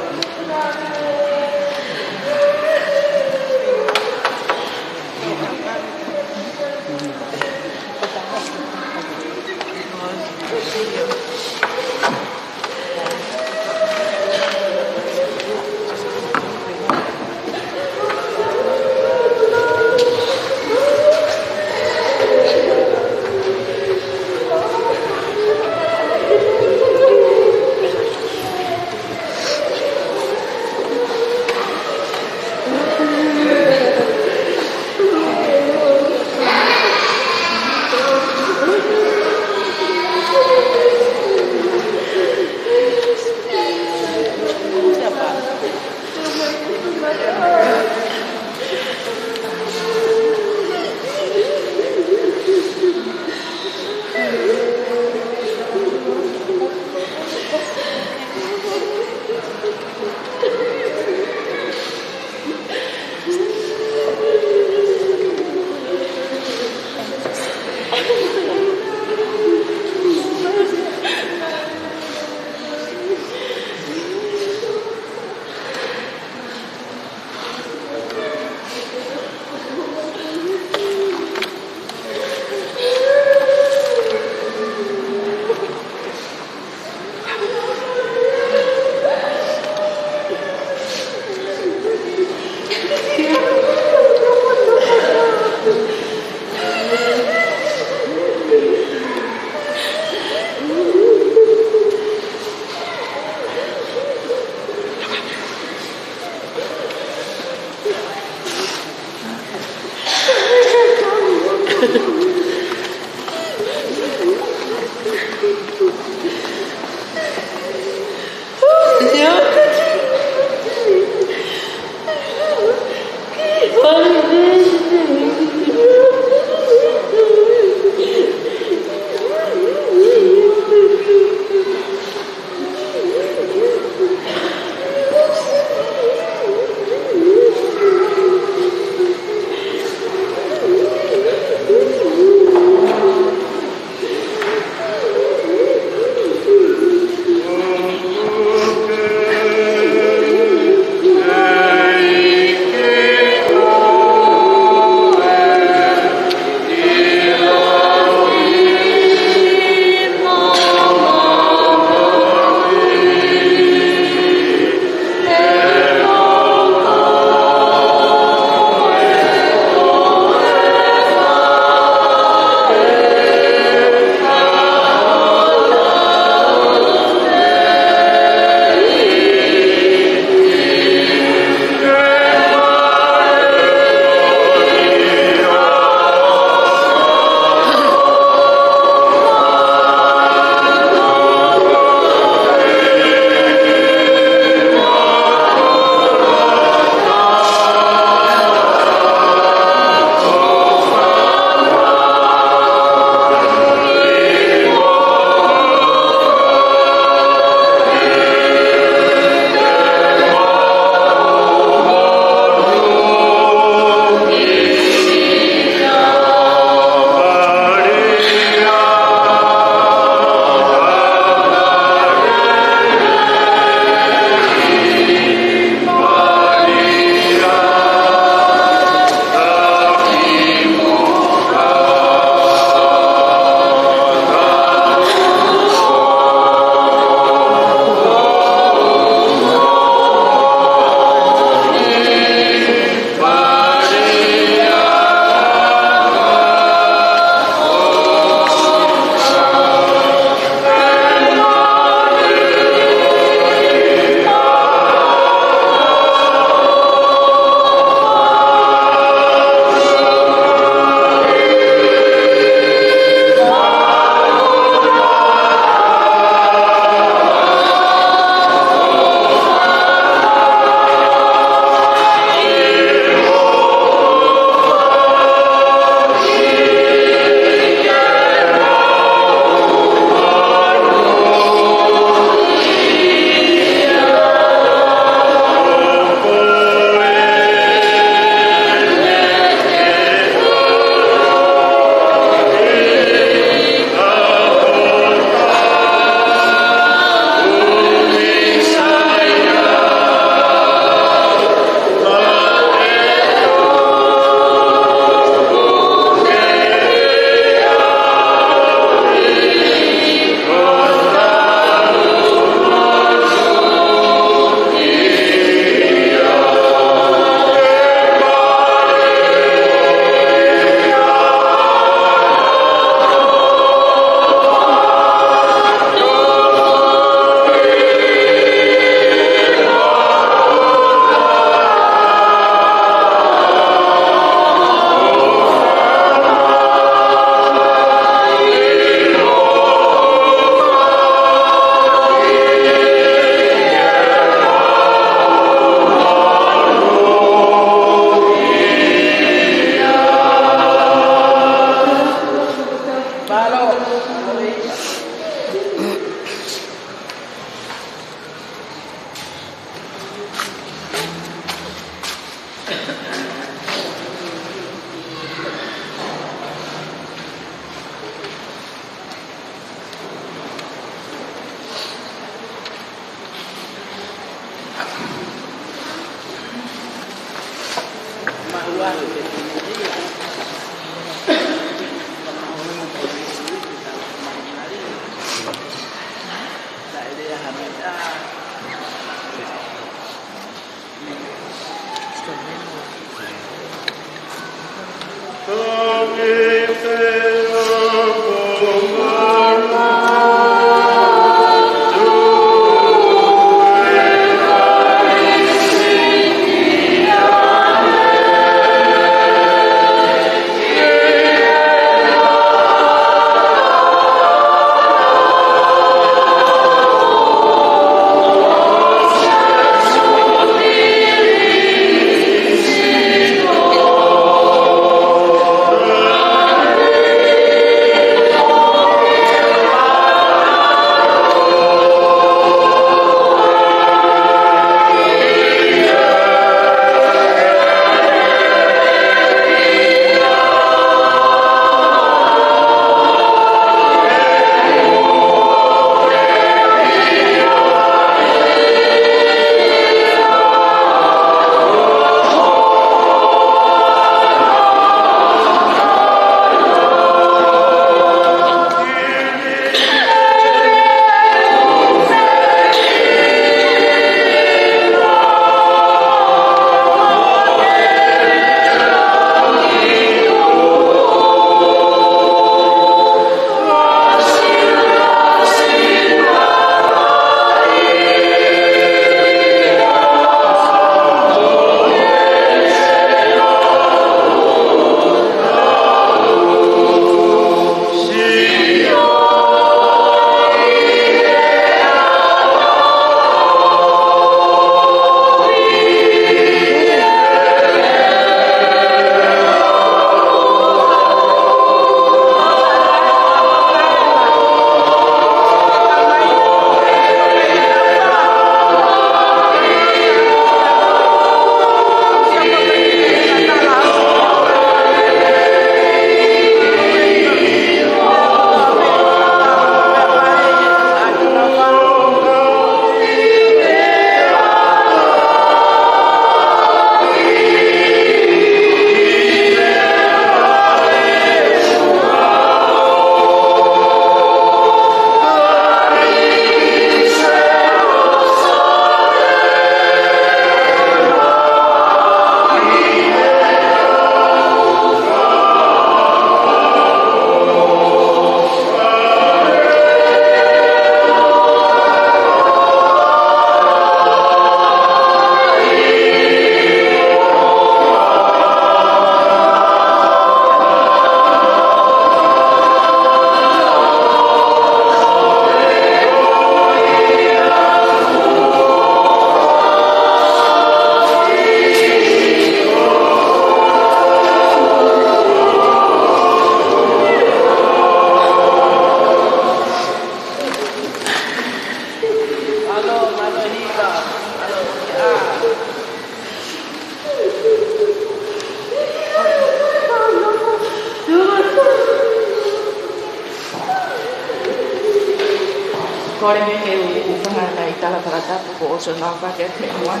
Kole ke u hūfanga ʻi he ngaahi tala fakatapu kuo ʻosi ʻoatu ʻe he Tamai.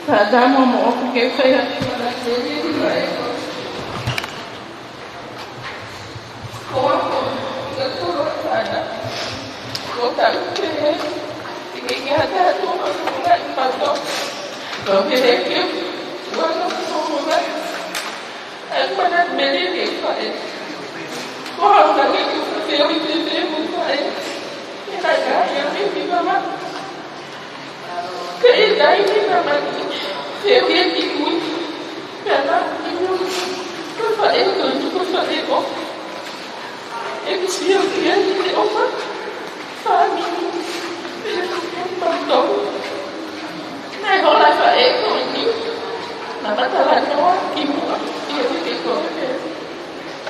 Fakatapu mo ʻoku ke fai atu ʻa e tele ni mai. Ko ako, ka tolo tana. Ko tau ke he, i ke ke hata atu ma kula i pato. Ko ke he ke, wana ko kula. Ai, mana mele ke faʻē. Ko hau ka ke ke fefeo i te te mo faʻē. E ka ka ia me ki mama. Ka e tai ni mama ki. Feo ia ki kui. Pea na ki mama. Ko faʻē ko ni ko faʻē ko. E ki sio ki ai te ofa. Fāmili. Pea ko faʻē ko ni. Naʻe hola faʻē ko ni. Naʻa ma talanoa ki muʻa. Ia te ke ko.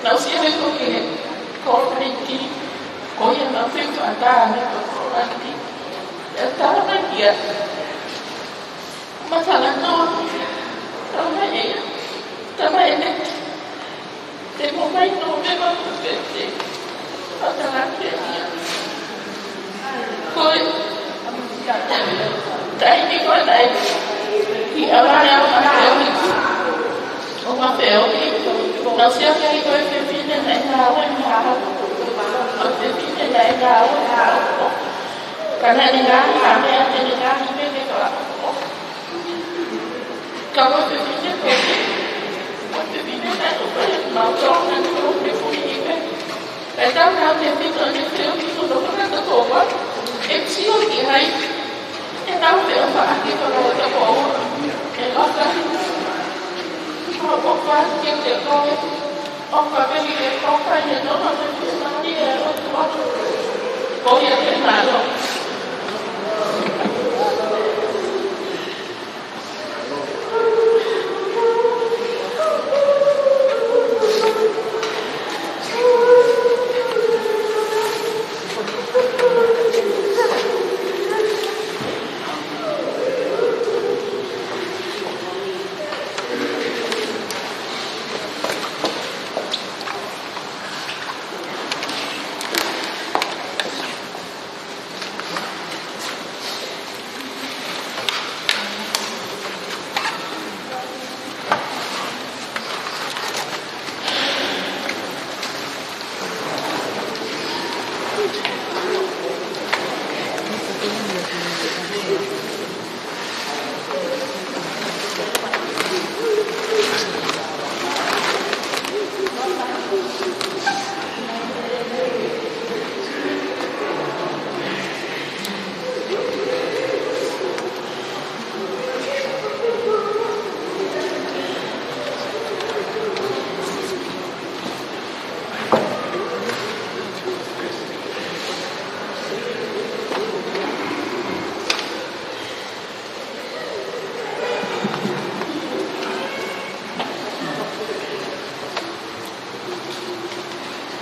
Naʻa ku sio he ko ke ko faiki, ko ia naʻa ku fai atu ʻa e tala mai ko faiki. E tala mai kia. Ma talanoa, tala mai ʻe ia. Tala mai ʻe ia. Te mo mai Nōvema ku pete. Ma tala mai ʻe ia. Ko e taimi ko ē naʻe ʻi ʻAvale ʻo Mafeohi. ʻO Mafeohi. Naʻa ku sio ki ai ko e fefine naʻe ngāue maʻau. Ko e fefine naʻe ngāue maʻau. Ka naʻe ngaahi ʻa meʻa te ne ngaahi meʻa ke ka. Ka ko e fefine ko ē. Ko e fefine naʻe ʻofa ia maʻu tau na ko e fefine. Kae tau nā te pito ne te o ki kono kona ka tō wa. E sio ki hai. E nau te o fa ake kono ka tō wa. E laka. Ko o fa ke te koe. O ka peli ke o ka ia no na te te mani e o tua. Ko ia te nalo.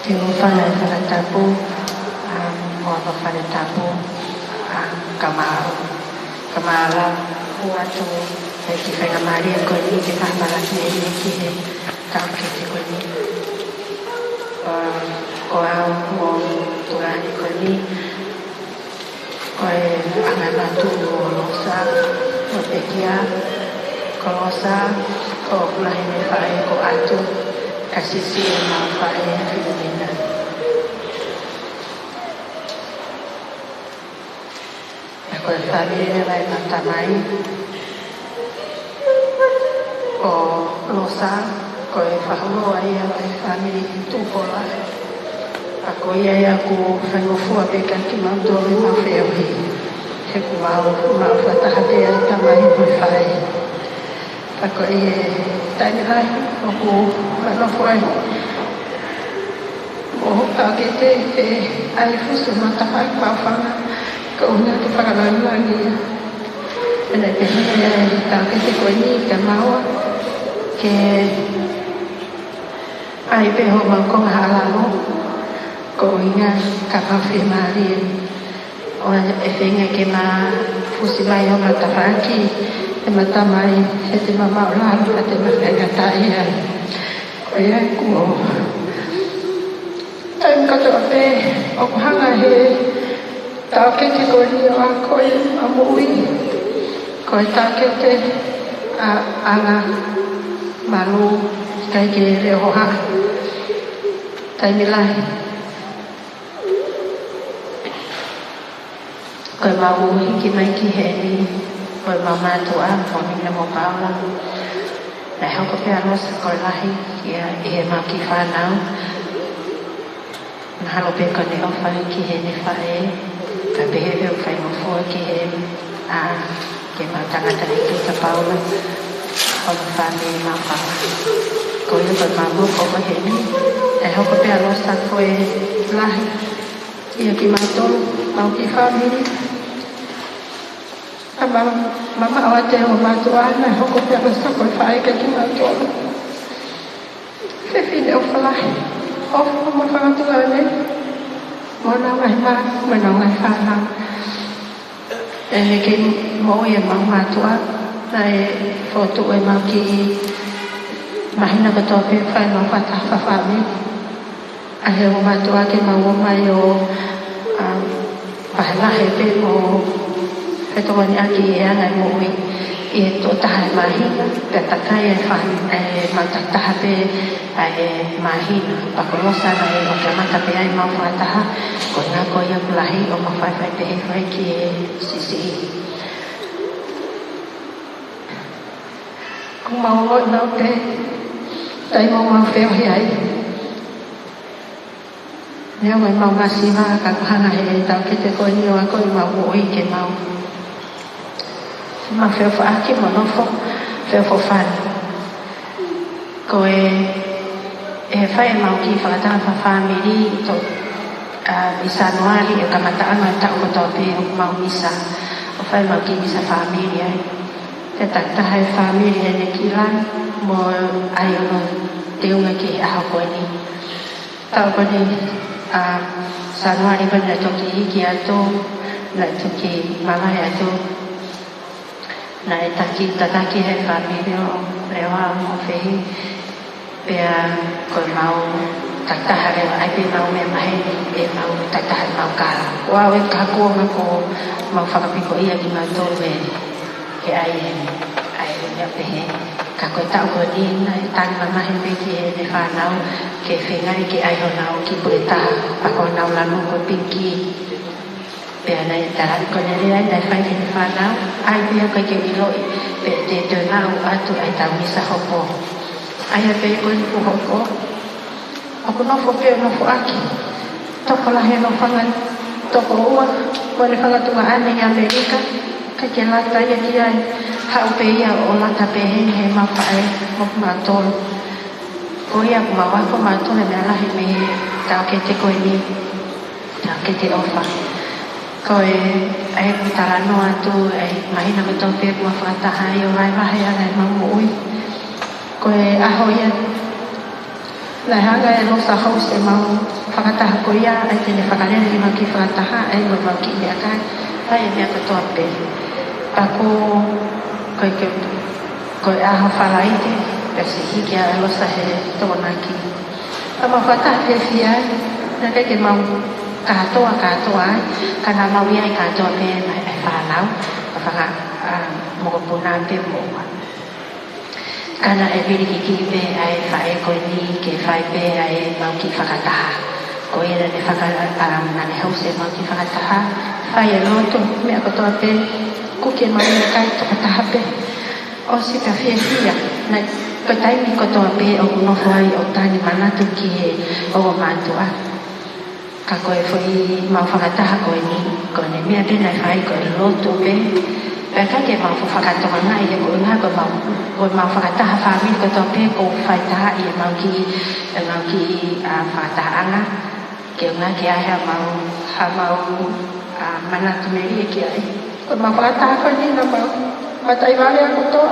Te u fai e fakatapu, um, mo e fakatapu, um, ka mau, ka mau lau atu, ʻa e kiʻi faingamālie ko eni ke fakamatala ki he, ki he taʻokete ko eni. Um, ko au mo e tuʻunga ko eni, ko e ʻangamātuʻu ʻo Losa, ʻo Pekia, ko Losa, ko ʻeku lahi mei faʻē ko ʻAtu, ka siʻisiʻi ʻemau faʻē ʻa Filomena. Pea ko e fāmili leva ʻema tamai, ʻo Losa, ko e faʻu loa ia ʻo e fāmili Tupola. Pea ko ia ia ʻoku faingofua pē kiate kimautolu ʻi Mafeohi. He ʻoku mau, mau fakataha pē ʻa e tamai mo e faʻē. Pea ko e taimi lahi ʻoku mau nofo ai. ʻO taʻokete ke ʻai fusi ʻemau tafaʻaki maʻufanga, ko ʻuhinga ke fakalāngilangiʻi ia. Pea naʻe pehē ʻe he taʻokete ko eni kia maua ke ʻai pē homau konga ʻālalo, ko ʻuhinga ka mau fiemālie. ʻO e feinga ke ma fusi mai homau tafaʻaki, ʻema tamai, he te ma maʻulalo, he te ma faingataʻaʻia. Ko ia kuo Toʻa pē ʻoku hanga he taʻokete ko eni ʻo akoʻi ʻa e moʻui. Ko e taʻokete ʻa e anga mālō, ʻikai ke leʻo hohaʻa. Taimi lahi ko ʻemau hiki mai ki heni, ko ʻemau mātuʻa, ko Mila mo Paula. Naʻe hoko pē ʻa Losa ko e lahi ia ʻi heʻemau kiʻi fānau. Mahalo pē ko ʻene ʻofa ki heʻene faʻē, ka pehē pē ʻoku faingofua ki he, ʻa, ke mau tangata hiki kia Paula, ko e fāmili mau fāmili. Ko ia ko ʻemau hoko ko heni, naʻe hoko pē ʻa Losa ko e lahi ia kimautolu, mau kiʻi fāmili. ʻA ma, mamaʻo atu ʻa e mātuʻa naʻe hoko pē ʻa Losa ko e faʻē kia kimautolu. Fefine ʻofa lahi, ʻofa mo fakatuʻane, mo ʻenau ngaahi mā, mo ʻenau ngaahi fānau. ʻI he kei moʻui ʻemau mātuʻa, naʻe fokotuʻu ʻemau kiʻi māhina kotoa pē fai ʻemau fakataha fakafāmili. ʻA ia ko e mātuʻa ke mau ō mai ʻo, um, vahevahe pē ʻo fetokoniʻaki e anga e moʻui ʻi he tokotaha e māhina, pea takai e fāmili, ʻemau takitaha pē ʻa e māhina. Pea ko Losa naʻe ʻosi kamata pē ʻa ʻemau fakataha, ko e ngaahi ko ia ʻoku lahi ʻo mau faifai pē he fai ki he siʻisiʻi. ʻOku mau ō ʻenau pē, taimi ʻoku mau feohi ai. Neongo ʻemau masiva ka ʻoku hanga he taʻokete ko eni ʻo akoʻi ʻemau moʻui ke mau, mau feʻofaʻaki mo nofo feʻofoʻofani. Ko e, ʻi he fai ʻemau kiʻi fakataha fakafāmili ʻi to, ʻa, ʻi Sānuali ʻo e kamataʻanga ʻo e taʻu kotoa pē ʻoku mau misa, ʻo fai ʻemau kiʻi misa fāmili ai. Pea takitaha e fāmili ʻene kiʻi lanu mo ʻai hono teunga ki he ʻaho ko eni. Taʻu ko eni, ʻa, Sānuali ko eni naʻe toki hiki atu, naʻe toki mavahe atu, naʻe taki, tataki he fāmili ʻo Lewa mo Fehi, pea ko ʻemau takitaha leva ʻai pē ʻemau meʻa maheni, ʻemau takitaha ʻemau kala. Ko au ʻi he kuonga ko ʻemau fakapikoʻia kimautolu ē, ke ʻai ē, ʻai ē meʻa pehē. Ka ko e taʻu ko eni naʻe tangi mamahi pē ki heʻene fānau ke feingaʻi ke ʻai honau kiʻi puletaha, pea ko honau lanu ko e pinki. Pea naʻe tala ko ʻene lea naʻe fai ki heʻene fānau, ʻai pē ʻoku ʻikai ke u ʻiloʻi pe te u toe maʻu atu ʻa e tau misa hopo. ʻA ia pē ko eni kuo hoko. ʻOku nofo pē ʻo nofoʻaki. Tokolahi hono fanga tokoua, mo ʻene fanga tuongaʻane ʻi ʻAmelika, ʻikai ke lata ia ki ai, haʻu pē ia ʻo lata pē heni heʻemau faʻē mo kimautolu. Ko ia ʻoku mau ako mautolu e meʻa lahi mei he taʻokete ko eni, taʻokete ʻofa. Ko e, ʻa ia ʻoku talanoa atu, ʻa e māhina kotoa pē ʻoku mau fakataha ai ʻo vahevahe ʻa ʻemau moʻui. Ko e ʻaho ia, naʻe hanga ʻe Losa ʻo host ʻemau fakataha ko ia, ʻa ia te ne fakalele ʻemau kiʻi fakataha, ʻa ia mo ʻemau kiʻi meʻakai, ʻa ia e meʻa kotoa pē. Pea ko, ko e, ko e ʻaho Falaite, pea siʻi hiki ʻa Losa he Tokonaki. Pea mau fakataha fiefia ai, naʻe ʻikai ke mau kātoa, kātoa ai, ka naʻa mau ʻi ai kātoa pē ʻa e, ʻa e fānau, ʻa e fanga, ʻa, mokopuna pē mo ua. Ka naʻe vili kiʻi pē ʻa e faʻē ko eni ke fai pē ʻa ʻemau kiʻi fakataha. Ko ia naʻa ne faka-, ʻa, naʻa ne host ʻemau kiʻi fakataha, fai e lotu, meʻa kotoa pē, kuki ʻemau meʻakai toko taha pē. ʻOsi pea fiefia, naʻe, ko e taimi kotoa pē ʻoku nofo ai ʻo tangi manatu ki he ongo mātuʻa. Ka ko e foʻi mau fakataha ko eni, ko ʻene meʻa pē naʻe fai ko e lotu pē. Pea ʻikai ke mau fakatokangaʻi he ko e ʻuhinga ko ʻemau, ko ʻemau fakataha fāmili kotoa pē ʻoku fai taha ʻi heʻemau kiʻi, ʻemau kiʻi, ʻa, fakatahaʻanga. Ke ʻuhinga ke ʻi ai haʻamau, haʻamau, ʻa, manatu melie ki ai. Ko ʻemau fakataha ko eni naʻa mau mataʻi vale ʻa kotoa.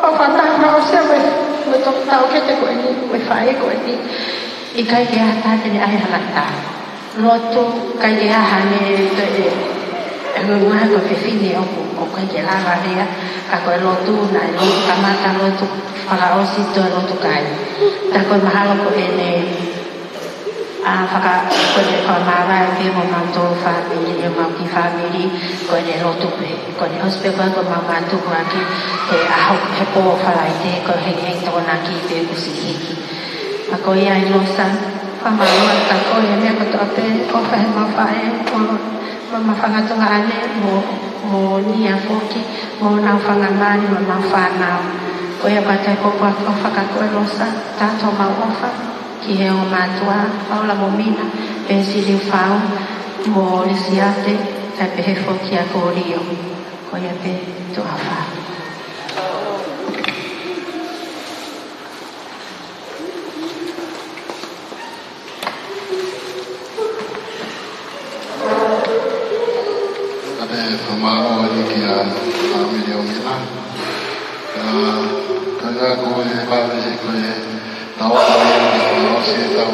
ʻO fakataha mau sia mo e, mo e tokotaha taʻokete ko eni, mo e faʻē ko eni. ʻIkai ke ʻi ai ha taha te ne ʻai ha lata. Lotu, ʻikai ke ʻi ai haʻane toe, ʻe, ʻe, ʻe, ʻe, ko e fefine ʻoku, ʻoku ʻikai ke lava lea, ka ko e lotu, naʻe lotu kamata, lotu fakaʻosi, toe lotu kai. Tā ko e mahalo ko ʻene, ʻA faka-, ko ʻene fakamāvae pē mo mautolu fāmili, ʻemau kiʻi fāmili, ko ʻene lotu pē. Ko ʻene ʻosi pē ko ē ko ʻemau mātuku ʻaki he ʻaho, he pō Falaite, ko e hengihengi Tokonaki pē kuo ʻosi hiki. Pea ko ia ʻi Losa, fakamālō atu kia koe he meʻa kotoa pē, ʻofa he mau faʻē, mo, mo mau fanga tuongaʻane, mo, mo Nia foki, mo honau fanga mali, mo ʻemau fānau. Ko ia pea toe pōpoaki ʻofa kia koe Losa, tato mau ʻofa ki he ongo mātuʻa, Paula mo Mina, Pesiliu Fau, mo Lisiate, kae pehē foki kia Kolio. Ko ia pē, tuʻa ʻofa. Kae fakamālō eni kia Amelia Omina. Ka, ka ngā ko e pāvese ko e tau ʻalu ʻo ʻosi ʻetau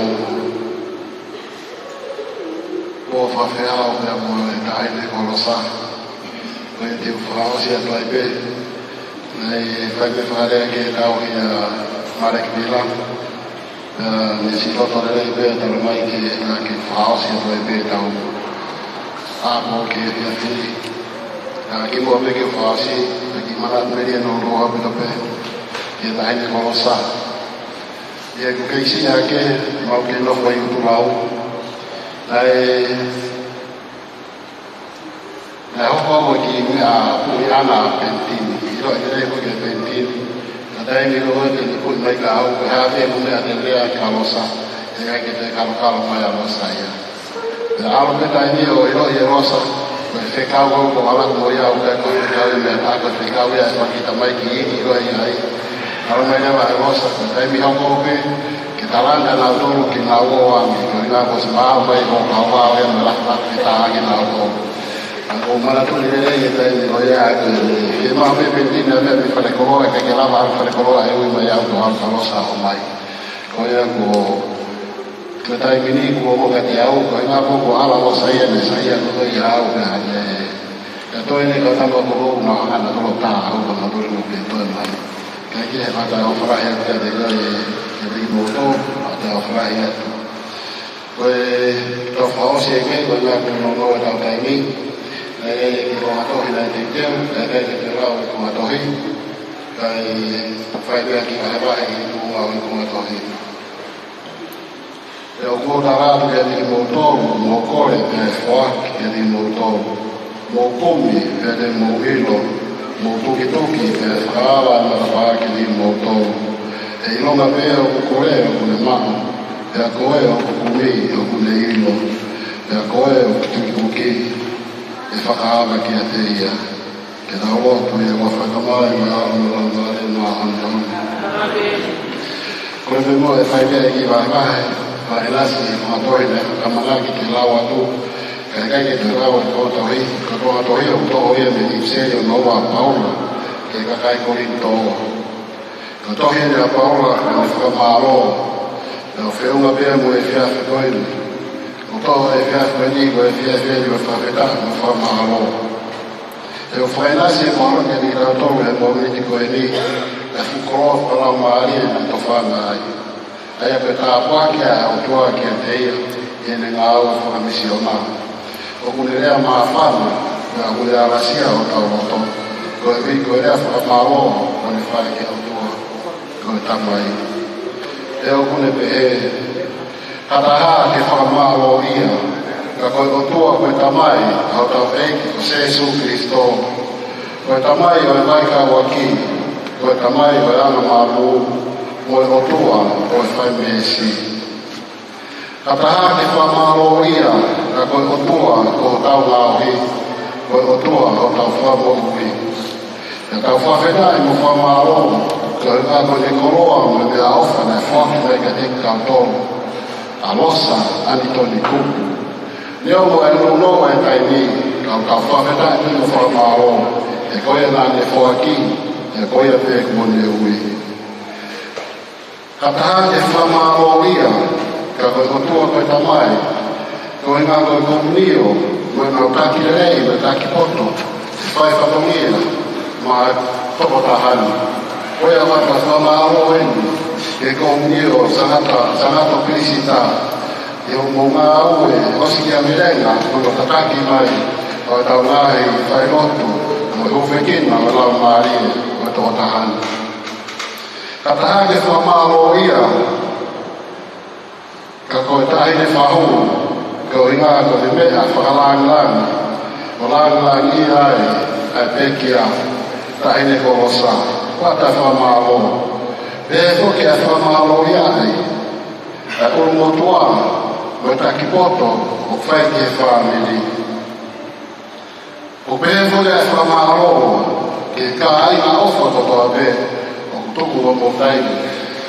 pō fakafeʻao pea mo e taʻahine ko Losa. Ko e te u fakaʻosi atu ai pē. Naʻe fai pē fakalea ke tau ia Marek Mila. Pea ne siʻi loto lelei pē talamai ke na ke fakaʻosi atu ai pē tau ʻapo ke ia fili. Ka kimuʻa pē ke fakaʻosi, pea kiʻi manatu mei ai ʻo loa pē tope. Ke taʻahine ko Losa. Ia ʻoku kei siʻi hake, mau kei nofo ʻi ʻUtulau. Naʻe, naʻe hoko mo e kiʻi meʻa puʻi ʻana penitini. ʻIloʻi lelei foki e penitini. Ka taimi ko ē te ne puʻi mai kia au, ko e hā pē mo e meʻa te ne lea kia Losa. ʻE ʻikai ke toe kalokalo mai ʻa Losa ia. Pea ʻalu pē taimi ʻo ʻiloʻi ʻe Losa, ko e fekau ko ē ʻoku ʻalu atu mo ia ʻoku ʻikai ko e fekau ia meʻa taha, ko e fekau ia ʻa e fanga kiʻi tamaiki iiki ko ē ʻi ai. ʻAlu mai leva ʻe Losa, ko e taimi hoko pē, ke talanga nautolu ke nau ō ange, ko e ngaahi kuo ʻosi maau mai ko e kau vao ia mo e laku ke tā ange nautolu. Ka ʻoku ou manatuʻi lelei e taimi ko ia ko e, ke maʻu pē penitini ʻa meʻa mei falekoloa, ʻikai ke lava ʻalu falekoloa ʻo ui mai au ko e ʻalu kia Losa ʻo mai. Ko ia ko Ko e taimi ni kuo mo ka te au, ko e ngaahi pō ko ʻAla ʻo saiʻia, ne saiʻia ko ē ia au pea ne, ka toe ne ka tama ko ʻo na hanga na tolo tā au ka na tolo no ke toe mai. Ka ke he mata o fala he atu te ko e, ke ri mo to, mata o fala he atu. Ko e tau fakaʻosi ʻe ke, ko e ngaahi pō no no e tau taimi, e, e, ke ko ngā tohi na e te teu, e, e, e, ke lau e ko ngā tohi, ka e fai pē ki ka he vahe i tū ngā o e ko ngā tohi. Pea ʻoku ou tala atu kiate kimoutolu, mou kole pea ʻe foaki kiate kimoutolu. Mou kumi pea te mou ʻilo, mou tukituki pea ʻe fakaava ʻa e matapā kiate kimoutolu. ʻE ʻilonga pē ʻoku kole ʻoku ne maʻu, pea ko ē ʻoku kumi ʻoku ne ʻilo, pea ko ē ʻoku tukituki ʻe fakaava kiate ia. Ke tau lotu. ʻI he huafa ʻo e Tamai mo e ʻAlo mo e Laumālie Māʻoniʻoni. Ko e meʻa mo e fai pē ki vahevahe, vahe lasi e fanga tohi naʻe fakamanaki ke lau atu, ka ʻikai ke toe lau e ko tohi, ko e tohi ʻoku toʻo ia mei he ʻipiseli ʻo Noa ʻa Paula ki he kakai Kolinitō. Ko e tohi ʻeni ʻa Paula ko e fakamālō, ʻo feʻunga pē mo e efiafi ko eni. ʻOku toʻo e efiafi ko eni ko e efiafi ʻeni ʻo e fakafetaʻi mo e fakamālō. ʻE ʻo fakainasi e Paula kiate kitautolu he mōmeniti ko eni, e fuʻu koloa fakalaumālie naʻe tofanga ai. ʻA ia ko e tāpuaki ʻa e ʻOtua kiate ia, ʻi heʻene ngāue fakamisiona. ʻOku ne lea māfana, pea ʻoku ne alasia hotau loto. Ko e ʻuhi ko e lea fakamālō, ʻoku ne fai ki he ʻOtua ko e Tamai. Pea ʻoku ne pehē, ha taha ke fakamālōʻia, ka ko e ʻOtua ko e Tamai ʻa hotau ʻEiki ko Sēsū Kilisitō. Ko e Tamai ʻo e vaikauʻaki, ko e Tamai ʻo e angamālū, mo e ʻOtua ʻo e fai meesi. Ha taha ke fakamālōʻia, ka ko e ʻOtua ko hotau ngaohi, ko e ʻOtua hotau fakamoʻui. Pea tau fakafetaʻi mo fakamālō, koeʻuhi ko ʻene koloa mo e meʻaʻofa naʻe foaki mai kiate kitautolu, ʻa Losa ʻAnitoni Kupu. Neongo e nounou e taimi, ka tau fakafetaʻi mo fakamālō, he ko ia naʻa ne foaki, he ko ia pē kuo ne ui. Ha taha ke fakamālōʻia, ka ko e ʻOtua ko e Tamai, koeʻuhi ko e komunio, mo ʻenau taki lelei, mo e taki poto, ʻe fai fatongia maʻa e tokotaha ni. Ko ia ʻoku ou fakamālō eni, ki he komunio, Sangata, Sangato Pilisita, ʻI hoʻomou ngāue ʻosikiavilenga, mo e tataki mai ʻo ʻetau ngaahi failotu, mo e hūfekina ʻo e Laumālie ʻo e tokotaha ni. Ka taha ke fakamālō ia, ka ko e taʻahine fahu, ko e ʻuhinga ko e meʻa fakalāngilangi, ʻo lāngilangiʻia ai ʻa e pekia, taʻahine Kolosa, ko e ʻata fakamālō. Pehē foki ʻa e fakamālō ia ai ʻa e ʻulumotuʻa mo e taki poto ʻoku fai ki he fāmili. ʻOku pehē foki ʻa e fakamālō ki he kāinga ʻofa kotoa pē ʻoku tuku homou taimi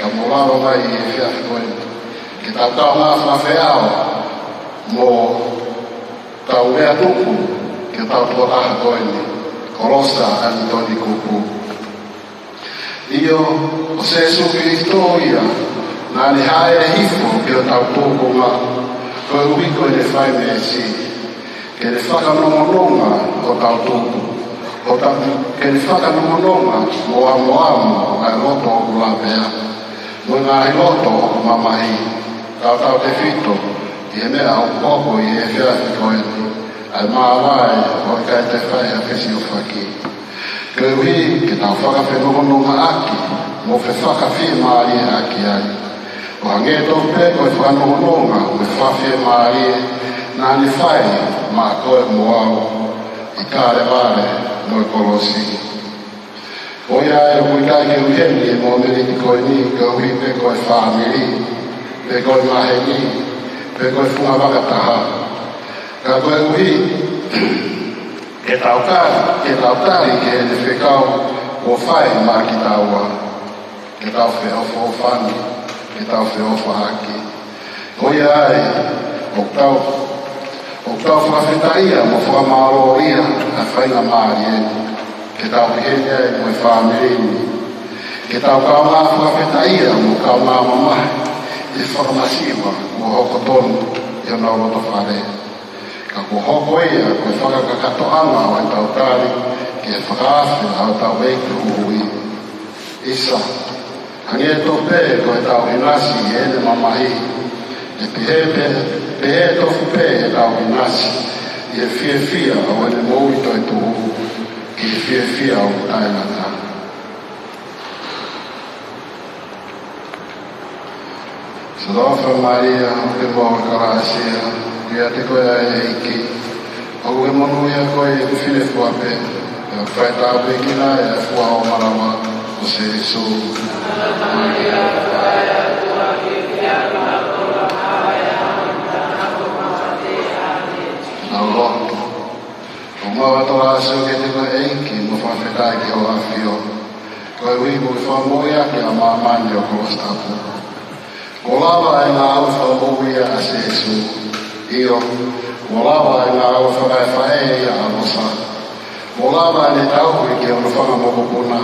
ka mou lava mai ʻi he efiafi ko eni ke tau kaungā fakafeʻao mo tau lea tuku ki hotau tokotaha ko eni, Kolosa ʻAnitoni Kupu. ʻIo, ko Sēsū Kalaisi ia naʻa ne hāʻele hifo ki hotau tūkunga, koeʻuhi ko ʻene fai meesi, ke ne fakanongononga hotau tuku, hotau, ke ne fakanongononga mo ʻamoʻamo ʻa e loto ʻoku lavea mo e ngaahi loto ʻoku mamahi. Tautautefito ʻi he meʻa ʻoku hoko ʻi he efiafi ko eni, ʻa e māvae ʻoku ʻikai te fai ha fesiofaki, koeʻuhi ke tau fakafenongonongaʻaki mo fefakafiemālieʻaki ai, ʻo hangē tofu pē ko e fakanongononga mo e fakafiemālie naʻa ne fai maʻa koe mo au ʻi Kalevale mo e kolosi. Ko ia ai ʻoku ʻikai ke u ʻi heni he mōmeniti ko eni koeʻuhi pē ko e fāmili, pe ko e maheni, pe ko e fungavaka taha. Ka koeʻuhi ke tau ka, ke tau tali ki heʻene fekau kuo fai maʻa kitaua, ke tau feʻofoʻofani, ke tau feʻofaʻaki. Ko ia ai, ʻoku tau, ʻoku tau fakafetaʻia mo fakamālōʻia ʻa e faingamālie ni ke tau ʻi heni ai mo e fāmili ni, ke tau kaungā fakafetaʻia mo kaungā mamahi ʻi he fakamasiva kuo hoko tonu ʻi honau loto fale. Ka kuo hoko ia ko e fakakakatoʻanga ʻo ʻetau tali ki he fakaafe ʻa hotau ʻEiki Huhuʻi. ʻIsa, hangē tofu pē ko ʻetau ʻinasi ʻi heʻene mamahi, ʻe pehē pē, pehē tofu pē ʻetau ʻinasi ʻi he fiefia ʻo ʻene moʻui toetuʻu ki he fiefia ʻoku taʻengata. Salofa Malia, ʻoku ke maʻu ʻa e kalasia, ʻoku ʻiate koe ʻa e ʻEiki. ʻOku ke monūʻia koe ʻi he fefine fua pē, pea ʻoku faitāpuekina ʻa e fua ʻo ho malava ko Sēsū. Nau lotu. ʻOku mau ʻatolāsio kiate koe ʻEiki, mo fakafetaʻi ki hoʻo ʻAfio, koeʻuhi kuo ke fakamoʻui ʻaki ʻa māmani ʻo Kolositapu. Kuo lava ʻa e ngāue fakamoʻui ʻa Sēsū. ʻIo, kuo lava ʻa e ngāue fakaefaʻē ʻa Losa. Kuo lava ʻene tauhi ki hono fanga mokopuna,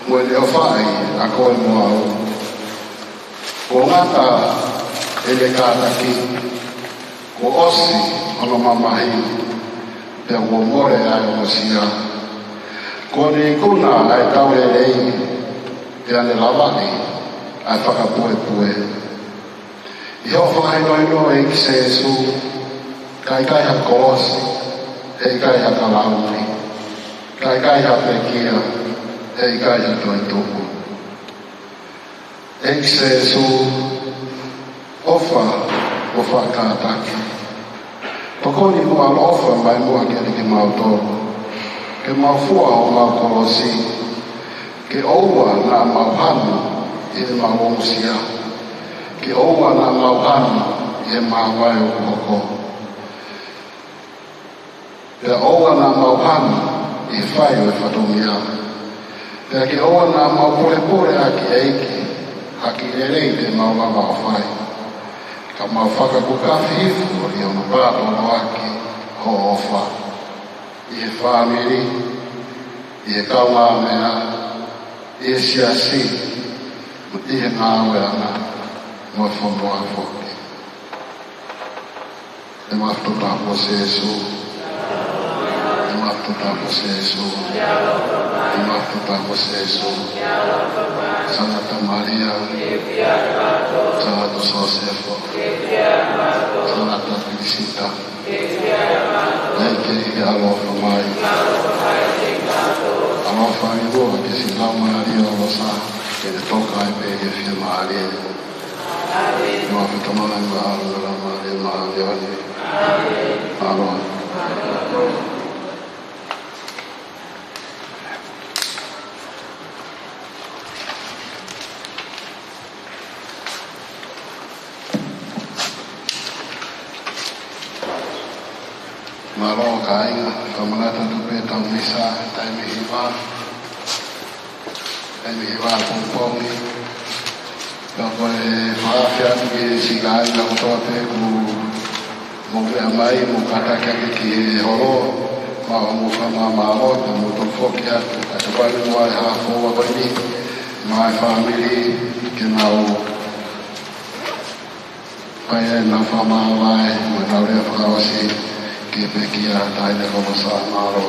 mo ʻene ʻofaʻi ʻa koe mo au. Kuo ngata ʻene kātaki, kuo ʻosi hono mamahi, pea kuo mole ʻa e ongosia. Kuo ne ikuna ʻa e tau lelei, pea ne lavaʻi ʻa e fakapuepue. ʻI hoʻo fakahinohino ʻEiki Sēsū, ka ʻikai ha kolosi, he ʻikai ha kalauni, ka ʻikai ha pekia, he ʻikai ha toetuʻu. ʻEiki Sēsū, ʻofa mo fakakātaki. Tokoni mo ʻaloʻofa mai muʻa kiate kimautolu, ke mau fua homau kolosi, ke ʻoua naʻa mau hanu ʻi heʻemau ongosia, ke ʻoua naʻa mau hanu ʻi he māvae ʻoku hoko. Pea ʻoua naʻa mau hanu ʻi he fai ʻo e fatongia. Pea ke ʻoua naʻa mau polepole ʻaki ʻEiki ha kiʻi lelei te mau lava ʻo fai. Ka mau fakakukafi hifo ʻi hono pātoloaki hoʻo ʻofa. ʻI he fāmili, ʻi he kaungāmeʻa, ʻi he siasi, ʻi he ngāueʻanga, mo e fonua foki. ʻE mafuta tapu Sēsū. ʻE mafuta tapu Sēsū. ʻE mafuta tapu Sēsū. Sangata Malia. Sangata Sosefo. Sita. ʻEiki, ke ʻaloʻofa mai. ʻAloʻofa ʻi muʻa ki he Laumālie ʻo Kolosa, ke ne toka ai pē ʻi he fiemālie. Mo e fakamoʻoni ʻa e ʻAlo mo e Laumālie Māʻoniʻoni. ʻAlo. Mālō kāinga, fakamanatu atu pē ʻetau misa, taimi hiva, taimi hiva pongipongi. Ka ko e fakaafe atu ki he siʻi kāinga kotoa pē kuo mou meʻa mai, mou kātaki atu ki he holo, mau ʻoatu ʻa e fakamālō, pea mo e tau foki atu, ka te pali mo e hā fou a ko eni, mo e fāmili, ke nau ʻai ʻenau fakamālō, mo ʻenau lea fakaʻosi, ki he pekia, Taʻahine Kolosa, mālō.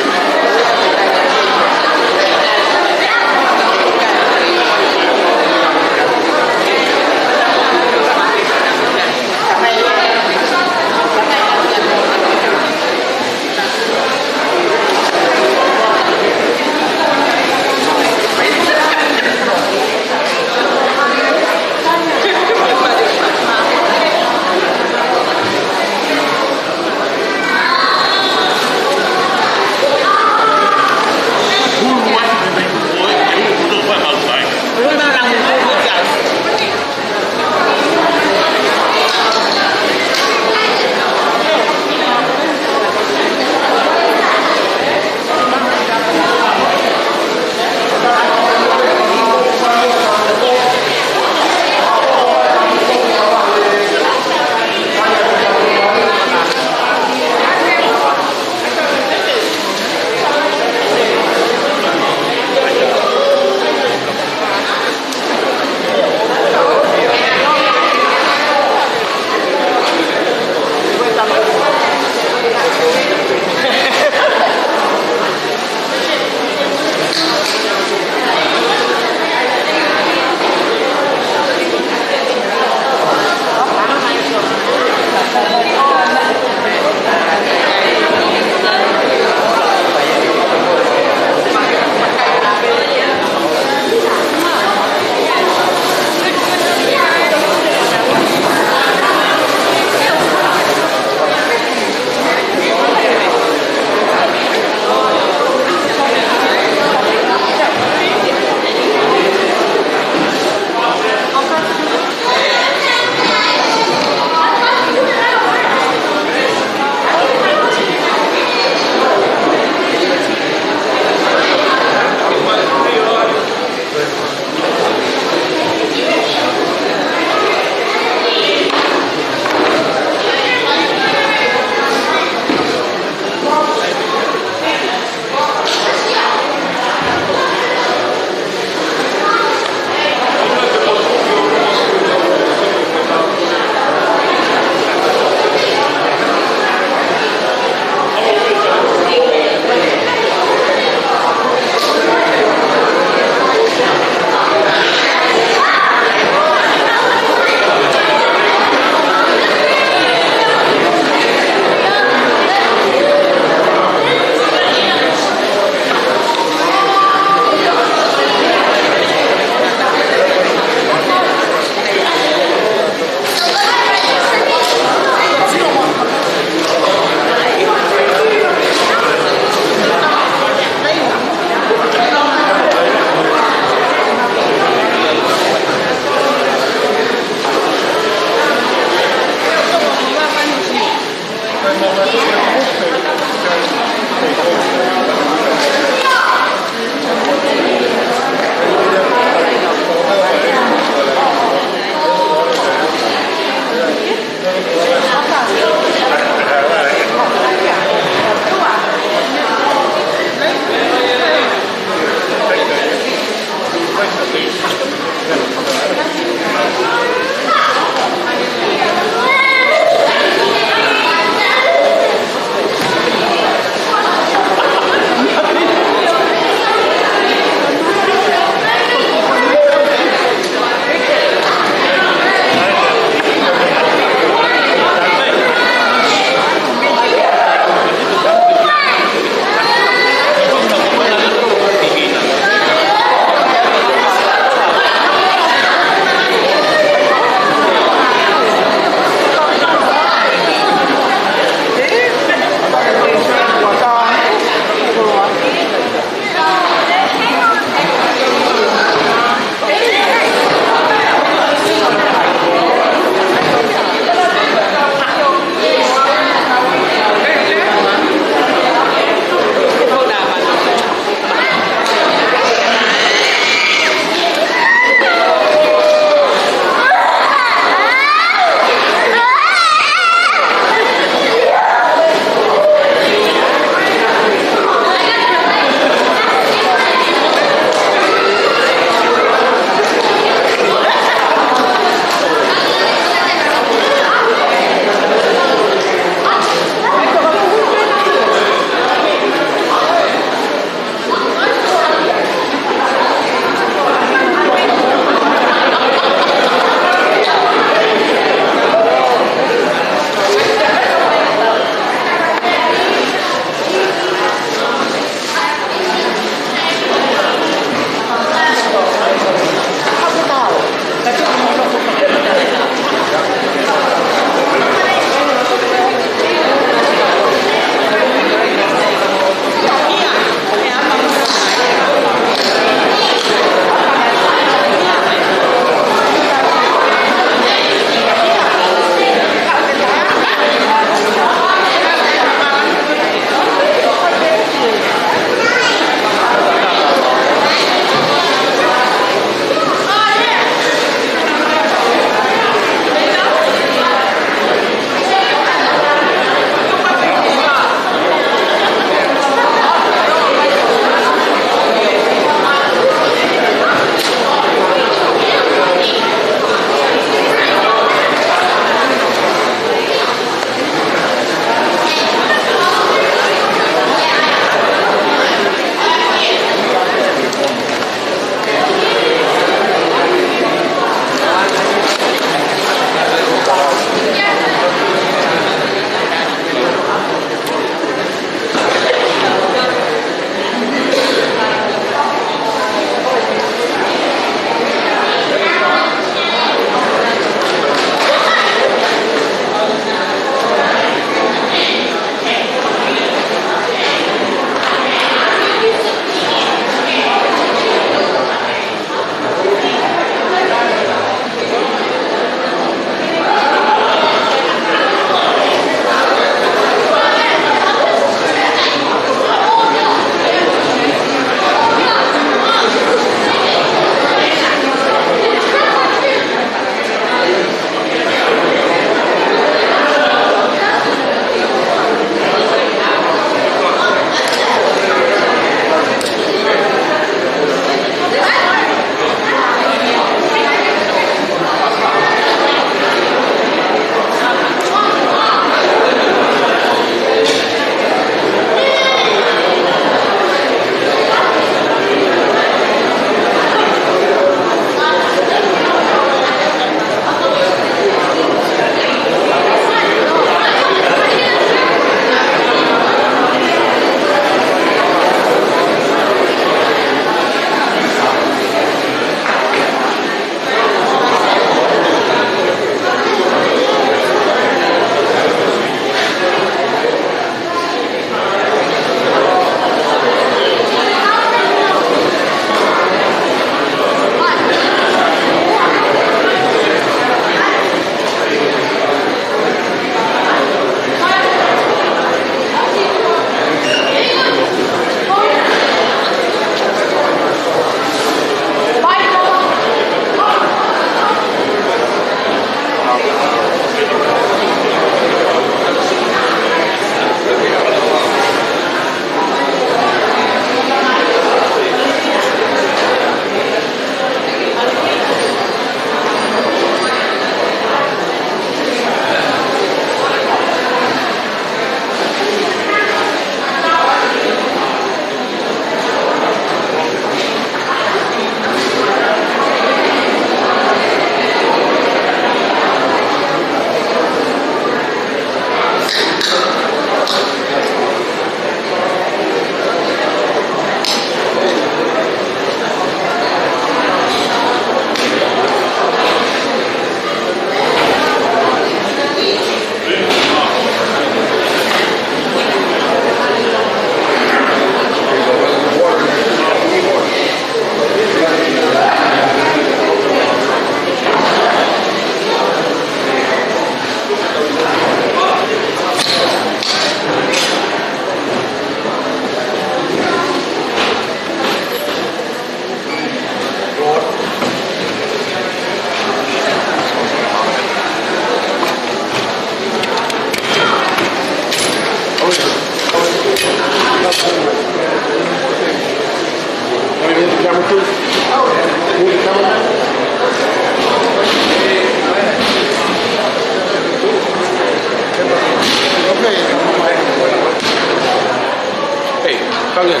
Okay.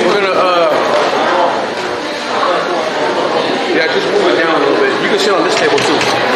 We're gonna, uh, yeah, just move it down a little bit. You can sit on this table too.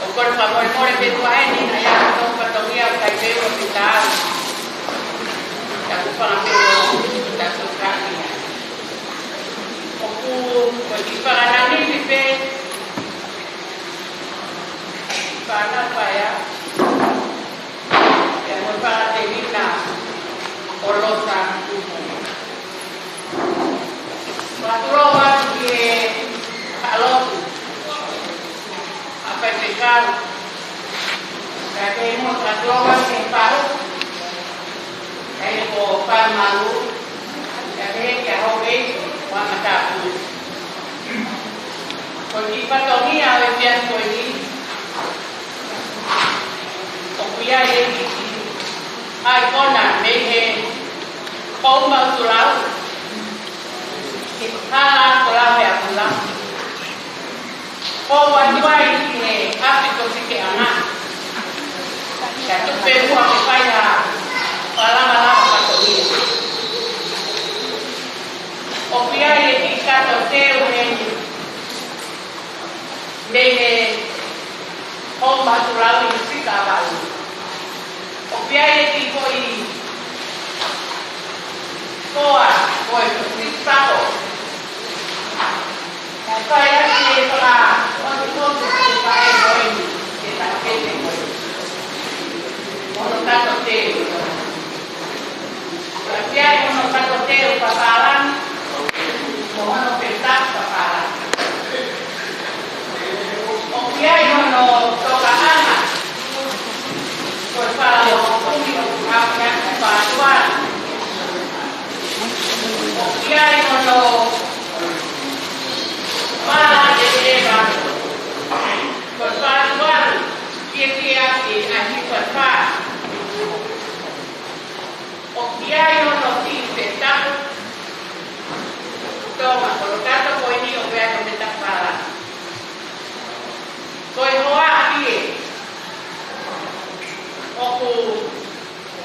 ʻOku ou fakamolemole pē ʻOtua ʻeni, naʻa ʻi ai haʻaku fatongia ʻoku ʻikai pē ʻoku ou fitau. Taku fanga pē ʻo taku kaʻia. ʻOku, ko e kiʻi fakanangipi pē, fana paia. Pea mo e fakatēvina ʻo Losa Tupu. Fakatulou atu ki he faʻa lotu ʻa Faifekau. Pea pehē mo e fakatulou atu ki he faʻa lotu. ʻA ia ko Faʻa Malu. Pea pehē kia Houʻeiki ʻo Haʻa Matāpule. Ko e kiʻi fatongia ʻo e efiafi ko eni. ʻOku ʻi ai e kiʻi ʻaikona mei he Pou Maʻutulau, ki he Hala Ako Lau he ʻAkula. Pou atu ai ki he ʻapi ko Sikeʻanga. Ka tuku pē muʻa ke fai ha fakalakalaka fatongia. ʻOku ʻi ai e kiʻi kato teu heni. ʻOku lau ʻi he sika ʻa Paulu. ʻOku ʻi ai e kiʻi foʻi koa, ko e siki pako. ʻOku ʻi ai e fakaʻotuʻotu ʻoku fai ʻe he moʻoni ke takete ko e. Hono kato teu. ʻOku ʻi ai hono kato teu fapālangi, mo hono pētaki fapālangi. ʻOku ʻi ai hono tokaʻanga, ko e fala ʻo kumi ʻoku haʻu ʻi he fatuana. ʻOku ʻi ai hono fala ʻe ʻeva, ko e fatuana, kiakia ʻi he fatuana. ʻOku ʻi ai hono kiʻi pētaki. Tonga, ko e kato ko eni ʻoku ʻi ai hono pētaki fala. Ko e hoa pie. ʻOku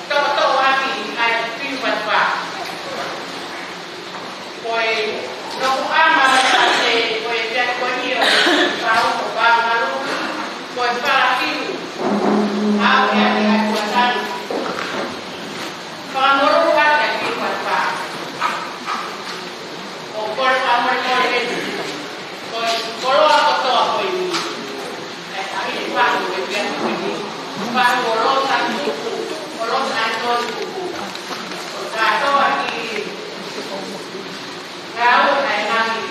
toʻotoʻo ʻaki ʻa e piu fatuana. Ko e nofoʻanga mata se, ko e pea ko eni ʻoku pau, ko pau malu. Ko e fala piu. Au ia ki ai kuatani. Fakamolū atu e kiʻi fatuana. ʻOku kole fakamolemole eni. Ko e koloa kotoa ko eni. ʻAi, ʻai, fahu e pea ko eni. Fahu ʻo Losa Kuku. ʻO Losa Anitoni Kuku. ʻO kātoa ki ngāue ʻa e ngaahi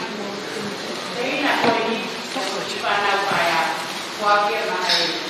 teina ko eni. Ko e fānau paea. Ko au ke maʻe.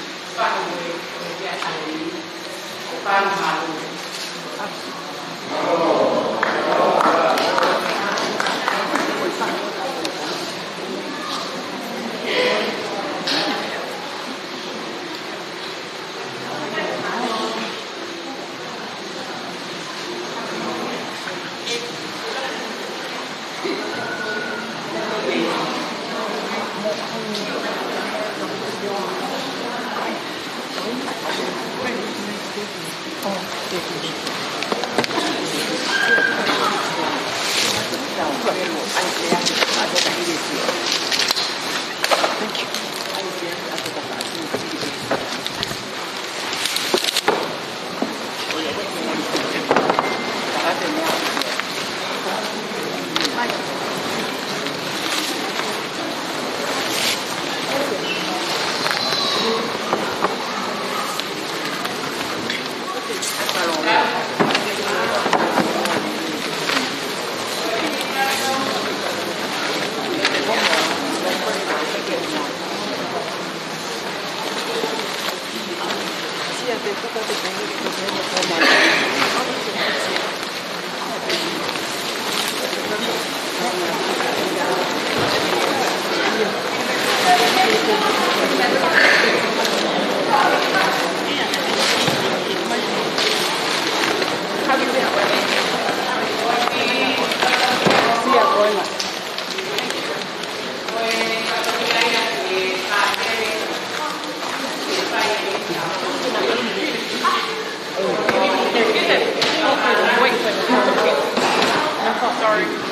Sorry.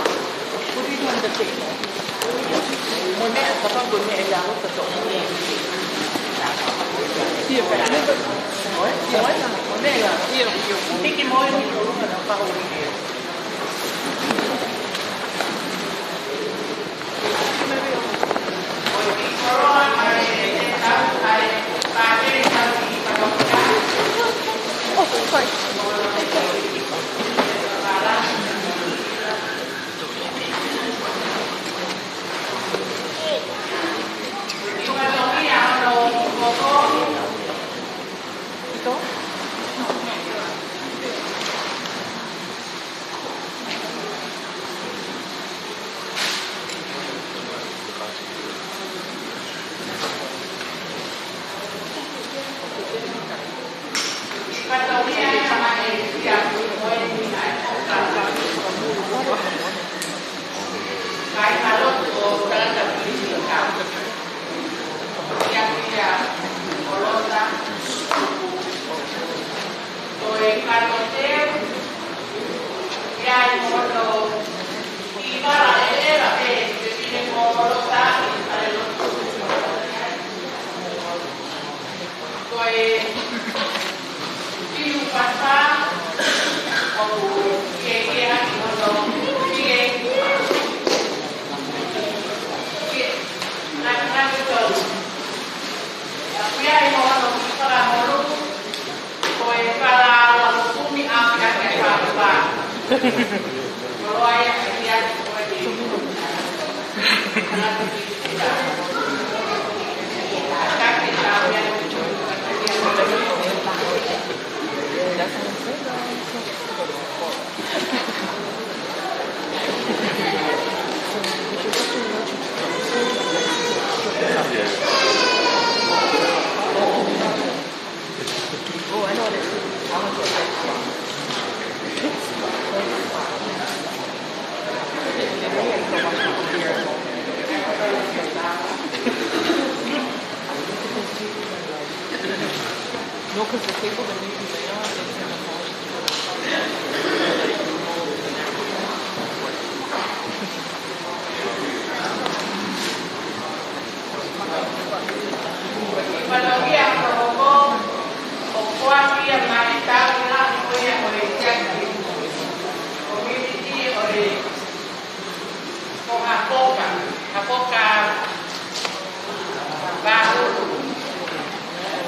No, 'cause the table that we can lay on is in the hall. Ko Hapoka, Hapoka Vahulu.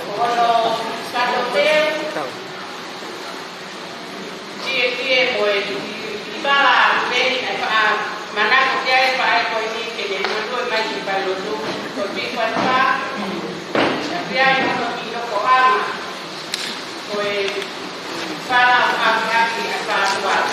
Ko hono kato teu, kie kie mo e, i pala mei, e faʻa manako ki ai e faʻē ko eni ke ne lue mai ki Pailotu, ko Pipa Tupa, na pia i hono ki Nokoʻanga. Ko e fala ʻapiʻapi ʻa e fala tuala.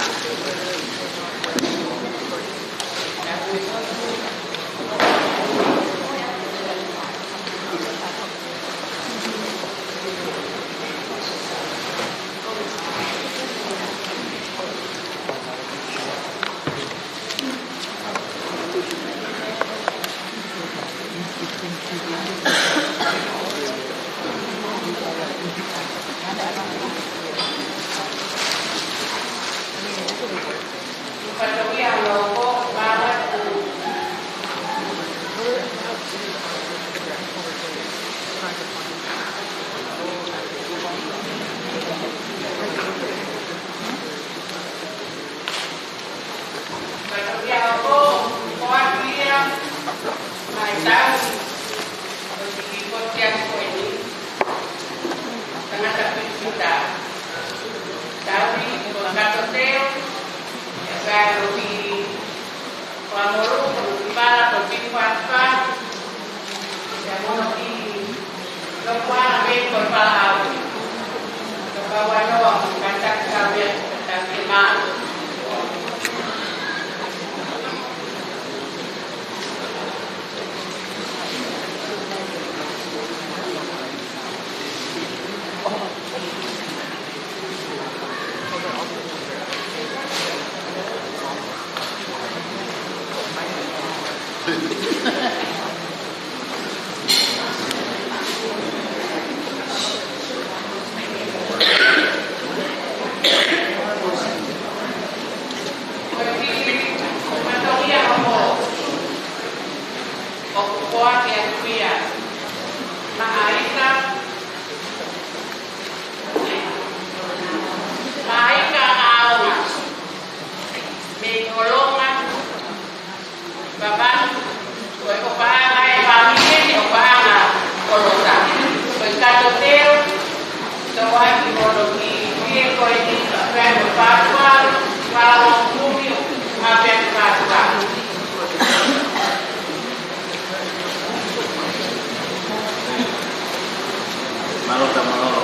Tangata Pita. Tauri ko e kato teu, e fai ʻo ki Kuamolu, ko Nukipala, ko Pipa Tupa, ʻi he mono ki Nokoʻanga mei ko e fala au. Ka ua noa, ka taki tau ia, ka taki mā. ʻOku poaki atu ia. Maʻaika. Maʻaika ʻAonga. Mei Holonga. Vavani. Ko e ʻofaʻanga e fāmili ni, ʻofaʻanga ʻo Lota. Ko e kato teu. Tau ai ki hono ki, ki he ko eni, ka pea ko e pātua, pātua kumi, a pea ko e pātua. Mālō, mālō.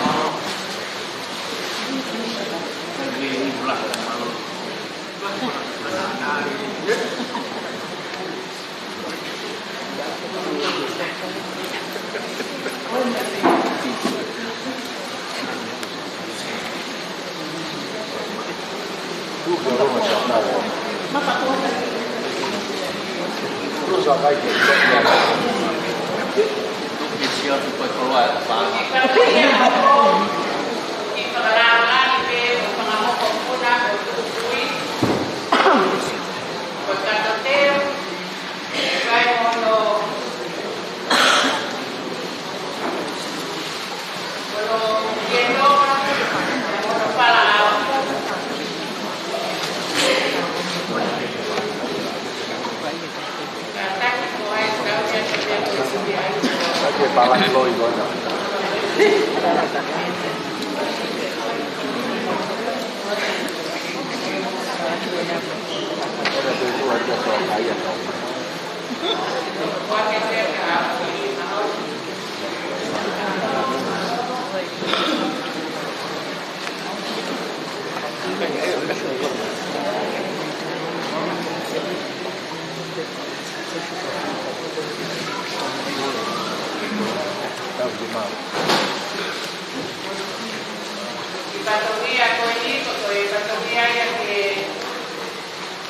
Fatongia ko eni, ko e fatongia ia ke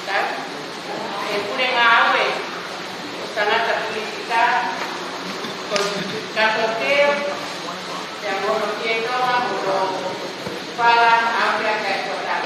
tau, e pule ngāue ʻo e tangata Pilisita, ko Katokeo, pea mo hono fietoʻonga mo hono fala ʻa e ʻapiako ʻo e kota.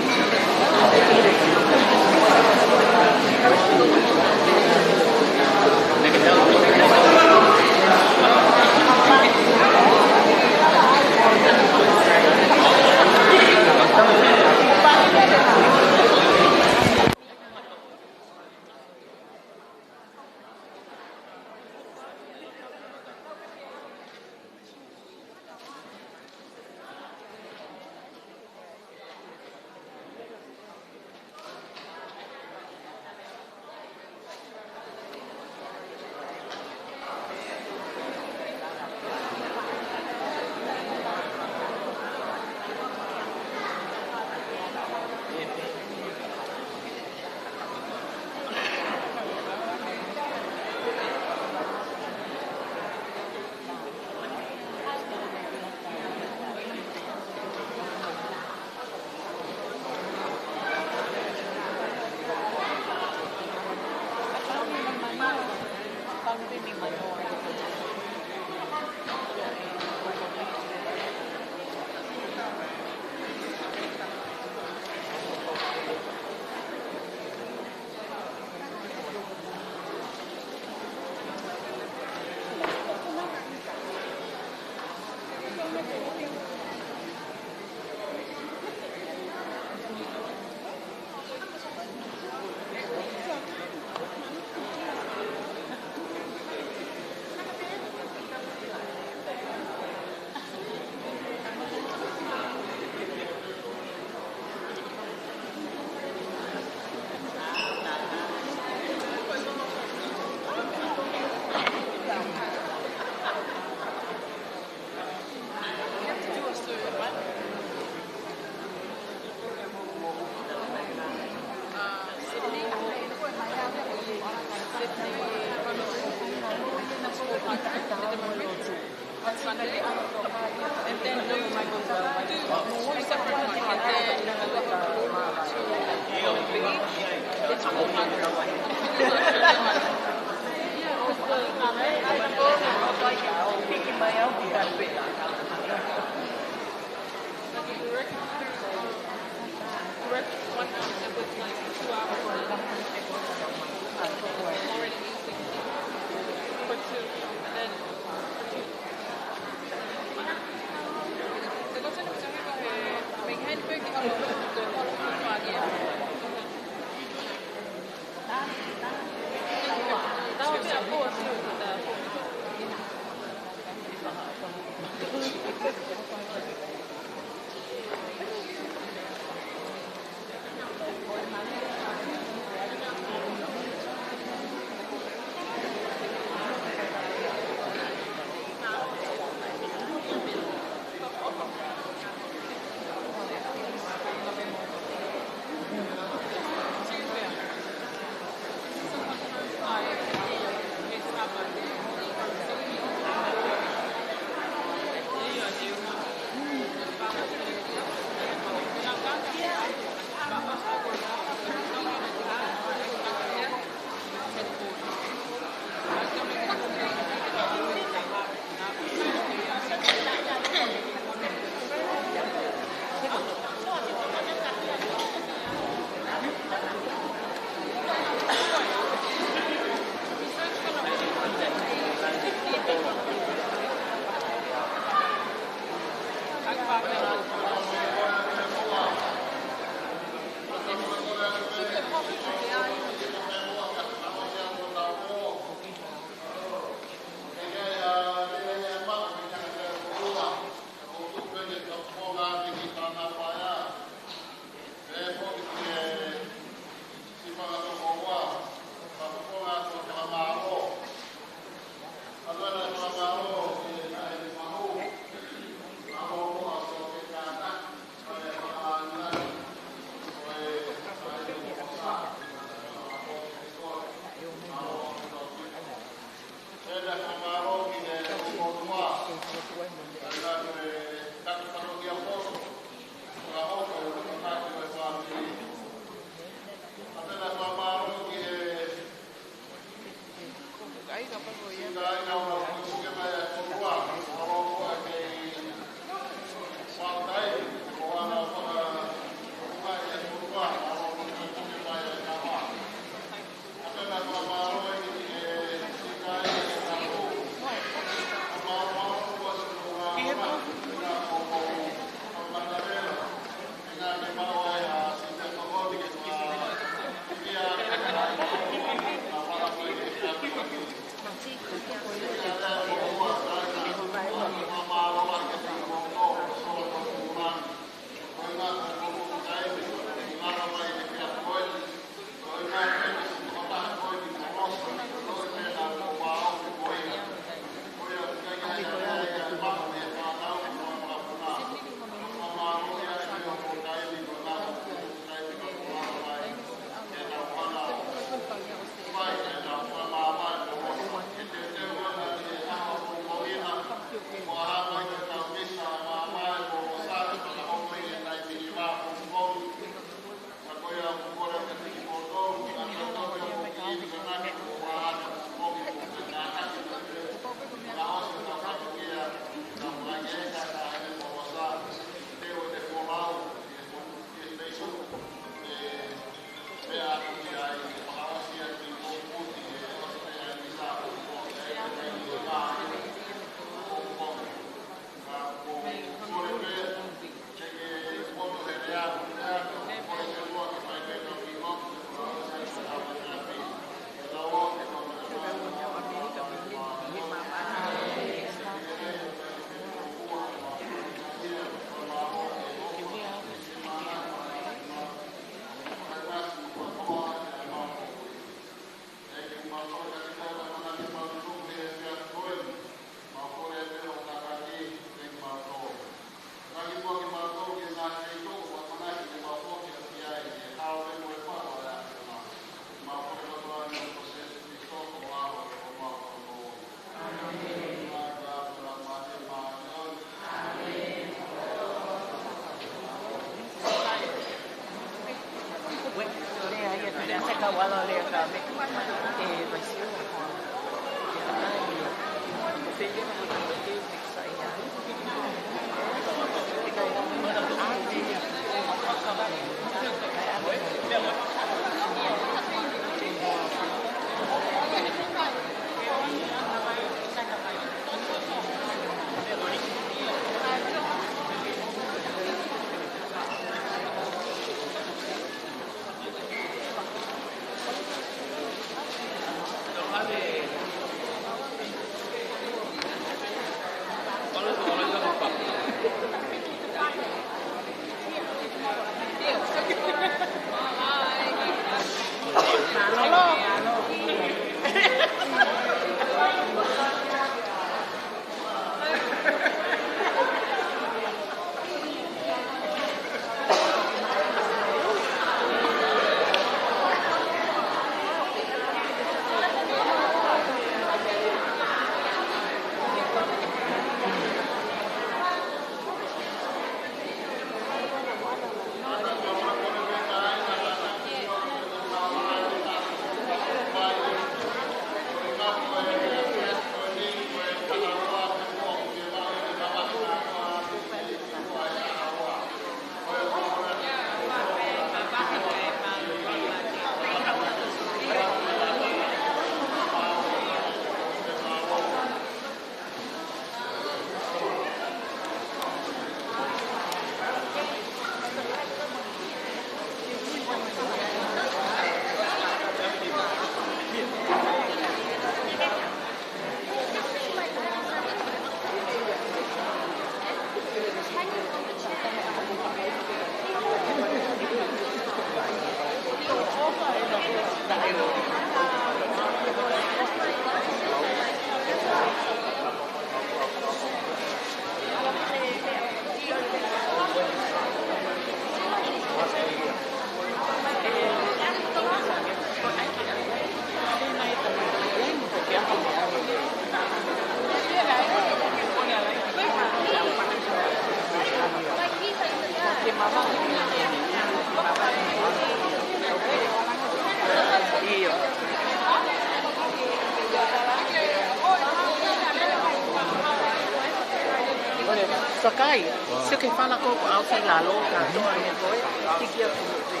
Sakai, sio ki he fana ko ko au fai lalo, ka toa ne koe, tiki atu.